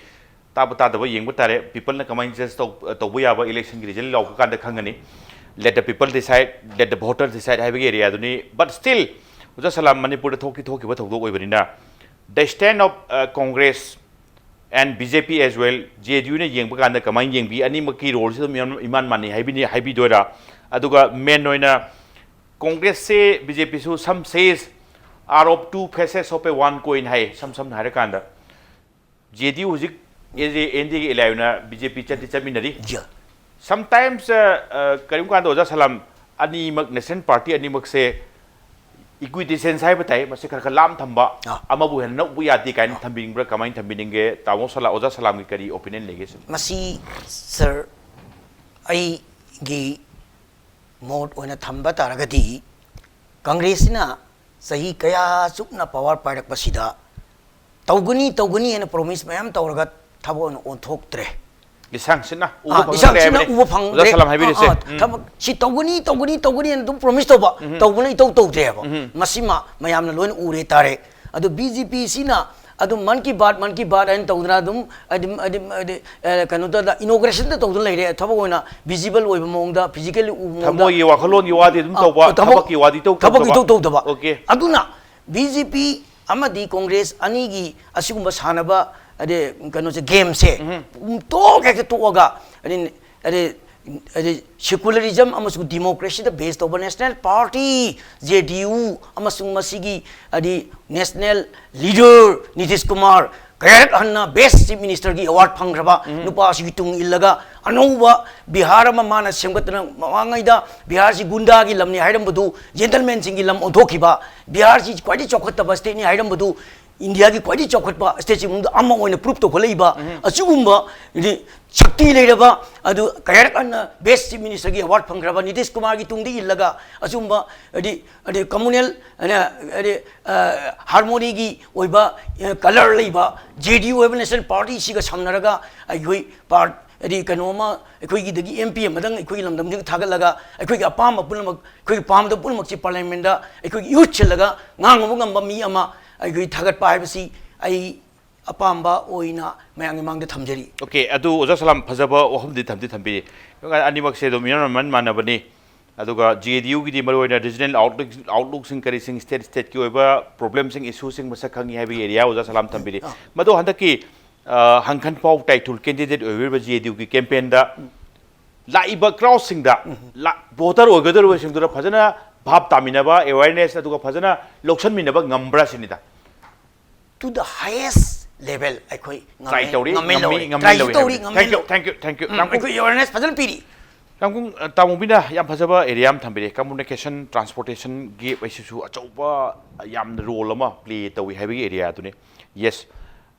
ꯇꯥꯕ ꯇꯥꯗꯕ ꯌꯦꯡꯕ ꯇꯥꯔꯦ꯫ ꯄꯤꯄꯜꯅ ꯀꯃꯥꯏꯅ ꯖꯁ ꯇꯧ-, ꯇꯧꯕ ꯌꯥꯕ, ꯏꯂꯦꯛꯁꯟꯒꯤ ꯔꯤꯖꯜ ꯂꯥꯎꯕ ꯀꯥꯟꯗ ꯈꯪꯒꯅꯤ꯫ Let the people decide, let the voter decide ꯍꯥꯏꯕꯒꯤ ꯑꯦꯔꯤꯌꯥꯗꯨꯅꯤ꯫ But still, ꯑꯣꯖꯥ ꯁꯂꯥꯝ, ꯃꯅꯤꯄꯨꯔꯗ ꯊꯣꯛꯈꯤ ꯊꯣꯛꯈꯤꯕ ꯊꯧꯗꯣꯛ ꯑꯣꯏꯕꯅꯤꯅ, the stand of, uh, Congress and B J P as well, J D Uꯅ ꯌꯦꯡꯕ ꯀꯥꯟꯗ ꯀꯃꯥꯏꯅ ꯌꯦꯡꯕꯤ? ꯑꯅꯤꯃꯛꯀꯤ ꯔꯣꯜꯁꯤ ꯑꯗꯨꯝ ꯏꯃꯥꯟ, ꯏꯃꯥꯟ ꯃꯥꯟꯅꯩ ꯍꯥꯏꯕꯤꯅꯤ, ꯍꯥꯏꯕꯤꯗꯣꯏꯔꯥ? ꯑꯗꯨꯒ ꯃꯦꯟ ꯑꯣꯏꯅ ꯀꯣꯡꯒ꯭ꯔꯦꯁꯁꯦ, B J P ꯁꯨ, some says are of two faces of a one coin ꯍꯥꯏ, ꯏꯁꯝ ꯁꯝꯅ ꯍꯥꯏꯔꯀꯥꯟꯗ꯫ J D U ꯍꯧꯖꯤꯛ ꯑꯦꯟ ꯗꯤ ꯑꯦꯒꯤ ꯑꯦꯂꯥꯏ ꯑꯣꯏꯅ B J P ꯆꯠꯇꯤ ꯆꯠꯃꯤꯟꯅꯔꯤ꯫ Yeah. Sometimes, ꯑ, ꯑ, ꯀꯔꯤꯒꯨꯝꯕ ꯀꯥꯟꯗ, ꯑꯣꯖꯥ ꯁꯂꯥꯝ, ꯑꯅꯤꯃꯛ, national party ꯑꯅꯤꯃꯛꯁꯦ equidistance ꯍꯥꯏꯕ ꯇꯥꯏ, ꯃꯁꯤ ꯈꯔ ꯈꯔ ꯂꯥꯞꯅ ꯊꯝꯕ, ꯑꯥ꯫ ꯑꯃꯕꯨ ꯍꯦꯟꯅ ꯅꯛꯄ ꯌꯥꯗꯦ ꯀꯥꯏꯅ ꯑꯥ꯫ ꯊꯝꯕꯤꯅꯤꯡꯕ꯭ꯔꯥ? ꯀꯃꯥꯏꯅ ꯊꯝꯕꯤꯅꯤꯡꯒꯦ? ꯇꯥꯃꯣ ꯁꯂꯥ-, ꯑꯣꯖꯥ ꯁꯂꯥꯝꯒꯤ ꯀꯔꯤ opinion ꯂꯩꯒꯦ ꯁꯤꯕꯨ? ꯃꯁꯤ, ꯁꯔ, ꯑꯩꯒꯤ ꯃꯣꯠ ꯑꯣꯏꯅ ꯊꯝꯕ ꯇꯥꯔꯒꯗꯤ, ꯀꯪꯒ꯭ꯔꯦꯁꯁꯤꯅ ꯆꯍꯤ ꯀꯌꯥ ꯆꯨꯞꯅ ꯄꯥꯋꯔ ꯄꯥꯏꯔꯛꯄꯁꯤꯗ ꯇꯧꯒꯅꯤ, ꯇꯧꯒꯅꯤ ꯍꯥꯏꯅ ꯄ꯭ꯔꯣꯃꯤꯁ ꯃꯌꯥꯝ ꯇꯧꯔꯒ ꯊꯕꯛ ꯑꯣꯏꯅ ꯑꯣꯟꯊꯣꯛꯇ꯭ꯔꯦ꯫ ꯂꯤꯁꯥꯡ ꯁꯤꯠꯅ ꯎꯕ ꯑꯥ, ꯐꯪꯉꯛꯇ꯭ꯔꯦ ꯂꯤꯁꯥꯡ ꯁꯤꯠꯅ ꯍꯥꯏꯕꯅꯤ꯫ ꯎꯕ ꯐꯪꯗ꯭ꯔꯦ꯫ ꯑꯣꯖꯥ ꯁꯂꯥꯝ ꯍꯥꯏꯕꯤꯔꯤꯁꯦ꯫ ꯑꯥ, ꯑꯥ, ꯎꯝ꯫ ꯊꯕꯛ ꯁꯤ ꯇꯧꯒꯅꯤ, ꯇꯧꯒꯅꯤ, ꯇꯧꯒꯅꯤ ꯍꯥꯏꯅ ꯑꯗꯨꯝ ꯄ꯭ꯔꯣꯃꯤꯁ ꯇꯧꯕ, ꯎꯝ꯫ ꯇꯧꯕꯅ ꯏꯇꯧ ꯇꯧꯗ꯭ꯔꯦ ꯍꯥꯏꯕ꯫ ꯎꯝ꯫ ꯃꯁꯤꯃ ꯃꯌꯥꯝꯅ ꯂꯣꯏꯅ ꯎꯔꯦ ꯇꯥꯔꯦ꯫ ꯑꯗꯨ B J P ꯁꯤꯅ ꯑꯗꯨꯝ ꯃꯟ ꯀꯤ ꯕꯥꯠ, ꯃꯟ ꯀꯤ ꯕꯥꯠ ꯍꯥꯏꯅ ꯇꯧꯗꯅ ꯑꯗꯨꯝ, ꯑꯗꯨꯝ, ꯑꯗꯨꯝ, ꯑꯗꯨ, ꯑꯦ, ꯀꯩꯅꯣ ꯇꯧꯗ, inauguration ꯇ ꯇꯧꯗꯅ ꯂꯩꯔꯦ꯫ ꯊꯕꯛ ꯑꯣꯏꯅ visible ꯑꯣꯏꯕ ꯃꯑꯣꯡꯗ, physically ꯎꯕ ꯃꯑꯣꯡꯗ꯫ ꯊꯃꯣꯏꯒꯤ ꯋꯥꯈꯜꯂꯣꯟꯒꯤ ꯋꯥꯗꯤ ꯑꯗꯨꯝ ꯑꯥ, ꯇꯧꯕ, ꯊꯕꯛ, ꯊꯕꯛꯀꯤ ꯋꯥꯗꯤ ꯏꯇꯧ ꯊꯕꯛ ꯇꯧꯗꯕ꯫ ꯏꯇꯧ ꯇꯧꯗꯕ꯫ Okay꯫ ꯑꯗꯨꯅ B J P ꯑꯃꯗꯤ ꯀꯣꯡꯒ꯭ꯔꯦꯁ ꯑꯅꯤꯒꯤ ꯑꯁꯤꯒꯨꯝꯕ ꯁꯥꯟꯅꯕ, ꯑꯗꯩ, ꯀꯩꯅꯣꯁꯦ, game ꯁꯦ, ꯎꯝ꯫ ꯇꯣꯛ ꯍꯦꯛꯇ ꯇꯣꯛꯑꯒ, ꯑꯗꯩ, ꯑꯗꯩ, ꯍꯥꯏꯗꯤ secularism ꯑꯃꯁꯨꯡ democracyꯗ base ꯇꯧꯕ national party J D U ꯑꯃꯁꯨꯡ ꯃꯁꯤꯒꯤ ꯍꯥꯏꯗꯤ national leader ꯅꯤꯇꯤꯁ ꯀꯨꯃꯥꯔ ꯀꯌꯥꯔꯛ ꯍꯟꯅ best chief ministerꯒꯤ award ꯐꯪꯈ꯭ꯔꯕ ꯅꯨꯄꯥ ꯑꯁꯤꯒꯤ ꯇꯨꯡ ꯏꯜꯂꯒ ꯑꯅꯧꯕ ꯕꯤꯍꯥꯔ ꯑꯃ ꯃꯥꯅ ꯁꯦꯝꯒꯠꯇꯅ ꯃꯃꯥꯡꯉꯩꯗ ꯕꯤꯍꯥꯔꯁꯤ ꯒꯨꯟꯗꯥꯒꯤ ꯂꯝꯅꯤ ꯍꯥꯏꯔꯝꯕꯗꯨ gentlemanꯁꯤꯡꯒꯤ ꯂꯝ ꯑꯣꯟꯊꯣꯛꯈꯤꯕ, ꯕꯤꯍꯥꯔꯁꯤ ꯈ꯭ꯋꯥꯏꯗꯒꯤ ꯆꯥꯎꯈꯠꯇꯕ stateꯅꯤ ꯍꯥꯏꯔꯝꯕꯗꯨ ꯏꯟꯗꯤꯌꯥꯒꯤ ꯈ꯭ꯋꯥꯏꯗꯒꯤ ꯆꯥꯎꯈꯠꯄ stateꯁꯤꯡ ꯃꯅꯨꯡꯗ ꯑꯃ ꯑꯣꯏꯅ prove ꯇꯧꯈꯠꯂꯛꯏꯕ ꯑꯁꯤꯒꯨꯝꯕ ꯍꯥꯏꯗꯤ ꯁꯛꯇꯤ ꯂꯩꯔꯕ ꯑꯗꯨ ꯀꯌꯥꯔꯛ ꯍꯟꯅ best chief ministerꯒꯤ award ꯐꯪꯈ꯭ꯔꯕ ꯅꯤꯇꯤꯁ ꯀꯨꯃꯥꯔꯒꯤ ꯇꯨꯡꯗ ꯏꯜꯂꯒ ꯑꯁꯤꯒꯨꯝꯕ ꯍꯥꯏꯗꯤ ꯍꯥꯏꯗꯤ communal ꯍꯥꯏꯗꯤ ꯍꯥꯏꯗꯤ harmonyꯒꯤ ꯑꯣꯏꯕ colour ꯂꯩꯕ J D U ꯍꯥꯏꯕ national partyꯁꯤꯒ ꯁꯝꯅꯔꯒ ꯑꯩꯈꯣꯏ ꯄꯥꯔ ꯍꯥꯏꯗꯤ ꯀꯩꯅꯣ ꯑꯃ ꯑꯩꯈꯣꯏꯒꯤꯗꯒꯤ M P ꯑꯃꯗꯪ ꯑꯩꯈꯣꯏꯒꯤ ꯂꯝꯗꯝꯁꯤꯗ ꯊꯥꯒꯠꯂꯒ ꯑꯩꯈꯣꯏꯒꯤ ꯑꯄꯥꯝꯕ ꯄꯨꯝꯅꯃꯛ ꯑꯩꯈꯣꯏꯒꯤ ꯄꯥꯝꯕꯗ ꯄꯨꯝꯅꯃꯛꯁꯤ parliamentꯗ ꯑꯩꯈꯣꯏꯒꯤ ꯏꯍꯨꯠ ꯁꯤꯜꯂꯒ ꯉꯥꯡꯉꯨꯕ ꯉꯝꯕ ꯃꯤ ꯑꯃ ꯑꯩꯈꯣꯏ ꯊꯥꯒꯠꯄ ꯍꯥꯏꯕꯁꯤ ꯑꯩ ꯑꯄꯥꯝꯕ ꯑꯣꯏꯅ ꯃꯌꯥꯝꯒꯤ ꯃꯥꯡꯗ ꯊꯝꯖꯔꯤ꯫ ꯑꯣꯀꯦ, ꯑꯗꯨ ꯑꯣꯖꯥ ꯁꯂꯥꯝ ꯐꯖꯕ ꯋꯥꯐꯝꯗꯤ ꯊꯝꯗꯤ ꯊꯝꯕꯤꯔꯤ꯫ ꯑꯅꯤꯃꯛꯁꯦ ꯑꯗꯨꯝ ꯏꯃꯥꯟ ꯃꯥꯟꯅꯕꯅꯤ꯫ ꯑꯗꯨꯒ J D Uꯒꯤꯗꯤ ꯃꯔꯨꯑꯣꯏꯅ regional outlook, outlookꯁꯤꯡ ꯀꯔꯤꯁꯤꯡ state stateꯀꯤ ꯑꯣꯏꯕ problemꯁꯤꯡ issueꯁꯤꯡ ꯃꯁꯛ ꯈꯪꯉꯤ ꯍꯥꯏꯕꯒꯤ area ꯑꯣꯖꯥ ꯁꯂꯥꯝ ꯊꯝꯕꯤꯔꯤ꯫ ꯃꯗꯣ ꯍꯟꯗꯛꯀꯤ ꯍꯪꯈꯟ ꯄꯥꯎ ꯇꯥꯏꯊꯨꯜ candidate ꯑꯣꯏꯕꯤꯔꯤꯕ J D Uꯒꯤ campaignꯗ ꯂꯥꯛꯏꯕ crowdꯁꯤꯡꯗ voter ꯑꯣꯏꯒꯗꯧꯔꯤꯕꯁꯤꯡꯗꯨꯗ ꯐꯖꯅ ꯚꯥꯞ ꯇꯥꯃꯤꯟꯅꯕ awareness ꯑꯗꯨꯒ ꯐꯖꯅ ꯂꯧꯁꯟꯃꯤꯟꯅꯕ ꯉꯝꯕ꯭ꯔꯥ ꯁꯤꯅꯤꯗ꯫ To the highest level ꯑꯩꯈꯣꯏ try ꯇꯧꯔꯤ ꯉꯝꯃꯦ ꯉꯝꯃꯤ ꯂꯧꯔꯦ ꯉꯝꯃꯤ tryꯁꯨ ꯂꯧꯔꯤ ꯇꯧꯔꯤ ꯍꯥꯏꯕꯅꯤ꯫ ꯉꯝꯃꯦ Thank you, ꯂꯧꯔꯦ thank you, thank you. ꯎꯝ, ꯇꯥꯡꯈꯨꯜ ꯑꯩꯈꯣꯏ awareness ꯐꯖꯅ ꯄꯤꯔꯤ꯫ ꯇꯥꯡꯈꯨꯜ ꯑ, ꯇꯥꯃꯣꯕꯤꯅ ꯌꯥꯝ ꯐꯖꯕ area ꯑꯃ ꯊꯝꯕꯤꯔꯦ꯫ Communication, transportation gap ꯑꯁꯤꯁꯨ ꯑꯆꯧꯕ ꯌꯥꯝꯅ role ꯑꯃ play ꯇꯧꯏ ꯍꯥꯏꯕꯒꯤ areaꯗꯨꯅꯤ꯫ Yes,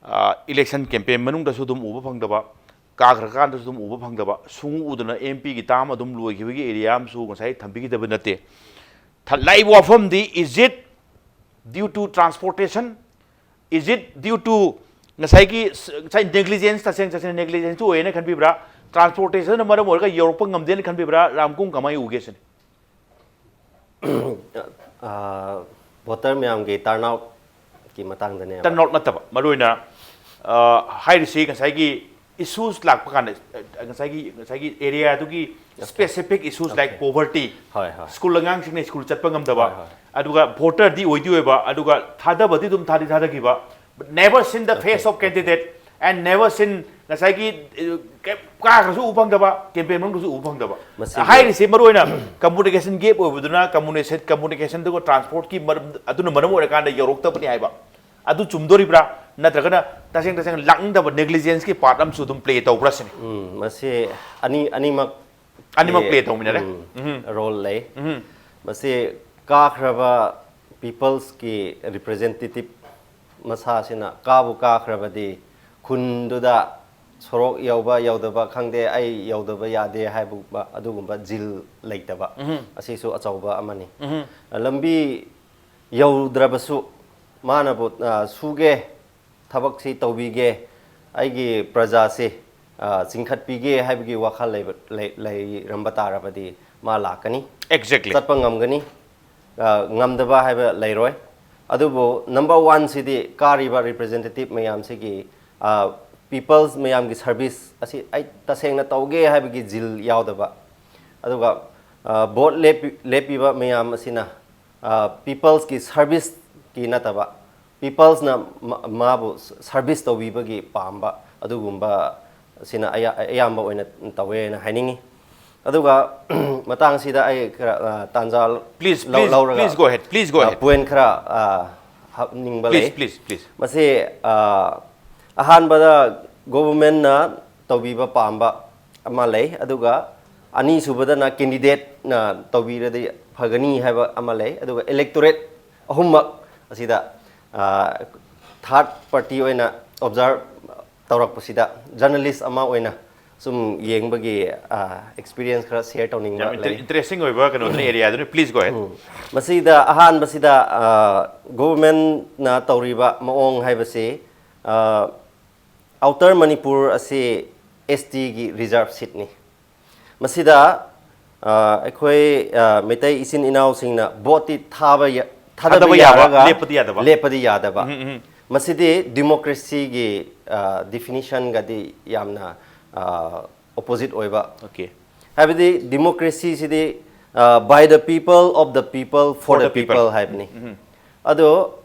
election campaign ꯃꯅꯨꯡꯗꯁꯨ ꯑꯗꯨꯝ ꯎꯕ ꯐꯪꯗꯕ, ꯀꯥꯈ꯭ꯔꯀꯥꯟꯗꯁꯨ ꯑꯗꯨꯝ ꯎꯕ ꯐꯪꯗꯕ, ꯁꯨꯡꯎ ꯎꯗꯅ M Pꯒꯤ term ꯑꯗꯨꯝ ꯂꯣꯏꯈꯤꯕꯒꯤ area ꯑꯃꯁꯨ ꯉꯁꯥꯏ ꯊꯝꯕꯤꯈꯤꯗꯕ ꯅꯠꯇꯦ꯫ ꯊ- ꯂꯥꯛꯏꯕ ꯋꯥꯐꯝꯗꯤ, is it due to transportation? Is it due to ꯉꯁꯥꯏꯒꯤ ꯉꯁꯥꯏ negligence, ꯇꯁꯦꯡ ꯇꯁꯦꯡꯅ negligence ꯑꯣꯏꯌꯦꯅ ꯈꯟꯕꯤꯕ꯭ꯔꯥ? Transportationꯅ ꯃꯔꯝ ꯑꯣꯏꯔꯒ ꯌꯧꯔꯛꯄ ꯉꯝꯗꯦꯅ ꯈꯟꯕꯤꯕ꯭ꯔꯥ? ꯔꯥꯝꯀꯨꯝ ꯀꯃꯥꯏꯅ ꯎꯒꯦ ꯁꯤꯅꯤ꯫ ꯚꯣꯇꯔ ꯃꯌꯥꯝꯒꯤ ꯇꯔꯟ ꯑꯥꯎꯠꯀꯤ ꯃꯇꯥꯡꯗꯅꯦꯕ꯫ Turn out ꯅꯠꯇꯕ, ꯃꯔꯨꯑꯣꯏꯅ ꯑ, ꯍꯥꯏꯔꯤꯁꯤ ꯉꯁꯥꯏꯒꯤ issues ꯂꯥꯛꯄ ꯀꯥꯟꯗ, ꯑ, ꯉꯁꯥꯏꯒꯤ ꯉꯁꯥꯏꯒꯤ areaꯗꯨꯒꯤ specific issues like poverty, ꯍꯣꯏ, ꯍꯣꯏ꯫ school ꯑꯉꯥꯡꯁꯤꯡꯅ school ꯆꯠꯄ ꯉꯝꯗꯕ, ꯍꯣꯏ, ꯍꯣꯏ꯫ ꯑꯗꯨꯒ voterꯗꯤ ꯑꯣꯏꯗꯤ ꯑꯣꯏꯕ, ꯑꯗꯨꯒ ꯊꯥꯗꯕꯗꯤ ꯑꯗꯨꯝ ꯊꯥꯗꯤ ꯊꯥꯗꯈꯤꯕ, but never seen the face of candidate, And never seen, ꯉꯁꯥꯏꯒꯤ ꯑꯦ, ꯀꯩꯝ ꯀꯥꯈ꯭ꯔꯁꯨ ꯎꯕ ꯐꯪꯗꯕ, ꯀꯦꯝꯄꯦꯟ ꯃꯅꯨꯡꯗꯁꯨ ꯎꯕ ꯐꯪꯗꯕ꯫ ꯃꯁꯤꯒꯤ ꯍꯥꯏꯔꯤꯁꯦ ꯃꯔꯨ ꯑꯣꯏꯅ ꯀꯝꯃꯨꯅꯤꯀꯦꯁꯟ ꯒꯦꯞ ꯑꯣꯏꯕꯗꯨꯅ ꯀꯝꯃꯨꯅꯤꯀꯦꯁꯟ ꯀꯝꯃꯨꯅꯤꯀꯦꯁꯟꯗꯨꯒ ꯇ꯭ꯔꯥꯟꯁꯄꯣꯔꯠꯀꯤ ꯃꯔꯝ, ꯑꯗꯨꯅ ꯃꯔꯝ ꯑꯣꯏꯔꯀꯥꯟꯗ ꯌꯧꯔꯛꯇꯕꯅꯤ ꯍꯥꯏꯕ꯫ ꯑꯗꯨ ꯆꯨꯝꯗꯣꯔꯤꯕ꯭ꯔꯥ? ꯅꯠꯇ꯭ꯔꯒꯅ ꯇꯁꯦꯡ ꯇꯁꯦꯡꯅ ꯂꯥꯛꯅꯤꯡꯗꯕ ꯅꯦꯒ꯭ꯂꯤꯖꯦꯟꯁꯀꯤ ꯄꯥꯔꯠ ꯑꯃꯁꯨ ꯑꯗꯨꯝ ꯄ꯭ꯂꯦ ꯇꯧꯕ꯭ꯔꯥ ꯁꯤꯅꯤ꯫ ꯎꯝ, ꯃꯁꯤ ꯑꯅꯤ ꯑꯅꯤꯃꯛ ꯑꯅꯤꯃꯛ ꯄ꯭ꯂꯦ ꯇꯧꯃꯤꯟꯅꯔꯦ꯫ ꯎꯝ, ꯔꯣꯜ ꯂꯩ꯫ ꯃꯁꯤ ꯀꯥꯈ꯭ꯔꯕ ꯄꯤꯄꯜꯁꯀꯤ ꯔꯤꯄ꯭ꯔꯖꯦꯟꯇꯦꯇꯤꯞ ꯃꯁꯥꯁꯤꯅ ꯀꯥꯕꯨ ꯀꯥꯈ꯭ꯔꯕꯗꯤ ꯈꯨꯟꯗꯨꯗ ꯁꯣꯔꯣꯛ ꯌꯧꯕ ꯌꯧꯗꯕ ꯈꯪꯗꯦ, ꯑꯩ ꯌꯧꯗꯕ ꯌꯥꯗꯦ ꯍꯥꯏꯕ ꯑꯗꯨꯒꯨꯝꯕ ꯖꯤꯜ ꯂꯩꯇꯕ ꯑꯁꯤꯁꯨ ꯑꯆꯧꯕ ꯑꯃꯅꯤ꯫ ꯂꯝꯕꯤ ꯌꯧꯗ꯭ꯔꯕꯁꯨ ꯃꯥꯅꯕꯨ, ꯑ, ꯁꯨꯒꯦ, ꯊꯕꯛꯁꯤ ꯇꯧꯕꯤꯒꯦ, ꯑꯩꯒꯤ ꯄ꯭ꯔꯖꯥꯁꯤ, ꯑ, ꯆꯤꯡꯈꯠꯄꯤꯒꯦ ꯍꯥꯏꯕꯒꯤ ꯋꯥꯈꯜ ꯂꯩꯕ, ꯂꯩ-, ꯂꯩꯔꯝꯕ ꯇꯥꯔꯕꯗꯤ ꯃꯥ ꯂꯥꯛꯀꯅꯤ꯫ Exactly. ꯆꯠꯄ ꯉꯝꯒꯅꯤ꯫ ꯑ, ꯉꯝꯗꯕ ꯍꯥꯏꯕ ꯂꯩꯔꯣꯏ꯫ ꯑꯗꯨꯕꯨ ꯅꯝꯕꯔ ꯋꯥꯟꯁꯤꯗꯤ ꯀꯥꯔꯤꯕ ꯔꯤꯄ꯭ꯔꯖꯦꯟꯇꯦꯇꯤꯞ ꯃꯌꯥꯝꯁꯤꯒꯤ, ꯑ, ꯄꯤꯄꯜꯁ ꯃꯌꯥꯝꯒꯤ ꯁꯔꯚꯤꯁ ꯑꯁꯤ ꯑꯩ ꯇꯁꯦꯡꯅ ꯇꯧꯒꯦ ꯍꯥꯏꯕꯒꯤ ꯖꯤꯜ ꯌꯥꯎꯗꯕ, ꯑꯗꯨꯒ, ꯑ, ꯚꯣꯠ ꯂꯦꯞꯄꯤ-, ꯂꯦꯞꯄꯤꯕ ꯃꯌꯥꯝ ꯑꯁꯤꯅ, ꯑ, ꯄꯤꯄꯜꯁꯀꯤ ꯁꯔꯚꯤꯁꯀꯤ ꯅꯠꯇꯕ, ꯄꯤꯄꯜꯁꯅ ꯃꯥ-, ꯃꯥꯕꯨ ꯁꯔꯚꯤꯁ ꯇꯧꯕꯤꯕꯒꯤ ꯄꯥꯝꯕ ꯑꯗꯨꯒꯨꯝꯕ ꯁꯤꯅ ꯑꯌꯥ-, ꯑꯌꯥꯝꯕ ꯑꯣꯏꯅ ꯇꯧꯋꯦꯅ ꯍꯥꯏꯅꯤꯡꯉꯤ꯫ ꯑꯗꯨꯒ ꯃꯇꯥꯡꯁꯤꯗ ꯑꯩ ꯈꯔ, ꯑ, ꯇꯥꯟꯖꯥ Please, ꯂꯧ-, please, ꯂꯧꯔꯒ, please go ahead, please go ꯑ, ahead. ꯄꯣꯏꯟ ꯈꯔ, ꯑ, ꯍꯥꯞꯅꯤꯡꯕ Please, ꯂꯩ꯫ please, please. ꯃꯁꯤ, ꯑ, ꯑꯍꯥꯟꯕꯗ ꯒꯣꯚꯔꯟꯃꯦꯟꯠꯅ ꯇꯧꯕꯤꯕ ꯄꯥꯝꯕ ꯑꯃ ꯂꯩ, ꯑꯗꯨꯒ ꯑꯅꯤꯁꯨꯕꯗꯅ ꯀꯦꯟꯗꯤꯗꯦꯠꯅ ꯇꯧꯕꯤꯔꯗꯤ ꯐꯒꯅꯤ ꯍꯥꯏꯕ ꯑꯃ ꯂꯩ, ꯑꯗꯨꯒ ꯏꯂꯦꯛꯇꯣꯔꯦꯠ ꯑꯍꯨꯝꯃꯛ ꯑꯁꯤꯗ, ꯑ, ꯊꯥꯔꯠ ꯄꯥꯔꯇꯤ ꯑꯣꯏꯅ ꯑꯣꯕꯖꯥꯔꯕ ꯇꯧꯔꯛꯄꯁꯤꯗ, ꯖꯔꯅꯦꯂꯤꯁ ꯑꯃ ꯑꯣꯏꯅ ꯁꯨꯝ ꯌꯦꯡꯕꯒꯤ, ꯑ, ꯑꯦꯛꯁꯄꯤꯔꯤꯌꯦꯟꯁ ꯈꯔ ꯁꯤꯌꯔ ꯇꯧꯅꯤꯡꯕ ꯌꯥꯝ ꯏꯟꯇꯔꯦ- ꯂꯩ꯫ ꯏꯟꯇꯔꯦꯁꯇꯤꯡ ꯑꯣꯏꯕ ꯀꯩꯅꯣꯗꯨꯅ ꯑꯦꯔꯤꯌꯥꯗꯨꯅ꯫ Please go ahead. ꯎꯝ꯫ ꯃꯁꯤꯗ ꯑꯍꯥꯟꯕꯁꯤꯗ, ꯑ, ꯒꯣꯚꯔꯟꯃꯦꯟꯠꯅ ꯇꯧꯔꯤꯕ ꯃꯑꯣꯡ ꯍꯥꯏꯕꯁꯤ, ꯑ, ꯑꯥꯎꯇꯔ ꯃꯅꯤꯄꯨꯔ ꯑꯁꯤ ꯑꯦꯁ ꯇꯤꯒꯤ ꯔꯤꯖꯥꯔꯕ ꯁꯤꯠꯅꯤ꯫ ꯃꯁꯤꯗ, ꯑ, ꯑꯩꯈꯣꯏ, ꯑ, ꯃꯩꯇꯩ ꯏꯆꯤꯟ ꯏꯅꯥꯎꯁꯤꯡꯅ ꯚꯣꯠꯇꯤ ꯊꯥꯕ ꯌꯥ-, ꯊꯥꯗꯕ ꯊꯥꯗꯕ ꯌꯥꯕ, ꯌꯥꯔꯒ ꯂꯦꯞꯄꯗꯤ ꯌꯥꯗꯕ꯫ ꯂꯦꯞꯄꯗꯤ ꯌꯥꯗꯕ꯫ ꯎꯝ, ꯎꯝ, ꯎꯝ꯫ ꯃꯁꯤꯗꯤ ꯗꯤꯃꯣꯀ꯭ꯔꯦꯁꯤꯒꯤ, ꯑ, ꯗꯤꯐꯤꯅꯤꯁꯟꯒꯗꯤ ꯌꯥꯝꯅ, ꯑ, ꯑꯣꯄꯣꯖꯤꯠ ꯑꯣꯏꯕ꯫ Okay. ꯍꯥꯏꯕꯗꯤ ꯗꯤꯃꯣꯀ꯭ꯔꯦꯁꯤꯁꯤꯗꯤ, ꯑ, by the people, of the people, for the people ꯍꯥꯏꯕꯅꯤ꯫ ꯑꯗꯣ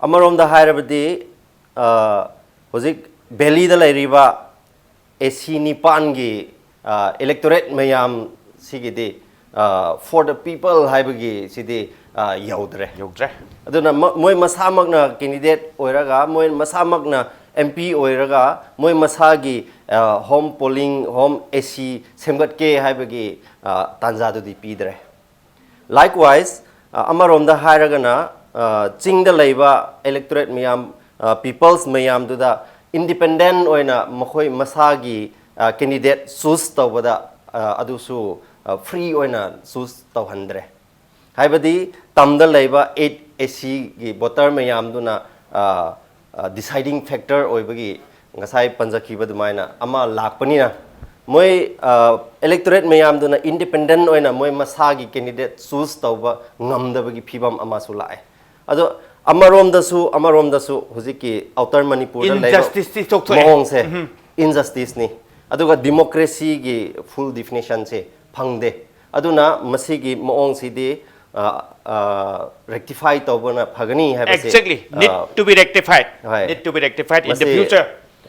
ꯑꯃꯔꯣꯝꯗ ꯍꯥꯏꯔꯕꯗꯤ, ꯑ, ꯍꯧꯖꯤꯛ ꯚꯦꯂꯤꯗ ꯂꯩꯔꯤꯕ ꯑꯦ ꯁꯤ ꯅꯤꯄꯥꯟꯒꯤ ꯏꯂꯦꯛꯇꯣꯔꯦꯠ ꯃꯌꯥꯝ ꯁꯤꯒꯤꯗꯤ, for the people ꯍꯥꯏꯕꯒꯤ ꯁꯤꯗꯤ ꯌꯧꯗ꯭ꯔꯦ꯫ ꯌꯧꯗ꯭ꯔꯦ꯫ ꯑꯗꯨꯅ ꯃꯣꯏ ꯃꯁꯥꯃꯛꯅ ꯀꯦꯟꯗꯤꯗꯦꯠ ꯑꯣꯏꯔꯒ, ꯃꯣꯏ ꯃꯁꯥꯃꯛꯅ ꯑꯦꯝ ꯄꯤ ꯑꯣꯏꯔꯒ, ꯃꯣꯏ ꯃꯁꯥꯒꯤ ꯍꯣꯝ ꯄꯣꯂꯤꯡ, ꯍꯣꯝ ꯑꯦ ꯁꯤ ꯁꯦꯝꯒꯠꯀꯦ ꯍꯥꯏꯕꯒꯤ ꯇꯥꯟꯖꯥꯗꯨꯗꯤ ꯄꯤꯗ꯭ꯔꯦ꯫ ꯂꯥꯏꯛꯋꯥꯏꯁ, ꯑꯃꯔꯣꯝꯗ ꯍꯥꯏꯔꯒꯅ, ꯆꯤꯡꯗ ꯂꯩꯕ ꯏꯂꯦꯛꯇꯣꯔꯦꯠ ꯃꯌꯥꯝ, ꯄꯤꯄꯜꯁ ꯃꯌꯥꯝꯗꯨꯗ ꯏꯟꯗꯤꯄꯦꯟꯗꯦꯟ ꯑꯣꯏꯅ ꯃꯈꯣꯏ ꯃꯁꯥꯒꯤ ꯀꯦꯟꯗꯤꯗꯦꯠ ꯆꯨꯁ ꯇꯧꯕꯗ ꯑꯗꯨꯁꯨ ꯐ꯭ꯔꯤ ꯑꯣꯏꯅ ꯆꯨꯁ ꯇꯧꯍꯟꯗ꯭ꯔꯦ꯫ ꯍꯥꯏꯕꯗꯤ ꯇꯝꯗ ꯂꯩꯕ ꯑꯩꯠ ꯑꯦ ꯁꯤꯒꯤ ꯚꯣꯇꯔ ꯃꯌꯥꯝꯗꯨꯅ ꯗꯤꯁꯥꯏꯗꯤꯡ ꯐꯦꯛꯇꯔ ꯑꯣꯏꯕꯒꯤ ꯉꯁꯥꯏ ꯄꯟꯖꯈꯤꯕ ꯑꯗꯨꯃꯥꯏꯅ ꯑꯃ ꯂꯥꯛꯄꯅꯤꯅ, ꯃꯣꯏ ꯏꯂꯦꯛꯇꯣꯔꯦꯠ ꯃꯌꯥꯝꯗꯨꯅ ꯏꯟꯗꯤꯄꯦꯟꯗꯦꯟ ꯑꯣꯏꯅ ꯃꯣꯏ ꯃꯁꯥꯒꯤ ꯀꯦꯟꯗꯤꯗꯦꯠ ꯆꯨꯁ ꯇꯧꯕ ꯉꯝꯗꯕꯒꯤ ꯐꯤꯕꯝ ꯑꯃꯁꯨ ꯂꯥꯛꯑꯦ꯫ ꯑꯗꯣ ꯑꯃꯔꯣꯝꯗꯁꯨ, ꯑꯃꯔꯣꯝꯗꯁꯨ ꯍꯧꯖꯤꯛꯀꯤ ꯑꯥꯎꯇꯔ ꯃꯅꯤꯄꯨꯔꯗ ꯂꯩꯕ Injustice ꯁꯤ ꯊꯣꯛꯊꯣꯛꯑꯦ꯫ ꯃꯑꯣꯡꯁꯦ ꯏꯟꯖꯁꯇꯤꯁꯅꯤ꯫ ꯑꯗꯨꯒ ꯗꯤꯃꯣꯀ꯭ꯔꯦꯁꯤꯒꯤ ꯐꯨꯜ ꯗꯤꯐꯤꯅꯤꯁꯟꯁꯦ ꯐꯪꯗꯦ꯫ ꯑꯗꯨꯅ ꯃꯁꯤꯒꯤ ꯃꯑꯣꯡꯁꯤꯗꯤ ꯔꯦꯛꯇꯤꯐꯥꯏ ꯇꯧꯕꯅ ꯐꯒꯅꯤ ꯍꯥꯏꯕꯁꯦ꯫ Exactly. Need ꯑ, to be rectified. ꯍꯣꯏ꯫ Need to be rectified in the ꯃꯁꯤ future.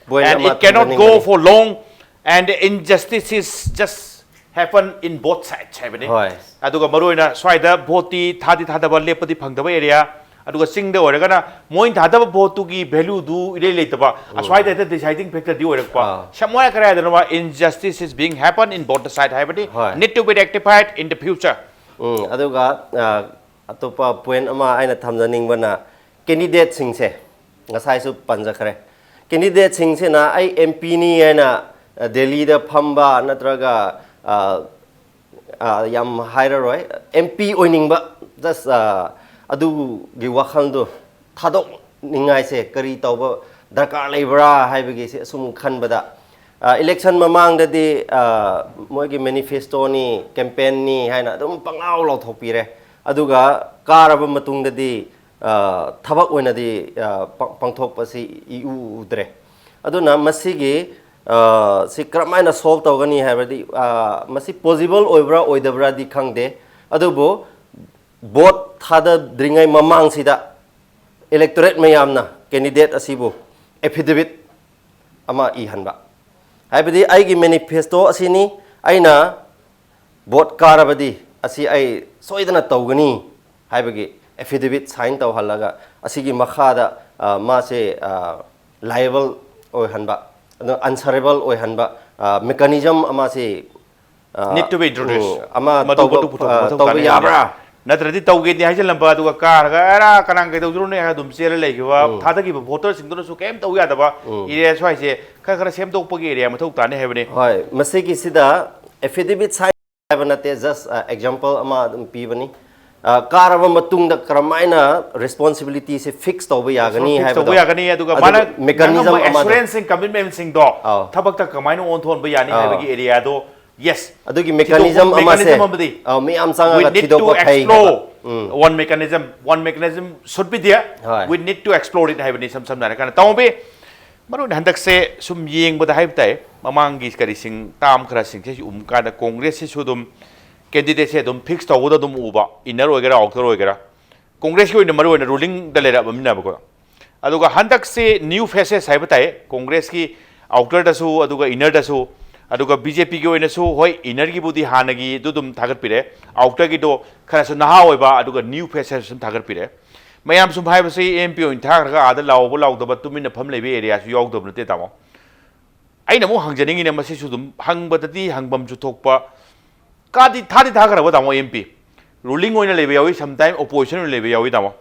Point And ꯑꯃ it cannot go ꯊꯝꯖꯅꯤꯡꯕꯅꯤ꯫ For long. And injustices just happen in both sides ꯍꯥꯏꯕꯅꯤ꯫ ꯍꯣꯏ꯫ ꯑꯗꯨꯒ ꯃꯔꯨꯑꯣꯏꯅ ꯁ꯭ꯋꯥꯏꯗ ꯚꯣꯠꯇꯤ ꯊꯥꯗꯤ ꯊꯥꯗꯕ, ꯂꯦꯞꯄꯗꯤ ꯐꯪꯗꯕ ꯑꯦꯔꯤꯌꯥ, ꯑꯗꯨꯒ ꯆꯤꯡꯗ ꯑꯣꯏꯔꯒꯅ ꯃꯣꯏꯅ ꯊꯥꯗꯕ ꯚꯣꯠꯇꯨꯒꯤ ꯚꯦꯂꯨꯗꯨ ꯏꯔꯩ ꯂꯩꯇꯕ, ꯑꯁ꯭ꯋꯥꯏꯗ ꯍꯦꯛꯇ ꯗꯤꯁꯥꯏꯗꯤꯡ ꯐꯦꯛꯇꯔꯗꯤ ꯑꯣꯏꯔꯛꯄ꯫ ꯑꯥ꯫ ꯁꯝꯋꯥꯏ ꯀꯔꯥꯏꯗꯅꯣ injustice is being happen in both the side ꯍꯥꯏꯕꯅꯤ꯫ ꯍꯣꯏ꯫ Need to be rectified in the future. ꯎꯝ, ꯑꯗꯨꯒ ꯑ, ꯑꯇꯣꯞꯄ ꯄꯣꯏꯟ ꯑꯃ ꯑꯩꯅ ꯊꯝꯖꯅꯤꯡꯕꯅ, ꯀꯦꯟꯗꯤꯗꯦꯠꯁꯤꯡꯁꯦ ꯉꯁꯥꯏꯁꯨ ꯄꯟꯖꯈ꯭ꯔꯦ꯫ ꯀꯦꯟꯗꯤꯗꯦꯠꯁꯤꯡꯁꯤꯅ ꯑꯩ ꯑꯦꯝ ꯄꯤꯅꯤ ꯍꯥꯏꯅ, ꯑ, ꯗꯦꯜꯂꯤꯗ ꯐꯝꯕ ꯅꯠꯇ꯭ꯔꯒ, ꯑ, ꯑ, ꯌꯥꯝ ꯍꯥꯏꯔꯔꯣꯏ, ꯑꯦꯝ ꯄꯤ ꯑꯣꯏꯅꯤꯡꯕ, ꯖꯁ ꯑꯗꯨꯒꯤ ꯋꯥꯈꯜꯗꯣ ꯊꯥꯗꯣꯛꯅꯤꯡꯉꯥꯏꯁꯦ ꯀꯔꯤ ꯇꯧꯕ ꯗꯔꯀꯥꯔ ꯂꯩꯕ꯭ꯔꯥ ꯍꯥꯏꯕꯒꯤꯁꯦ ꯑꯁꯨꯝ ꯈꯟꯕꯗ, ꯏꯂꯦꯛꯁꯟ ꯃꯃꯥꯡꯗꯗꯤ ꯃꯣꯏꯒꯤ ꯃꯦꯅꯤꯐꯦꯁꯇꯣꯅꯤ, ꯀꯦꯝꯄꯦꯟꯅꯤ ꯍꯥꯏꯅ ꯑꯗꯨꯝ ꯄꯪꯂꯥꯎ ꯂꯥꯎꯊꯣꯛꯄꯤꯔꯦ꯫ ꯑꯗꯨꯒ ꯀꯥꯔꯕ ꯃꯇꯨꯡꯗꯗꯤ ꯊꯕꯛ ꯑꯣꯏꯅꯗꯤ ꯄꯥꯡꯊꯣꯛꯄꯁꯤ ꯏꯎ ꯎꯗ꯭ꯔꯦ꯫ ꯑꯗꯨꯅ ꯃꯁꯤꯒꯤ ꯁꯤ ꯀꯔꯝꯍꯥꯏꯅ ꯁꯣꯜꯕ ꯇꯧꯒꯅꯤ ꯍꯥꯏꯕꯗꯤ, ꯃꯁꯤ ꯄꯣꯁꯤꯕꯜ ꯑꯣꯏꯕ꯭ꯔꯥ ꯑꯣꯏꯗꯕ꯭ꯔꯥꯗꯤ ꯈꯪꯗꯦ꯫ ꯑꯗꯨꯕꯨ ꯚꯣꯠ ꯊꯥꯗꯗ꯭ꯔꯤꯉꯩ ꯃꯃꯥꯡꯁꯤꯗ ꯏꯂꯦꯛꯇꯣꯔꯦꯠ ꯃꯌꯥꯝꯅ ꯀꯦꯟꯗꯤꯗꯦꯠ ꯑꯁꯤꯕꯨ ꯑꯦꯐꯤꯗꯦꯕꯤꯠ ꯑꯃ ꯏꯍꯟꯕ, ꯍꯥꯏꯕꯗꯤ ꯑꯩꯒꯤ ꯃꯦꯅꯤꯐꯦꯁꯇꯣ ꯑꯁꯤꯅꯤ, ꯑꯩꯅ ꯚꯣꯠ ꯀꯥꯔꯕꯗꯤ ꯑꯁꯤ ꯑꯩ ꯁꯣꯏꯗꯅ ꯇꯧꯒꯅꯤ ꯍꯥꯏꯕꯒꯤ ꯑꯦꯐꯤꯗꯦꯕꯤꯠ ꯁꯥꯏꯟ ꯇꯧꯍꯜꯂꯒ ꯑꯁꯤꯒꯤ ꯃꯈꯥꯗ, ꯑ, ꯃꯥꯁꯦ, ꯑ, ꯂꯥꯏꯑꯦꯕꯜ ꯑꯣꯏꯍꯟꯕ, ꯑꯗꯨ ꯑꯟꯁꯔꯦꯕꯜ ꯑꯣꯏꯍꯟꯕ, ꯑ, ꯃꯦꯀꯥꯅꯤꯖꯝ ꯑꯃꯁꯦ, ꯑ, Need to be introduced. ꯎꯝ, ꯑꯃ ꯃꯗꯨ ꯇꯧꯕ, ꯃꯗꯨ ꯄꯨꯊꯣꯛ- ꯑ, ꯃꯊꯧ ꯇꯧꯕ ꯇꯥꯅꯤ ꯌꯥꯕ꯭ꯔꯥ? ꯍꯥꯏꯕꯅꯤ꯫ ꯅꯠꯇ꯭ꯔꯗꯤ ꯇꯧꯒꯦꯗꯤ ꯍꯥꯏꯖꯤꯜꯂꯝꯕ, ꯑꯗꯨꯒ ꯀꯥꯔꯒ ꯑꯔꯥ ꯀꯅꯥ ꯀꯩꯗꯧꯗꯣꯏꯅꯣ ꯍꯥꯏꯔ ꯑꯗꯨꯝ ꯆꯦꯜꯂ ꯂꯩꯈꯤꯕ, ꯊꯥꯗꯈꯤꯕ ꯚꯣꯇꯔꯁꯤꯡꯗꯨꯅꯁꯨ ꯀꯩꯝ ꯇꯧ ꯌꯥꯗꯕ ꯑꯦꯔꯤꯌꯥ ꯁ꯭ꯋꯥꯏꯁꯦ ꯈꯔ ꯈꯔ ꯁꯦꯝꯗꯣꯛꯄꯒꯤ ꯑꯦꯔꯤꯌꯥ ꯃꯊꯧ ꯇꯥꯅꯤ ꯍꯥꯏꯕꯅꯤ꯫ ꯍꯣꯏ, ꯃꯁꯤꯒꯤꯁꯤꯗ ꯑꯦꯐꯤꯗꯦꯕꯤꯠ ꯁꯥꯏꯟ ꯍꯥꯏꯕ ꯅꯠꯇꯦ, ꯖꯁ ꯑꯦꯛꯖꯥꯝꯄꯜ ꯑꯃ ꯑꯗꯨꯝ ꯄꯤꯕꯅꯤ꯫ ꯑ, ꯀꯥꯔꯕ ꯃꯇꯨꯡꯗ ꯀꯔꯝꯍꯥꯏꯅ ꯔꯦꯁꯄꯣꯟꯁꯤꯕꯤꯂꯤꯇꯤꯁꯦ ꯐꯤꯛꯁ ꯇꯧꯕ ꯌꯥꯒꯅꯤ ꯐꯤꯛꯁ ꯍꯥꯏꯕꯗꯣ, ꯇꯧꯕ ꯌꯥꯒꯅꯤ, ꯑꯗꯨꯒ ꯑꯗꯨꯒ ꯃꯥꯅ ꯃꯦꯀꯥꯅꯤꯖꯝ ꯅꯪꯉꯝꯕ ꯑꯃꯗꯣ꯫ ꯑꯦꯁꯨꯔꯦꯟꯁꯁꯤꯡ, ꯀꯃꯤꯠꯃꯦꯟꯁꯤꯡꯗꯣ ꯑꯥꯎ꯫ ꯊꯕꯛꯇ ꯀꯃꯥꯏꯅ ꯑꯣꯟꯊꯣꯛꯍꯟꯕ ꯌꯥꯅꯤ ꯑꯥꯎ꯫ ꯍꯥꯏꯕꯒꯤ ꯑꯦꯔꯤꯌꯥꯗꯣ, ꯌꯦꯁ, ꯑꯗꯨꯒꯤ ꯃꯦꯀꯥꯅꯤꯖꯝ ꯑꯃꯁꯦ, ꯃꯦꯀꯥꯅꯤꯖꯝ ꯑꯃꯗꯤ ꯑ, ꯃꯤꯌꯥꯝ we ꯆꯪꯉꯒ need to ꯊꯤꯗꯣꯛꯄ ꯐꯩ explore ꯍꯥꯏꯕ꯫ ꯎꯝ꯫ One mechanism, one mechanism should be there. ꯍꯣꯏ꯫ We need to explore it ꯍꯥꯏꯕꯅꯤ, ꯏꯁꯝ ꯁꯝꯅ ꯍꯥꯏꯔꯀꯥꯟꯗ꯫ ꯇꯥꯃꯣꯕꯤ, ꯃꯔꯨ ꯑꯣꯏꯅ ꯍꯟꯗꯛꯁꯦ ꯁꯨꯝ ꯌꯦꯡꯕꯗ ꯍꯥꯏꯕ ꯇꯥꯏ, ꯃꯃꯥꯡꯒꯤ ꯀꯔꯤꯁꯤꯡ, ꯇꯥꯝ ꯈꯔꯁꯤꯡꯁꯦ ꯎꯕ ꯀꯥꯟꯗ ꯀꯣꯡꯒ꯭ꯔꯦꯁꯁꯤꯁꯨ ꯑꯗꯨꯝ ꯀꯦꯟꯗꯤꯗꯦꯠꯁꯦ ꯑꯗꯨꯝ ꯐꯤꯛꯁ ꯇꯧꯕꯗ ꯑꯗꯨꯝ ꯎꯕ, ꯏꯟꯅꯔ ꯑꯣꯏꯒꯦꯔꯥ ꯑꯥꯎꯇꯔ ꯑꯣꯏꯒꯦꯔꯥ꯫ ꯀꯣꯡꯒ꯭ꯔꯦꯁꯀꯤ ꯑꯣꯏꯅ ꯃꯔꯨ ꯑꯣꯏꯅ ꯔꯨꯂꯤꯡꯗ ꯂꯩꯔꯛꯑꯕꯅꯤꯅꯀꯣ꯫ ꯑꯗꯨꯒ ꯍꯟꯗꯛꯁꯦ ꯅ꯭ꯌꯨ ꯐꯦꯁꯦꯁ ꯍꯥꯏꯕ ꯇꯥꯏ, ꯀꯣꯡꯒ꯭ꯔꯦꯁꯀꯤ ꯑꯥꯎꯇꯔꯗꯁꯨ ꯑꯗꯨꯒ ꯏꯟꯅꯔꯗꯁꯨ꯫ ꯑꯗꯨꯒ ꯕꯤ ꯖꯦ ꯄꯤꯒꯤ ꯑꯣꯏꯅꯁꯨ, ꯍꯣꯏ, ꯏꯟꯅꯔꯒꯤꯕꯨꯗꯤ ꯍꯥꯟꯅꯒꯤꯗꯨ ꯑꯗꯨꯝ ꯊꯥꯒꯠꯄꯤꯔꯦ, ꯑꯥꯎꯇꯔꯒꯤꯗꯣ ꯈꯔꯁꯨ ꯅꯍꯥ ꯑꯣꯏꯕ ꯑꯗꯨꯒ ꯅ꯭ꯌꯨ ꯐꯦꯁꯦꯁ ꯁꯨꯝ ꯊꯥꯒꯠꯄꯤꯔꯦ꯫ ꯃꯌꯥꯝ ꯁꯨꯝ ꯍꯥꯏꯕꯁꯤ ꯑꯦꯝ ꯄꯤ ꯑꯣꯏꯅ ꯊꯥꯈ꯭ꯔꯒ ꯑꯥꯗ ꯂꯥꯎꯕ ꯂꯥꯎꯗꯕ ꯇꯨꯃꯤꯟꯅ ꯐꯝ ꯂꯩꯕ ꯑꯦꯔꯤꯌꯥꯁꯨ ꯌꯥꯎꯗꯕ ꯅꯠꯇꯦ, ꯇꯥꯃꯣ꯫ ꯑꯩꯅ ꯑꯃꯨꯛ ꯍꯪꯖꯅꯤꯡꯉꯤꯅꯦ, ꯃꯁꯤꯁꯨ ꯑꯗꯨꯝ ꯍꯪꯕꯗꯗꯤ ꯍꯪꯐꯝꯁꯨ ꯊꯣꯛꯄ, ꯀꯥꯗꯤ ꯊꯥꯗꯤ ꯊꯥꯈ꯭ꯔꯕ, ꯇꯥꯃꯣ, ꯑꯦꯝ ꯄꯤ꯫ ꯔꯨꯂꯤꯡ ꯑꯣꯏꯅ ꯂꯩꯕ ꯌꯥꯎꯏ, ꯁꯝꯇꯥꯏꯝ ꯑꯣꯄꯣꯖꯤꯁꯟ ꯑꯣꯏꯅ ꯂꯩꯕ ꯌꯥꯎꯏ, ꯇꯥꯃꯣ꯫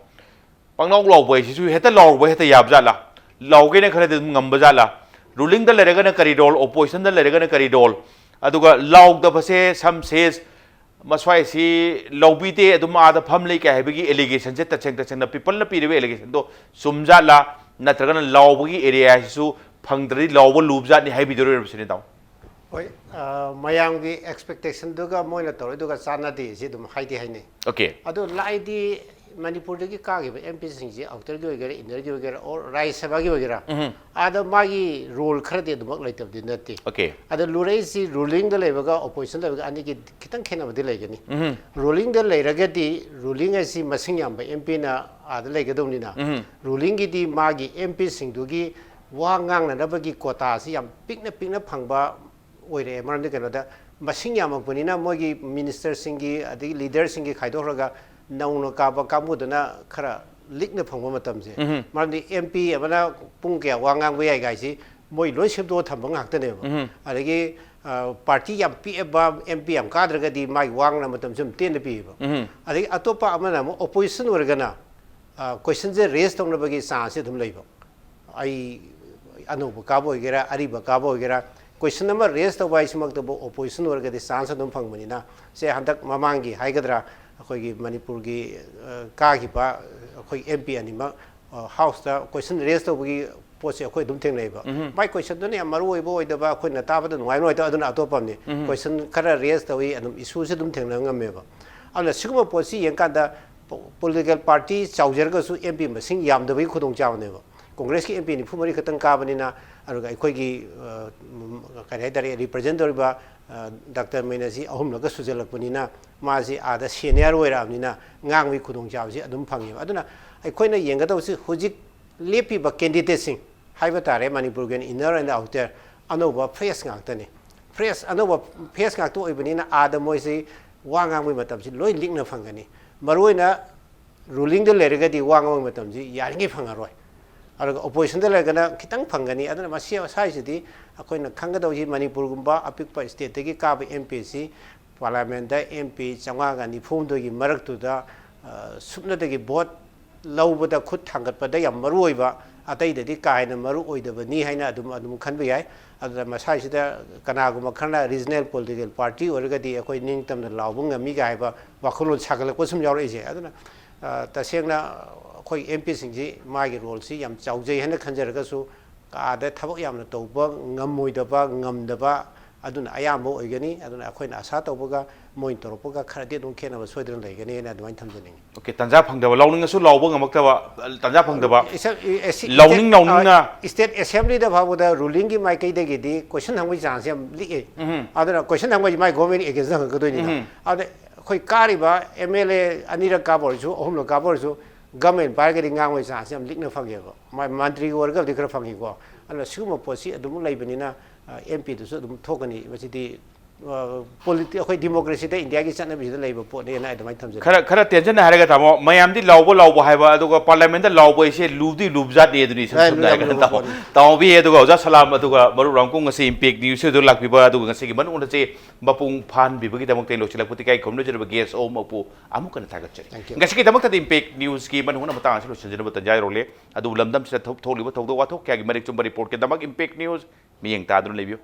ꯄꯪꯂꯥꯎ ꯂꯥꯎꯕ ꯍꯥꯏꯁꯤꯁꯨ ꯍꯦꯛꯇ ꯂꯥꯎꯔꯨꯕ ꯍꯦꯛꯇ ꯌꯥꯕ ꯖꯥꯠꯂꯥ? ꯂꯥꯎꯒꯦꯅ ꯈꯔꯗꯤ ꯑꯗꯨꯝ ꯉꯝꯕ ꯖꯥꯠꯂꯥ? ꯔꯨꯂꯤꯡꯗ ꯂꯩꯔꯒꯅ ꯀꯔꯤ ꯔꯣꯜ, ꯑꯣꯄꯣꯖꯤꯁꯟꯗ ꯂꯩꯔꯒꯅ ꯀꯔꯤ ꯔꯣꯜ? ꯑꯗꯨꯒ ꯂꯥꯎꯗꯕꯁꯦ, ꯁꯝ ꯁꯦꯁ, ꯃꯁ꯭ꯋꯥꯏꯁꯤ ꯂꯧꯕꯤꯗꯦ, ꯑꯗꯨꯝ ꯑꯥꯗ ꯐꯝ ꯂꯩ ꯀꯥꯏ ꯍꯥꯏꯕꯒꯤ ꯑꯦꯂꯤꯒꯦꯁꯟꯁꯦ ꯇꯁꯦꯡ ꯇꯁꯦꯡꯅ ꯄꯤꯄꯜꯅ ꯄꯤꯔꯤꯕ ꯑꯦꯂꯤꯒꯦꯁꯟꯗꯣ ꯆꯨꯝꯖꯥꯠꯂꯥ? ꯅꯠꯇ꯭ꯔꯒꯅ ꯂꯥꯎꯕꯒꯤ ꯑꯦꯔꯤꯌꯥꯁꯤꯁꯨ ꯐꯪꯗ꯭ꯔꯗꯤ ꯂꯥꯎꯕ ꯂꯨꯕ ꯖꯥꯠꯅꯤ ꯍꯥꯏꯕꯤꯗꯣꯔꯤꯕ꯭ꯔꯥ ꯁꯤꯅꯤ, ꯇꯥꯃꯣ? ꯍꯣꯏ, ꯑ, ꯃꯌꯥꯝꯒꯤ ꯑꯦꯛꯁꯄꯦꯛꯇꯦꯁꯟꯗꯨꯒ ꯃꯣꯏꯅ ꯇꯧꯔꯤꯗꯨꯒ ꯆꯥꯟꯅꯗꯦ, ꯁꯤ ꯑꯗꯨꯝ ꯍꯥꯏꯗꯤ ꯍꯥꯏꯅꯩ꯫ ꯑꯣꯀꯦ꯫ ꯑꯗꯣ ꯂꯥꯏꯗꯤ ꯃꯅꯤꯄꯨꯔꯗꯒꯤ ꯀꯥꯈꯤꯕ ꯑꯦꯝ ꯄꯤꯁꯤꯡꯁꯤ ꯑꯥꯎꯇꯔꯒꯤ ꯑꯣꯏꯒꯦꯔꯥ, ꯏꯟꯅꯔꯒꯤ ꯑꯣꯏꯒꯦꯔꯥ, ꯑꯣꯔ ꯔꯥꯖ꯭ꯌ ꯁꯚꯥꯒꯤ ꯑꯣꯏꯒꯦꯔꯥ, ꯑꯥꯗ ꯃꯥꯒꯤ ꯔꯣꯜ ꯈꯔꯗꯤ ꯑꯗꯨꯃꯛ ꯂꯩꯇꯕꯗꯤ ꯅꯠꯇꯦ꯫ ꯑꯣꯀꯦ꯫ ꯑꯗꯣ ꯂꯨꯔꯛꯏꯁꯤ ꯔꯨꯂꯤꯡꯗ ꯂꯩꯕꯒ ꯑꯣꯄꯣꯖꯤꯁꯟꯗ ꯂꯩꯕꯒ ꯑꯅꯤꯒꯤ ꯈꯤꯇꯪ ꯈꯦꯠꯅꯕꯗꯤ ꯂꯩꯒꯅꯤ꯫ ꯔꯨꯂꯤꯡꯗ ꯂꯩꯔꯒꯗꯤ ꯔꯨꯂꯤꯡ ꯍꯥꯏꯁꯤ ꯃꯁꯤꯡ ꯌꯥꯝꯕ ꯑꯦꯝ ꯄꯤꯅ ꯑꯥꯗ ꯂꯩꯒꯗꯧꯅꯤꯅ, ꯔꯨꯂꯤꯡꯒꯤꯗꯤ ꯃꯥꯒꯤ ꯑꯦꯝ ꯄꯤꯁꯤꯡꯗꯨꯒꯤ ꯋꯥ ꯉꯥꯡꯅꯅꯕꯒꯤ ꯀꯣꯇꯥꯁꯤ ꯌꯥꯝ ꯄꯤꯛꯅ ꯄꯤꯛꯅ ꯐꯪꯕ ꯑꯣꯏꯔꯛꯑꯦ꯫ ꯃꯔꯝꯗꯤ ꯀꯩꯅꯣꯗ, ꯃꯁꯤꯡ ꯌꯥꯝꯃꯛꯄꯅꯤꯅ ꯃꯣꯏꯒꯤ ꯃꯤꯅꯤꯁꯇꯔꯁꯤꯡꯒꯤ ꯑꯗꯒꯤ ꯂꯤꯗꯔꯁꯤꯡꯒꯤ ꯈꯥꯏꯗꯣꯛꯈ꯭ꯔꯒ ꯅꯧꯅ ꯀꯥꯕ ꯀꯥꯡꯕꯨꯗꯨꯅ ꯈꯔ ꯂꯤꯛꯅ ꯐꯪꯕ ꯃꯇꯝꯁꯦ꯫ ꯎꯝ꯫ ꯃꯔꯝꯗꯤ ꯑꯦꯝ ꯄꯤ ꯑꯃꯅ ꯄꯨꯡ ꯀꯌꯥ ꯋꯥ ꯉꯥꯡꯕ ꯌꯥꯏ ꯀꯥꯏꯁꯤ ꯃꯣꯏ ꯂꯣꯏ ꯁꯦꯝꯗꯣꯛꯑ ꯊꯝꯕ ꯉꯥꯛꯇꯅꯦꯕ꯫ ꯎꯝ꯫ ꯑꯗꯒꯤ, ꯑ, ꯄꯥꯔꯇꯤ ꯌꯥꯝ ꯄꯤꯛꯑꯕ, ꯑꯦꯝ ꯄꯤ ꯌꯥꯝ ꯀꯥꯗ꯭ꯔꯒꯗꯤ ꯃꯥꯒꯤ ꯋꯥ ꯉꯥꯡꯅꯕ ꯃꯇꯝꯁꯨ ꯌꯥꯝ ꯇꯦꯟꯅ ꯄꯤꯌꯦꯕ꯫ ꯎꯝ꯫ ꯑꯗꯒꯤ ꯑꯇꯣꯞꯄ ꯑꯃꯅ ꯑꯃꯨꯛ ꯑꯣꯄꯣꯖꯤꯁꯟ ꯑꯣꯏꯔꯒꯅ, ꯑ, ꯀꯣꯏꯁꯟꯁꯦ ꯔꯦꯖ ꯇꯧꯅꯕꯒꯤ ꯆꯥꯟꯁꯁꯦ ꯑꯗꯨꯝ ꯂꯩꯕ꯫ ꯑꯩ ꯑꯅꯧꯕ ꯀꯥꯕ ꯑꯣꯏꯒꯦꯔꯥ, ꯑꯔꯤꯕ ꯀꯥꯕ ꯑꯣꯏꯒꯦꯔꯥ, ꯀꯣꯏꯁꯟ ꯑꯃ ꯔꯦꯖ ꯇꯧꯕ ꯍꯥꯏꯁꯤꯃꯛꯇꯕꯨ ꯑꯣꯄꯣꯖꯤꯁꯟ ꯑꯣꯏꯔꯒꯗꯤ ꯆꯥꯟꯁ ꯑꯗꯨꯝ ꯐꯪꯕꯅꯤꯅ, ꯁꯦ ꯍꯟꯗꯛ ꯃꯃꯥꯡꯒꯤ ꯍꯥꯏꯒꯗ꯭ꯔꯥ, ꯑꯩꯈꯣꯏꯒꯤ ꯃꯅꯤꯄꯨꯔꯒꯤ, ꯑ, ꯀꯥꯈꯤꯕ ꯑꯩꯈꯣꯏ ꯑꯦꯝ ꯄꯤ ꯑꯅꯤꯃꯛ, ꯑ, ꯍꯥꯎꯁꯇ ꯀꯣꯏꯁꯟ ꯔꯦꯖ ꯇꯧꯕꯒꯤ ꯄꯣꯠꯁꯦ ꯑꯩꯈꯣꯏ ꯑꯗꯨꯝ ꯊꯦꯡꯅꯩꯕ꯫ ꯎꯝ꯫ ꯃꯥꯏ ꯀꯣꯏꯁꯟꯗꯨꯅ ꯌꯥꯝ ꯃꯔꯨ ꯑꯣꯏꯕ ꯑꯣꯏꯗꯕ, ꯑꯩꯈꯣꯏꯅ ꯇꯥꯕꯗ ꯅꯨꯡꯉꯥꯏꯕ ꯅꯨꯡꯉꯥꯏꯇꯕ, ꯑꯗꯨꯅ ꯑꯇꯣꯞꯄ ꯑꯃꯅꯤ꯫ ꯎꯝ꯫ ꯀꯣꯏꯁꯟ ꯈꯔ ꯔꯦꯖ ꯇꯧꯏ, ꯑꯗꯨꯝ ꯏꯁꯨꯁꯦ ꯑꯗꯨꯝ ꯊꯦꯡꯅꯕ ꯉꯝꯃꯦꯕ꯫ ꯑꯗꯨꯅ ꯁꯤꯒꯨꯝꯕ ꯄꯣꯠꯁꯤ ꯌꯦꯡꯀꯥꯟꯗ ꯄꯣ-, ꯄꯣꯂꯤꯇꯤꯀꯦꯜ ꯄꯥꯔꯇꯤ ꯆꯥꯎꯖꯔꯒꯁꯨ ꯑꯦꯝ ꯄꯤ ꯃꯁꯤꯡ ꯌꯥꯝꯗꯕꯒꯤ ꯈꯨꯗꯣꯡꯆꯥꯕꯅꯦꯕ꯫ ꯀꯣꯡꯒ꯭ꯔꯦꯁꯀꯤ ꯑꯦꯝ ꯄꯤ ꯅꯤꯐꯨ ꯃꯔꯤ ꯈꯛꯇꯪ ꯀꯥꯕꯅꯤꯅ, ꯑꯗꯨꯒ ꯑꯩꯈꯣꯏꯒꯤ, ꯑ, ꯎꯝ, ꯀꯔꯤ ꯍꯥꯏꯇꯥꯔꯦ, ꯔꯤꯄ꯭ꯔꯖꯦꯟ ꯇꯧꯔꯤꯕ, ꯑ, ꯗꯥꯛꯇꯔ ꯃꯩꯅꯁꯤ ꯑꯍꯨꯝꯂꯛꯀ ꯁꯨꯖꯜꯂꯛꯄꯅꯤꯅ, ꯃꯥꯁꯤ ꯑꯥꯗ ꯁꯦꯅꯤꯌꯔ ꯑꯣꯏꯔꯛꯑꯕꯅꯤꯅ ꯉꯥꯡꯕꯒꯤ ꯈꯨꯗꯣꯡꯆꯥꯕꯁꯤ ꯑꯗꯨꯝ ꯐꯪꯉꯦꯕ꯫ ꯑꯗꯨꯅ ꯑꯩꯈꯣꯏꯅ ꯌꯦꯡꯒꯗꯧꯕꯁꯤ ꯍꯧꯖꯤꯛ ꯂꯦꯞꯄꯤꯕ ꯀꯦꯟꯗꯤꯗꯦꯠꯁꯤꯡ ꯍꯥꯏꯕ ꯇꯥꯔꯦ, ꯃꯅꯤꯄꯨꯔꯒꯤ ꯑꯣꯏꯅ ꯏꯟꯅꯔ ꯑꯦꯟ ꯑꯥꯎꯇꯔ, ꯑꯅꯧꯕ ꯐ꯭ꯔꯦꯁ ꯉꯥꯛꯇꯅꯤ꯫ ꯐ꯭ꯔꯦꯁ ꯑꯅꯧꯕ ꯐꯦꯁ ꯉꯥꯛꯇ ꯑꯣꯏꯕꯅꯤꯅ ꯑꯥꯗ ꯃꯣꯏꯁꯤ ꯋꯥ ꯉꯥꯡꯕꯒꯤ ꯃꯇꯝꯁꯤ ꯂꯣꯏ ꯂꯤꯛꯅ ꯐꯪꯒꯅꯤ꯫ ꯃꯔꯨꯑꯣꯏꯅ ꯔꯨꯂꯤꯡꯗ ꯂꯩꯔꯒꯗꯤ ꯋꯥ ꯉꯥꯡꯕꯒꯤ ꯃꯇꯝꯁꯤ ꯌꯥꯔꯤꯉꯩ ꯐꯪꯉꯔꯣꯏ꯫ ꯑꯗꯨꯒ ꯑꯣꯄꯣꯖꯤꯁꯟꯗ ꯂꯩꯔꯒꯅ ꯈꯤꯇꯪ ꯐꯪꯒꯅꯤ꯫ ꯑꯗꯨꯅ ꯃꯁꯤ ꯁ꯭ꯋꯥꯏꯁꯤꯗꯤ ꯑꯩꯈꯣꯏꯅ ꯈꯪꯒꯗꯧꯁꯤ, ꯃꯅꯤꯄꯨꯔꯒꯨꯝꯕ ꯑꯄꯤꯛꯄ ꯁ꯭ꯇꯦꯠꯇꯒꯤ ꯀꯥꯕ ꯑꯦꯝ ꯄꯤ ꯑꯁꯤ ꯄꯥꯔꯂꯤꯌꯥꯃꯦꯟꯗ ꯑꯦꯝ ꯄꯤ ꯆꯥꯝꯃꯉꯥꯒ ꯅꯤꯐꯨ ꯍꯨꯝꯗꯣꯏꯒꯤ ꯃꯔꯛꯇꯨꯗ, ꯑ, ꯁꯨꯞꯅꯇꯒꯤ ꯚꯣꯠ ꯂꯧꯕꯗ ꯈꯨꯠ ꯊꯥꯡꯒꯠꯄꯗ ꯌꯥꯝ ꯃꯔꯨ ꯑꯣꯏꯕ, ꯑꯇꯩꯗꯗꯤ ꯀꯥ ꯍꯦꯟꯅ ꯃꯔꯨ ꯑꯣꯏꯗꯕꯅꯤ ꯍꯥꯏꯅ ꯑꯗꯨꯝ, ꯑꯗꯨꯝ ꯈꯟꯕ ꯌꯥꯏ꯫ ꯑꯗꯨꯅ ꯃꯁꯥꯏꯁꯤꯗ ꯀꯅꯥꯒꯨꯝꯕ ꯈꯔꯅ ꯔꯤꯖꯅꯦꯜ ꯄꯣꯂꯤꯇꯤꯀꯦꯜ ꯄꯥꯔꯇꯤ ꯑꯣꯏꯔꯒꯗꯤ ꯑꯩꯈꯣꯏ ꯅꯤꯡꯇꯝꯅ ꯂꯥꯎꯕ ꯉꯝꯃꯤ ꯀꯥꯏ ꯍꯥꯏꯕ ꯋꯥꯈꯜꯂꯣꯟ ꯁꯥꯒꯠꯂꯛꯄ ꯁꯨꯝ ꯌꯥꯎꯔꯛꯏꯁꯦ꯫ ꯑꯗꯨꯅ, ꯑ, ꯇꯁꯦꯡꯅ ꯑꯩꯈꯣꯏ ꯑꯦꯝ ꯄꯤꯁꯤꯡꯁꯤ ꯃꯥꯒꯤ ꯔꯣꯜꯁꯤ ꯌꯥꯝ ꯆꯥꯎꯖꯩ ꯍꯥꯏꯅ ꯈꯟꯖꯔꯒꯁꯨ, ꯀꯥꯗ ꯊꯕꯛ ꯌꯥꯝꯅ ꯇꯧꯕ ꯉꯝꯃꯣꯏꯗꯕ, ꯉꯝꯗꯕ, ꯑꯗꯨꯅ ꯑꯌꯥꯝꯕ ꯑꯣꯏꯒꯅꯤ꯫ ꯑꯗꯨꯅ ꯑꯩꯈꯣꯏꯅ ꯑꯁꯥ ꯇꯧꯕꯒ ꯃꯣꯏꯅ ꯇꯧꯔꯛꯄꯒ ꯈꯔꯗꯤ ꯑꯗꯨꯝ ꯈꯦꯠꯅꯕ ꯁꯣꯏꯗꯅ ꯂꯩꯒꯅꯤ ꯍꯥꯏꯅ ꯑꯗꯨꯃꯥꯏꯅ ꯊꯝꯖꯅꯤꯡꯉꯤ꯫ ꯑꯣꯀꯦ, ꯇꯥꯟꯖꯥ ꯐꯪꯗꯕ, ꯂꯥꯎꯅꯤꯡꯉꯁꯨ ꯂꯥꯎꯕ ꯉꯝꯃꯛꯇꯕ, ꯇꯥꯟꯖꯥ ꯐꯪꯗꯕ, ꯏꯁ-, ꯏ-, ꯑꯦ-, ꯁꯤ-, ꯂꯥꯎꯅꯤꯡ ꯏꯁꯇꯦꯠ, ꯂꯥꯎꯅꯤꯡꯅ꯫ ꯑ, ꯏꯁꯇꯦꯠ ꯑꯦꯁꯦꯝꯕ꯭ꯂꯤꯗ ꯐꯥꯎꯕꯗ ꯔꯨꯂꯤꯡꯒꯤ ꯃꯥꯏꯀꯩꯗꯒꯤꯗꯤ ꯀꯣꯏꯁꯟ ꯍꯪꯕꯒꯤ ꯆꯥꯟꯁ ꯌꯥꯝ ꯂꯤꯛꯑꯦ꯫ ꯎꯝ꯫ ꯑꯗꯨꯅ ꯀꯣꯏꯁꯟ ꯍꯪꯕꯁꯤ ꯃꯥꯏ ꯒꯣꯔꯃꯦꯟ ꯑꯦꯒꯦꯟꯁꯇ ꯍꯪꯉꯛꯀꯗꯣꯏꯅꯤꯅ꯫ ꯎꯝ꯫ ꯑꯗ ꯑꯩꯈꯣꯏ ꯀꯥꯔꯤꯕ ꯑꯦꯝ ꯑꯦꯜ ꯑꯦ ꯑꯅꯤꯔꯛ ꯀꯥꯕ ꯑꯣꯏꯔꯁꯨ, ꯑꯍꯨꯝꯂꯛ ꯀꯥꯕ ꯑꯣꯏꯔꯁꯨ, ꯒꯃꯦꯟ ꯄꯥꯏꯔꯒꯗꯤ ꯉꯥꯡꯕꯒꯤ ꯆꯥꯟꯁ ꯌꯥꯝ ꯂꯤꯛꯅ ꯐꯪꯉꯦꯕ꯫ ꯃ- ꯃꯟꯇ꯭ꯔꯤꯒ ꯑꯣꯏꯔꯒꯗꯤ ꯈꯔ ꯐꯪꯉꯤꯀꯣ꯫ ꯑꯗꯨꯅ ꯁꯤꯒꯨꯝꯕ ꯄꯣꯠꯁꯤ ꯑꯗꯨꯝ ꯂꯩꯕꯅꯤꯅ, ꯑꯦꯝ ꯄꯤꯗꯨꯁꯨ ꯑꯗꯨꯝ ꯊꯣꯛꯀꯅꯤ꯫ ꯃꯁꯤꯗꯤ, ꯑ, ꯄꯣꯂꯤꯇꯤ-, ꯑꯩꯈꯣꯏ ꯗꯤꯃꯣꯀ꯭ꯔꯦꯁꯤꯗ, ꯏꯟꯗꯤꯌꯥꯒꯤ ꯆꯠꯅꯕꯤꯁꯤꯗ ꯂꯩꯕ ꯄꯣꯠꯅꯦꯅ ꯑꯩ ꯑꯗꯨꯃꯥꯏꯅ ꯊꯝꯖꯒꯦ꯫ ꯈꯔ, ꯈꯔ ꯇꯦꯟꯁꯤꯟꯅ ꯍꯥꯏꯔꯒ, ꯇꯥꯃꯣ, ꯃꯌꯥꯝꯗꯤ ꯂꯥꯎꯕ ꯂꯥꯎꯕ ꯍꯥꯏꯕ, ꯑꯗꯨꯒ ꯄꯥꯔꯂꯤꯌꯥꯃꯦꯟꯗ ꯂꯥꯎꯕ ꯍꯥꯏꯁꯦ ꯂꯨꯗꯤ ꯂꯨꯕꯖꯥꯠꯅꯤ ꯑꯗꯨꯅꯤ, ꯏꯁꯝ ꯌꯥꯝ ꯁꯝꯅ ꯂꯨꯕ ꯍꯥꯏꯔꯒꯅ, ꯇꯥꯃꯣ꯫ ꯄꯣꯠꯅꯤ꯫ ꯇꯥꯃꯣ ꯕꯤ ꯑꯦ, ꯑꯗꯨꯒ ꯑꯣꯖꯥ ꯁꯂꯥꯝ, ꯑꯗꯨꯒ ꯃꯔꯨꯞ ꯔꯥꯝꯀꯨꯡ, ꯉꯁꯤ ꯏꯝꯄꯦꯛ ꯅ꯭ꯌꯨꯁꯁꯤꯗ ꯂꯥꯛꯄꯤꯕ, ꯑꯗꯨꯒ ꯉꯁꯤꯒꯤ ꯃꯅꯨꯡꯗ ꯆꯦ ꯃꯄꯨꯡ ꯐꯥꯍꯟꯕꯤꯕꯒꯤꯗꯃꯛꯇ ꯑꯩ ꯂꯣꯏꯁꯤꯜꯂꯛꯄꯗꯤ ꯏꯀꯥꯏ ꯈꯨꯝꯅꯖꯔꯤꯕ ꯒꯦꯁ ꯑꯍꯨꯝꯃꯛꯄꯨ ꯑꯃꯨꯛ ꯍꯟꯅ ꯊꯥꯒꯠꯆꯔꯤ꯫ Thank you. ꯉꯁꯤꯒꯤꯗꯃꯛꯇꯗꯤ ꯏꯝꯄꯦꯛ ꯅ꯭ꯌꯨꯁꯀꯤ ꯃꯅꯨꯡ ꯍꯨꯠꯅ ꯃꯇꯥꯡ ꯑꯁꯤ ꯂꯣꯏꯁꯤꯟꯖꯅꯕ ꯇꯟꯖꯥ ꯌꯧꯔꯛꯂꯦ꯫ ꯑꯗꯨꯕꯨ ꯂꯝꯗꯝꯁꯤꯗ ꯊꯣꯛ-, ꯊꯣꯛꯂꯤꯕ ꯊꯧꯗꯣꯛ ꯋꯥꯊꯣꯛ ꯀꯌꯥꯒꯤ ꯃꯔꯤꯛ ꯆꯨꯝꯕ ꯔꯤꯄꯣꯔꯠꯀꯤꯗꯃꯛ ꯏꯝꯄꯦꯛ ꯅ꯭ꯌꯨꯁ ꯃꯤꯠꯌꯦꯡ ꯇꯥꯗꯨꯅ ꯂꯩꯕꯤꯌꯨ꯫